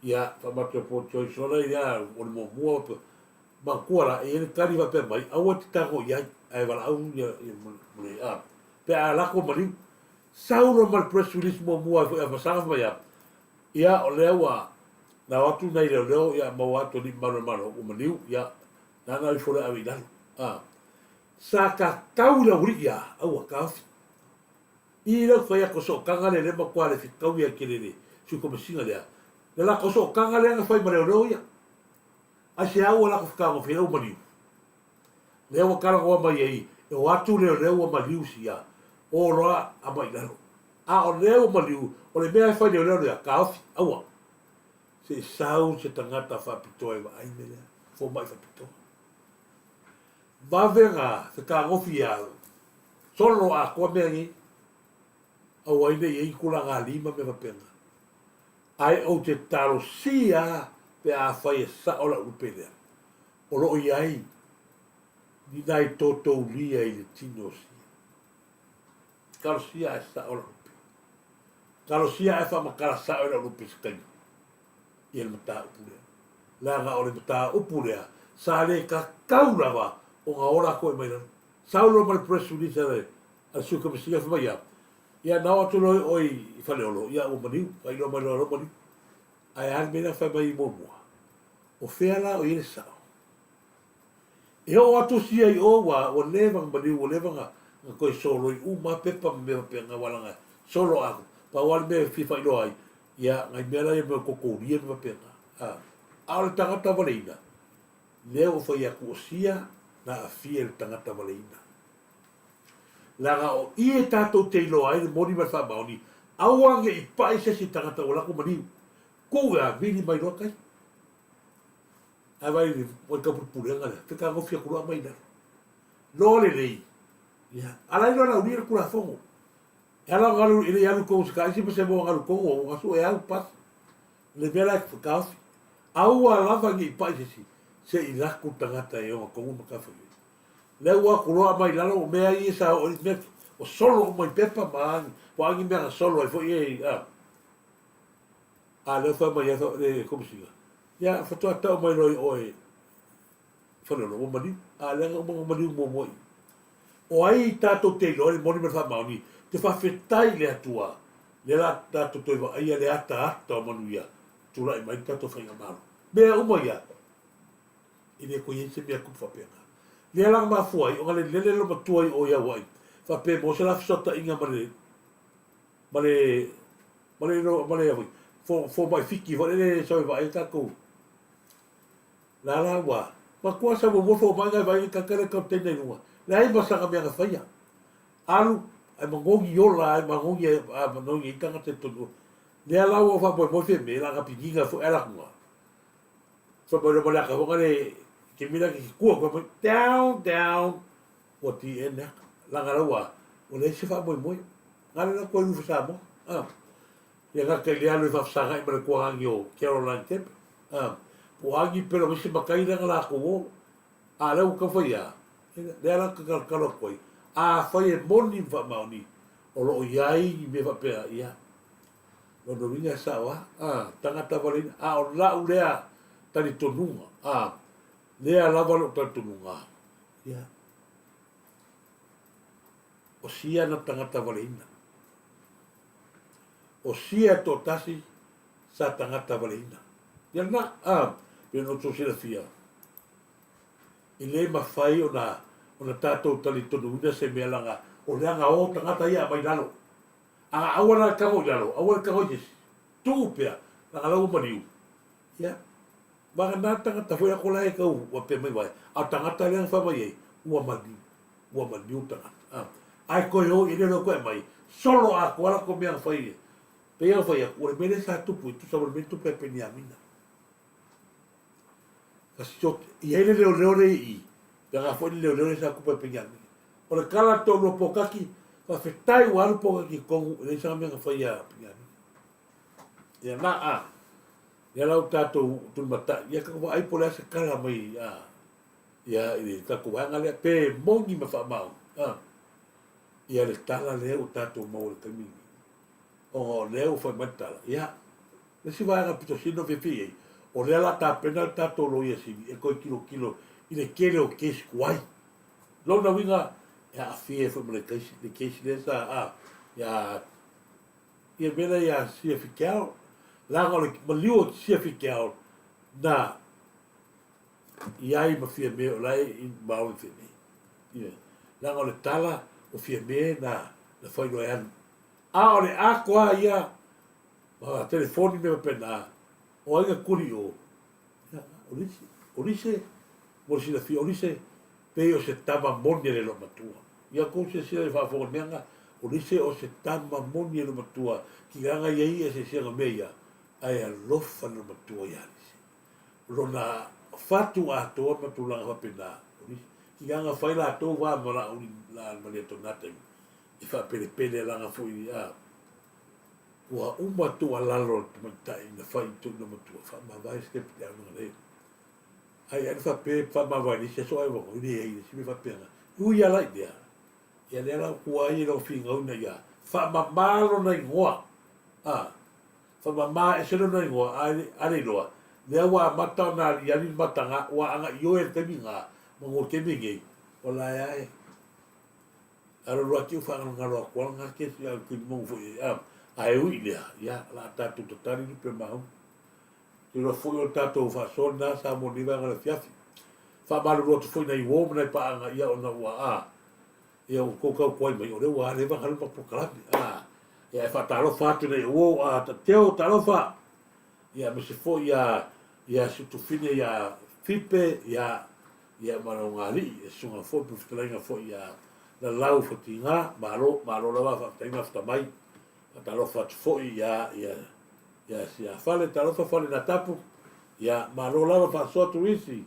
ia, faamatua po Joyce Sola ia, o le muamua, manatua la, e i ai le tali faapea mai, aua e te tago i ai, ae valaau ia, ia, le, a, pe a alu atu ua maliu. Sau loa ma le press release muamua ai foi a Vasaga fai mai a, ia, o lea ua na o atu nai leoleo, ia, maua atu e alii mamalu o le Malo, ua maliu, ia, nana ifo loa e ave i lalo. A, sa tatau i le aualii a, aua, taofi. I lau fai atu sootaga lea lea matua le fetaui ai tele le Sui Komesina lea, le latou sootaga lea na fai ma leoleo ia. Aisea ua latou fetagofi ai ua maliu? Lea ua talanoa mai ai e o atu leoleo ua maliu sia o loa aumai i lalo. A o lea ua maliu, o le mea e fai leoleo lea, taofi, aua. Se i sau se tagata faapitoa e vaai mea lea, fomai faapitoa. Vave na fetagofi ia solo atoa mea nei, aua ai ne i i ai ni tulaga alii ma mea faapena. Ae ou te talosia lava pe afai e sao lau lupe lea, o lo o i ai ni nai totoulia i le tino o sia. Talosia ae sao lau lupe. Talosia ae faamatala sao i lau lupe i se taimi ia le mataupu lea. Leaga o le mataupu lea sa le tatau lava ona ola atu ai mai lalo. Sau loa ma le press release a le a le Sui Komesina fai mai ia, ia na oo atu loa oe i Faleolo, ia ua maliu, faailoa mai loa lou maliu. Ae a le mea lea na fai mai muamua? O fea la o i ai le sao? E oo atu sia i o ua ua leva ona maliu, ua leva ona toe soloi uma pepa ma mea faapena aua leaga e solo atu. Pau lava le mea e fia faailoa ai, ia nai mea la ia mea o totoulia ma faapena. A o le tagata valeina, lea ua fai atu o sia na aafia i le tagata valeina. Leaga o i e tatou te iloa ai le moni ma le faamaoni, aua ne i pai se isi tagata ua lako maliu. Tuu e avili mai loa tai. Ae vai i le taupulepulega lea, fetagofi atu loa aumai i lalo. Loa lelei, ia, ala ai loa na ulia le Tulafono. E ala ona alu, e le i alu i totonu o se taisi ma se moa na alu i totonu, ua gasu e au pasi. Le mea la e taofi, aua lava ne i pai se isi, se i lako le tagata e ogatotonu matafaioi. Lea ua o atu loa aumai i lalo, o mea ia sa oo i mea, ua solo uma i pepa ma a ni, po o a ni mea na solo ai foi e, a. A lea ua fai mai ai le Komesina, ia faatoa tau mai loa i oe Faleolo, ua maliu. A lea na uma ona maliu muamua i i. O ai tatou te iloa ai le moni ma le faamaoni, te faafetai i le Atua, lea la tatou toe vaaia le ataata o manuia, tulai mai le tatou faigamalo. Mea uma ia, e le toe i ai se mea tupu faapena. Lea la na mafua ai ona lelele le matua i o i Hawaii, faapea e maua se la fesootaiga ma le, ma le, ma le, ma le, fomai Fiti foi lele e sau e vaai ai tatou. La la ua matua sau muamua fomai na e vaai le tagata lea e container i luga. Leai ma sana mea na faia. Alu ae manogi ola ai manogi a manogi ai tagata i totonu. Lea la ua faamoemoe feme la na pigiga foi ala atu na. Fai mai loa ma le ata foi le ke mila ke kua fai mai down down ua ti e nea. Langa la ua ua leai se faamoemoe. Ngale la koe lufa Samoa. Ah. Le gata i le alu e faafesagai ma le tuaagi o Caroline Kemp. Ah. Po o agi pela mai se matai lea na latou o. A lea ua tau fai a. Lea la ou te talotalo atu ai. Afai e moni ma faamaoni, o lo o i ai ni mea faapea, ia, lona uiga e sao lava, a, tagata valeina, a o lau lea talitonuga, a, lea lava lou talitonuga, ia, o sia na tagata valeina. O sia e toatasi sa tagata valeina. Ia lena, a, pei ona outou silafia, e le mafai ona ona tatou talitonuina se mea leaga o leaga o tagata ia aumai lalo. A aua la le tago i lalo, aua le tago i se isi, tuu pea, leaga la ua maliu. Ia. Vagana tagata foi ako la e kau ua pea mai vai, a o tagata lea na fai mai ai, ua maliu, ua maliu tagata. A, ae koe o i le leo koe mai, solo atoa la ko mea na fai, pei ona fai atu, o le mea lea sa tupu, e tusa ma le mea na tupu ia Peniamina. Sa sioti, i ai le leoleo lea i i, pea foi le leoleo lea sa tupu ia Peniamina. O le kala toalua pokaki, faafetai ua alu pokaki i totonu, e leai sana mea na fai ia Peniamina. Ia na a, ia lau tatou tulimatai, ia tatou vaai po o le a se tala mai a, ia i le tatou vaega lea, pe moni ma faamaoni, a, ia le tala lea ua tatou maua i le taimi lenei. Ona o lea ua fai mai le tala, ia, le isi vaega pito sili ona fiafia i ai, o lea o le a tapena le tatou Loia Sili e toe tilotilo i le tele o case tuai. Lona uiga, e aafia ai foi ma le case, le case lea sa, a, ia Ia mea lea ia Sia Fikeao, leaga o le maliu o Sia Fikeao na i ai ma Fiame o la e maoni Fiame. Ia, leaga o le tala o Fiame na na fai loa e alu. A o le atoa ia ma telefoni mea faapena, o ai na tuli i o? Ia, o Lise. O Lise, mo le silafia, o Lise pei o se tama moni a le loomatua. Ia tou silasila i le faafofoga i le mea lena, o Lise o se tama moni a le loomatua, kinaga ia ia eseesega o mea ia, ae alofa le loomatua ia Lise. O lona fatu atoa ma tulaga faapena, o Lise, kinaga fai latou va ma Laauli ma Leatonata e faapelepele laga foi a ua uma tuualalo a le tamaitai na fai i tonu matua, faamavae se te auga le. Ai ai faapea faamavae i le isi aso ai ua leai le isi mea faapena. Ui ala i lea, ia lea la ua ai lau finau ina ia faamama lona igoa. A, faamama ese lona igoa, a le iloa, lea ua amata ona aliali le mataga, ua aga ioe le taimi na, ma mo le taimi nei, o la e ae. Alo loa atu faagalogalo atu lava lena kesi a o le taimi foi a, ae ui i lea, ia, o le a tatou tatali lupe maunu. Te iloa foi o le tatou faasoa lena sa mo lenei vaega o le afiafi. Faamalulu atu foi nai uo ma nai paaga ia ona ua a ia ua tou tautuai mai o lea ua leva ona alu ma polokalame a ia e faatalofa atu nei uo a Tateo talofa ia aemaise foi ia ia Siutufine ia Fipe ia ia ma lona alii e susuga foi ma fetalaiga foi ia Lalau Fatiga malo malo lava faafetai mafuta mai faatalofa atu foi ia ia Ia Siafale, talofa fale na tapu, ia malo lava faasoa turisi,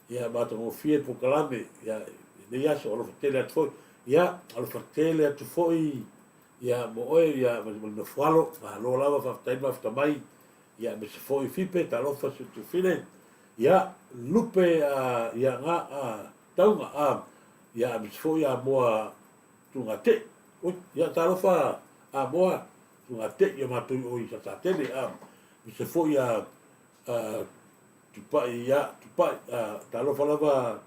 ia matagofie le polokalame, ia i lenei aso, alofa tele atu foi, ia alofa tele atu foi, ia mo oe, ia ma le nofoalo, malo lava faafetai le mafuta mai, ia aemaise foi Fipe, talofa Siutufine, ia Lupe, ia nga, Tauga, ia aemaise foi Amoa Tugatei, oi, ia talofa Amoa Tugatei ia matou i o i Satatele, aemaise foi a Tupai, ia Tupai, talofa lava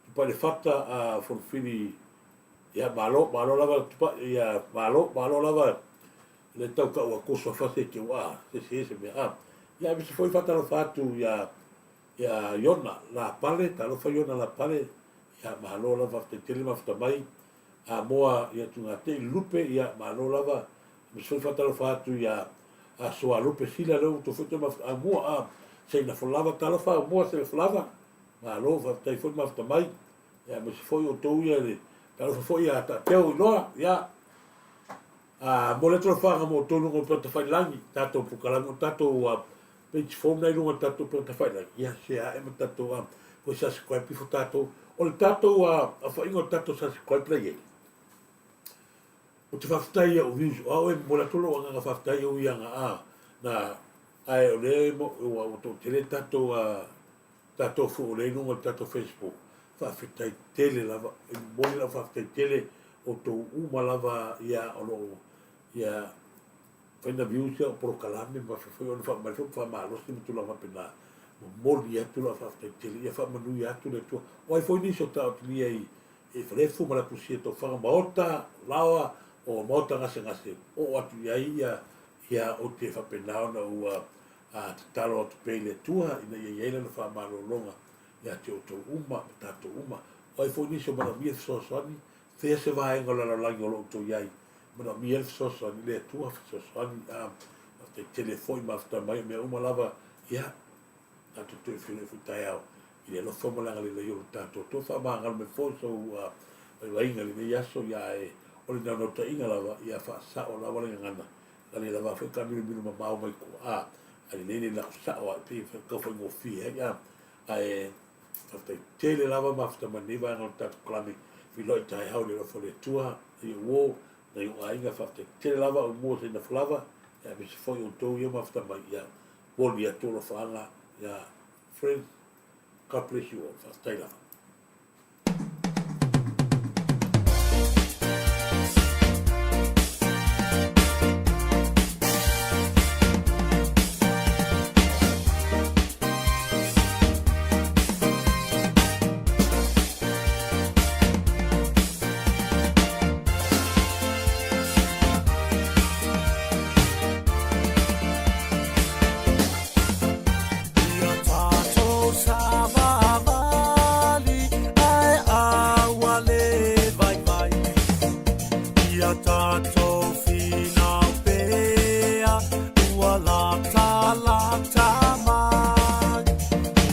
Tupai le Fata, Fonofili, ia malo, malo lava Tupai, ia malo, malo lava le tau tau atu o suafa se te ua se se se mea, ia aemaise foi faatalofa atu ia ia Iona Lapale, talofa Iona Lapale, ia malo lava faafetai tele mafuta mai, Amoa ia Tugatei Lupe, ia malo lava, aemaise foi faatalofa atu ia Asoa Lupe Sila lea ua outou foi toe mafuta Amoa, a Seina Folava, talofa Amoa Seina Folava, malo faafetai foi mafuta mai, ia aemaise foi outou ia le talofa foi ia Taateo Iloa, ia a mo le talofaga mo outou luga o Upegatafailagi, tatou polokalame o tatou page fou na i luga o tatou Upegatafailagi, ia share ae ma tatou toe subscribe ifo tatou. O le tatou aofaiga o tatou subscribe la i ai, ou te faafetai i au views, o au e momoli atu lou agaga faafetai e ui aga a na ae o lea ua ua toatele tatou tatou foi o lea i luga o le tatou Facebook. Faafetai tele lava, e momoli lau faafetai tele outou uma lava ia o lo o ia fai na views ia o polokalame ma foi ona faamai foi faamalosi ma tulaga faapena. Momoli atu lau faafetai tele ia faamanuia atu le Atua. O ai foi nisi o taotilia i i Falefu ma Lapusia Tofaga Maota, Laoa, o Maota Gasegase, oo atu i ai ia ia ou te faapena ona ua a tatalo atu pea i le Atua ina ia i ai lana faamalologa ia te outou uma ma tatou uma. O ai foi nisi o manaomia le fesoasoani, fea se vaega o le lalolagi o lo o outou i ai, manaomia le fesoasoani, le Atua fesoasoani, a faafetai tele foi mafuta mai o mea uma lava, ia, Tatou toe feiloai foi taeao i le alofa ma le agalelei o lo tatou Atua. Faamagalo mai foi sou vaivaiga i lenei aso, ia ae o le naunautaiga lava ia faasao lava le gagana, na le lava foi taamilomilo mamao mai tua, ae lelei le lako sao lava e pei e tau faigofie ai. Ae faafetai tele lava mafuta mai lenei vaega o le tatou kalame, feiloai taeao i le alofa o le Atua. Nai ou uo, nai ou aiga, faafetai tele lava aumua Sainafulava, aemaise foi outou ia mafuta mai, ia momoli atu alofaaga, ia friends, God bless you all. Faafetai lava. Ia tatou savavali ae aua le vaivai. Ia tatou finau pea ua latalata mai.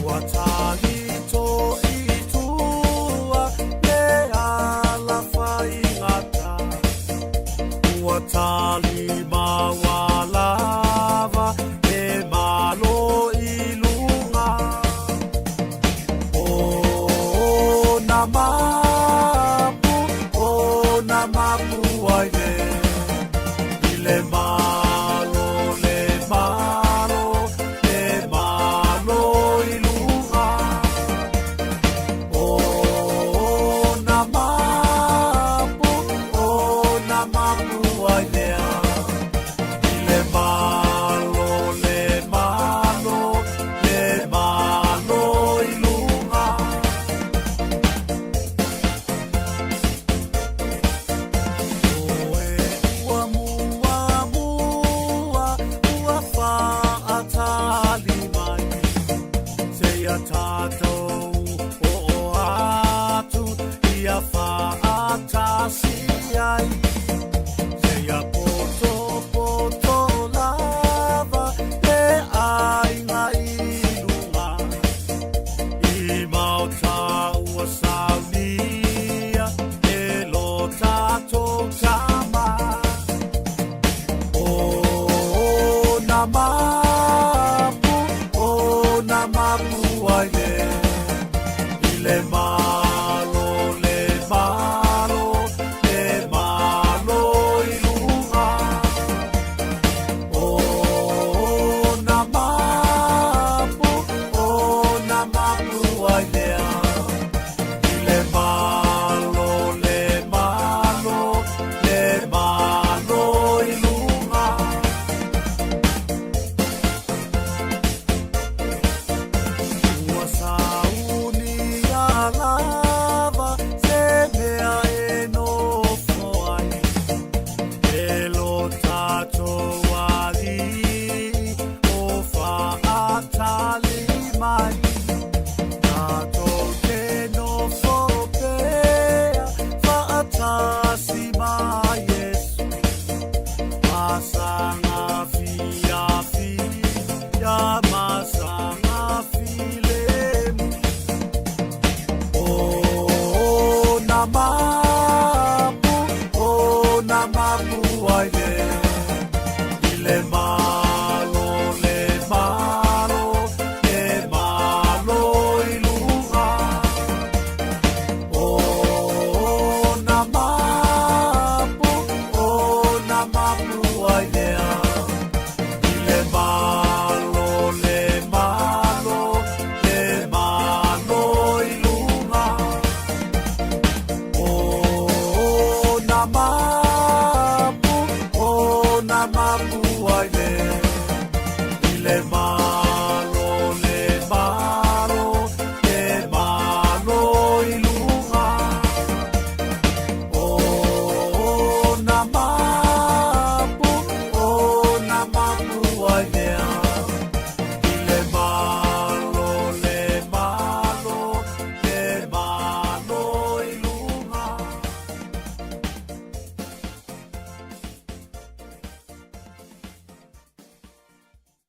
Ua talito i tua le ala faigata. Ua tali maualava e malo i luga. O na mapu, o na mapu ai le, i le malo, le malo, le malo i luga. O na mapu, o na mapu ai lea, i le malo, le malo, le malo i luga. O e ua muamua, ua faatali mai. Seia tatou oo atu ia faatasi ai. Seia potopoto lava le aiga i luga. I maota ua saunia e lo tatou tama. O na mapu, o na mapu ai le, i le malo, le malo, le malo i luga. O na mapu, o na mapu ai lea, i le malo, le malo, le malo i luga. Ua saunia lava se mea e nofo ai, e lo tatou alii o faatali mai. Tatou te nofo pea faatasi ma Iesu. Masaga fiafia, masaga filemu. O na mapu, o na mapu ai le, i le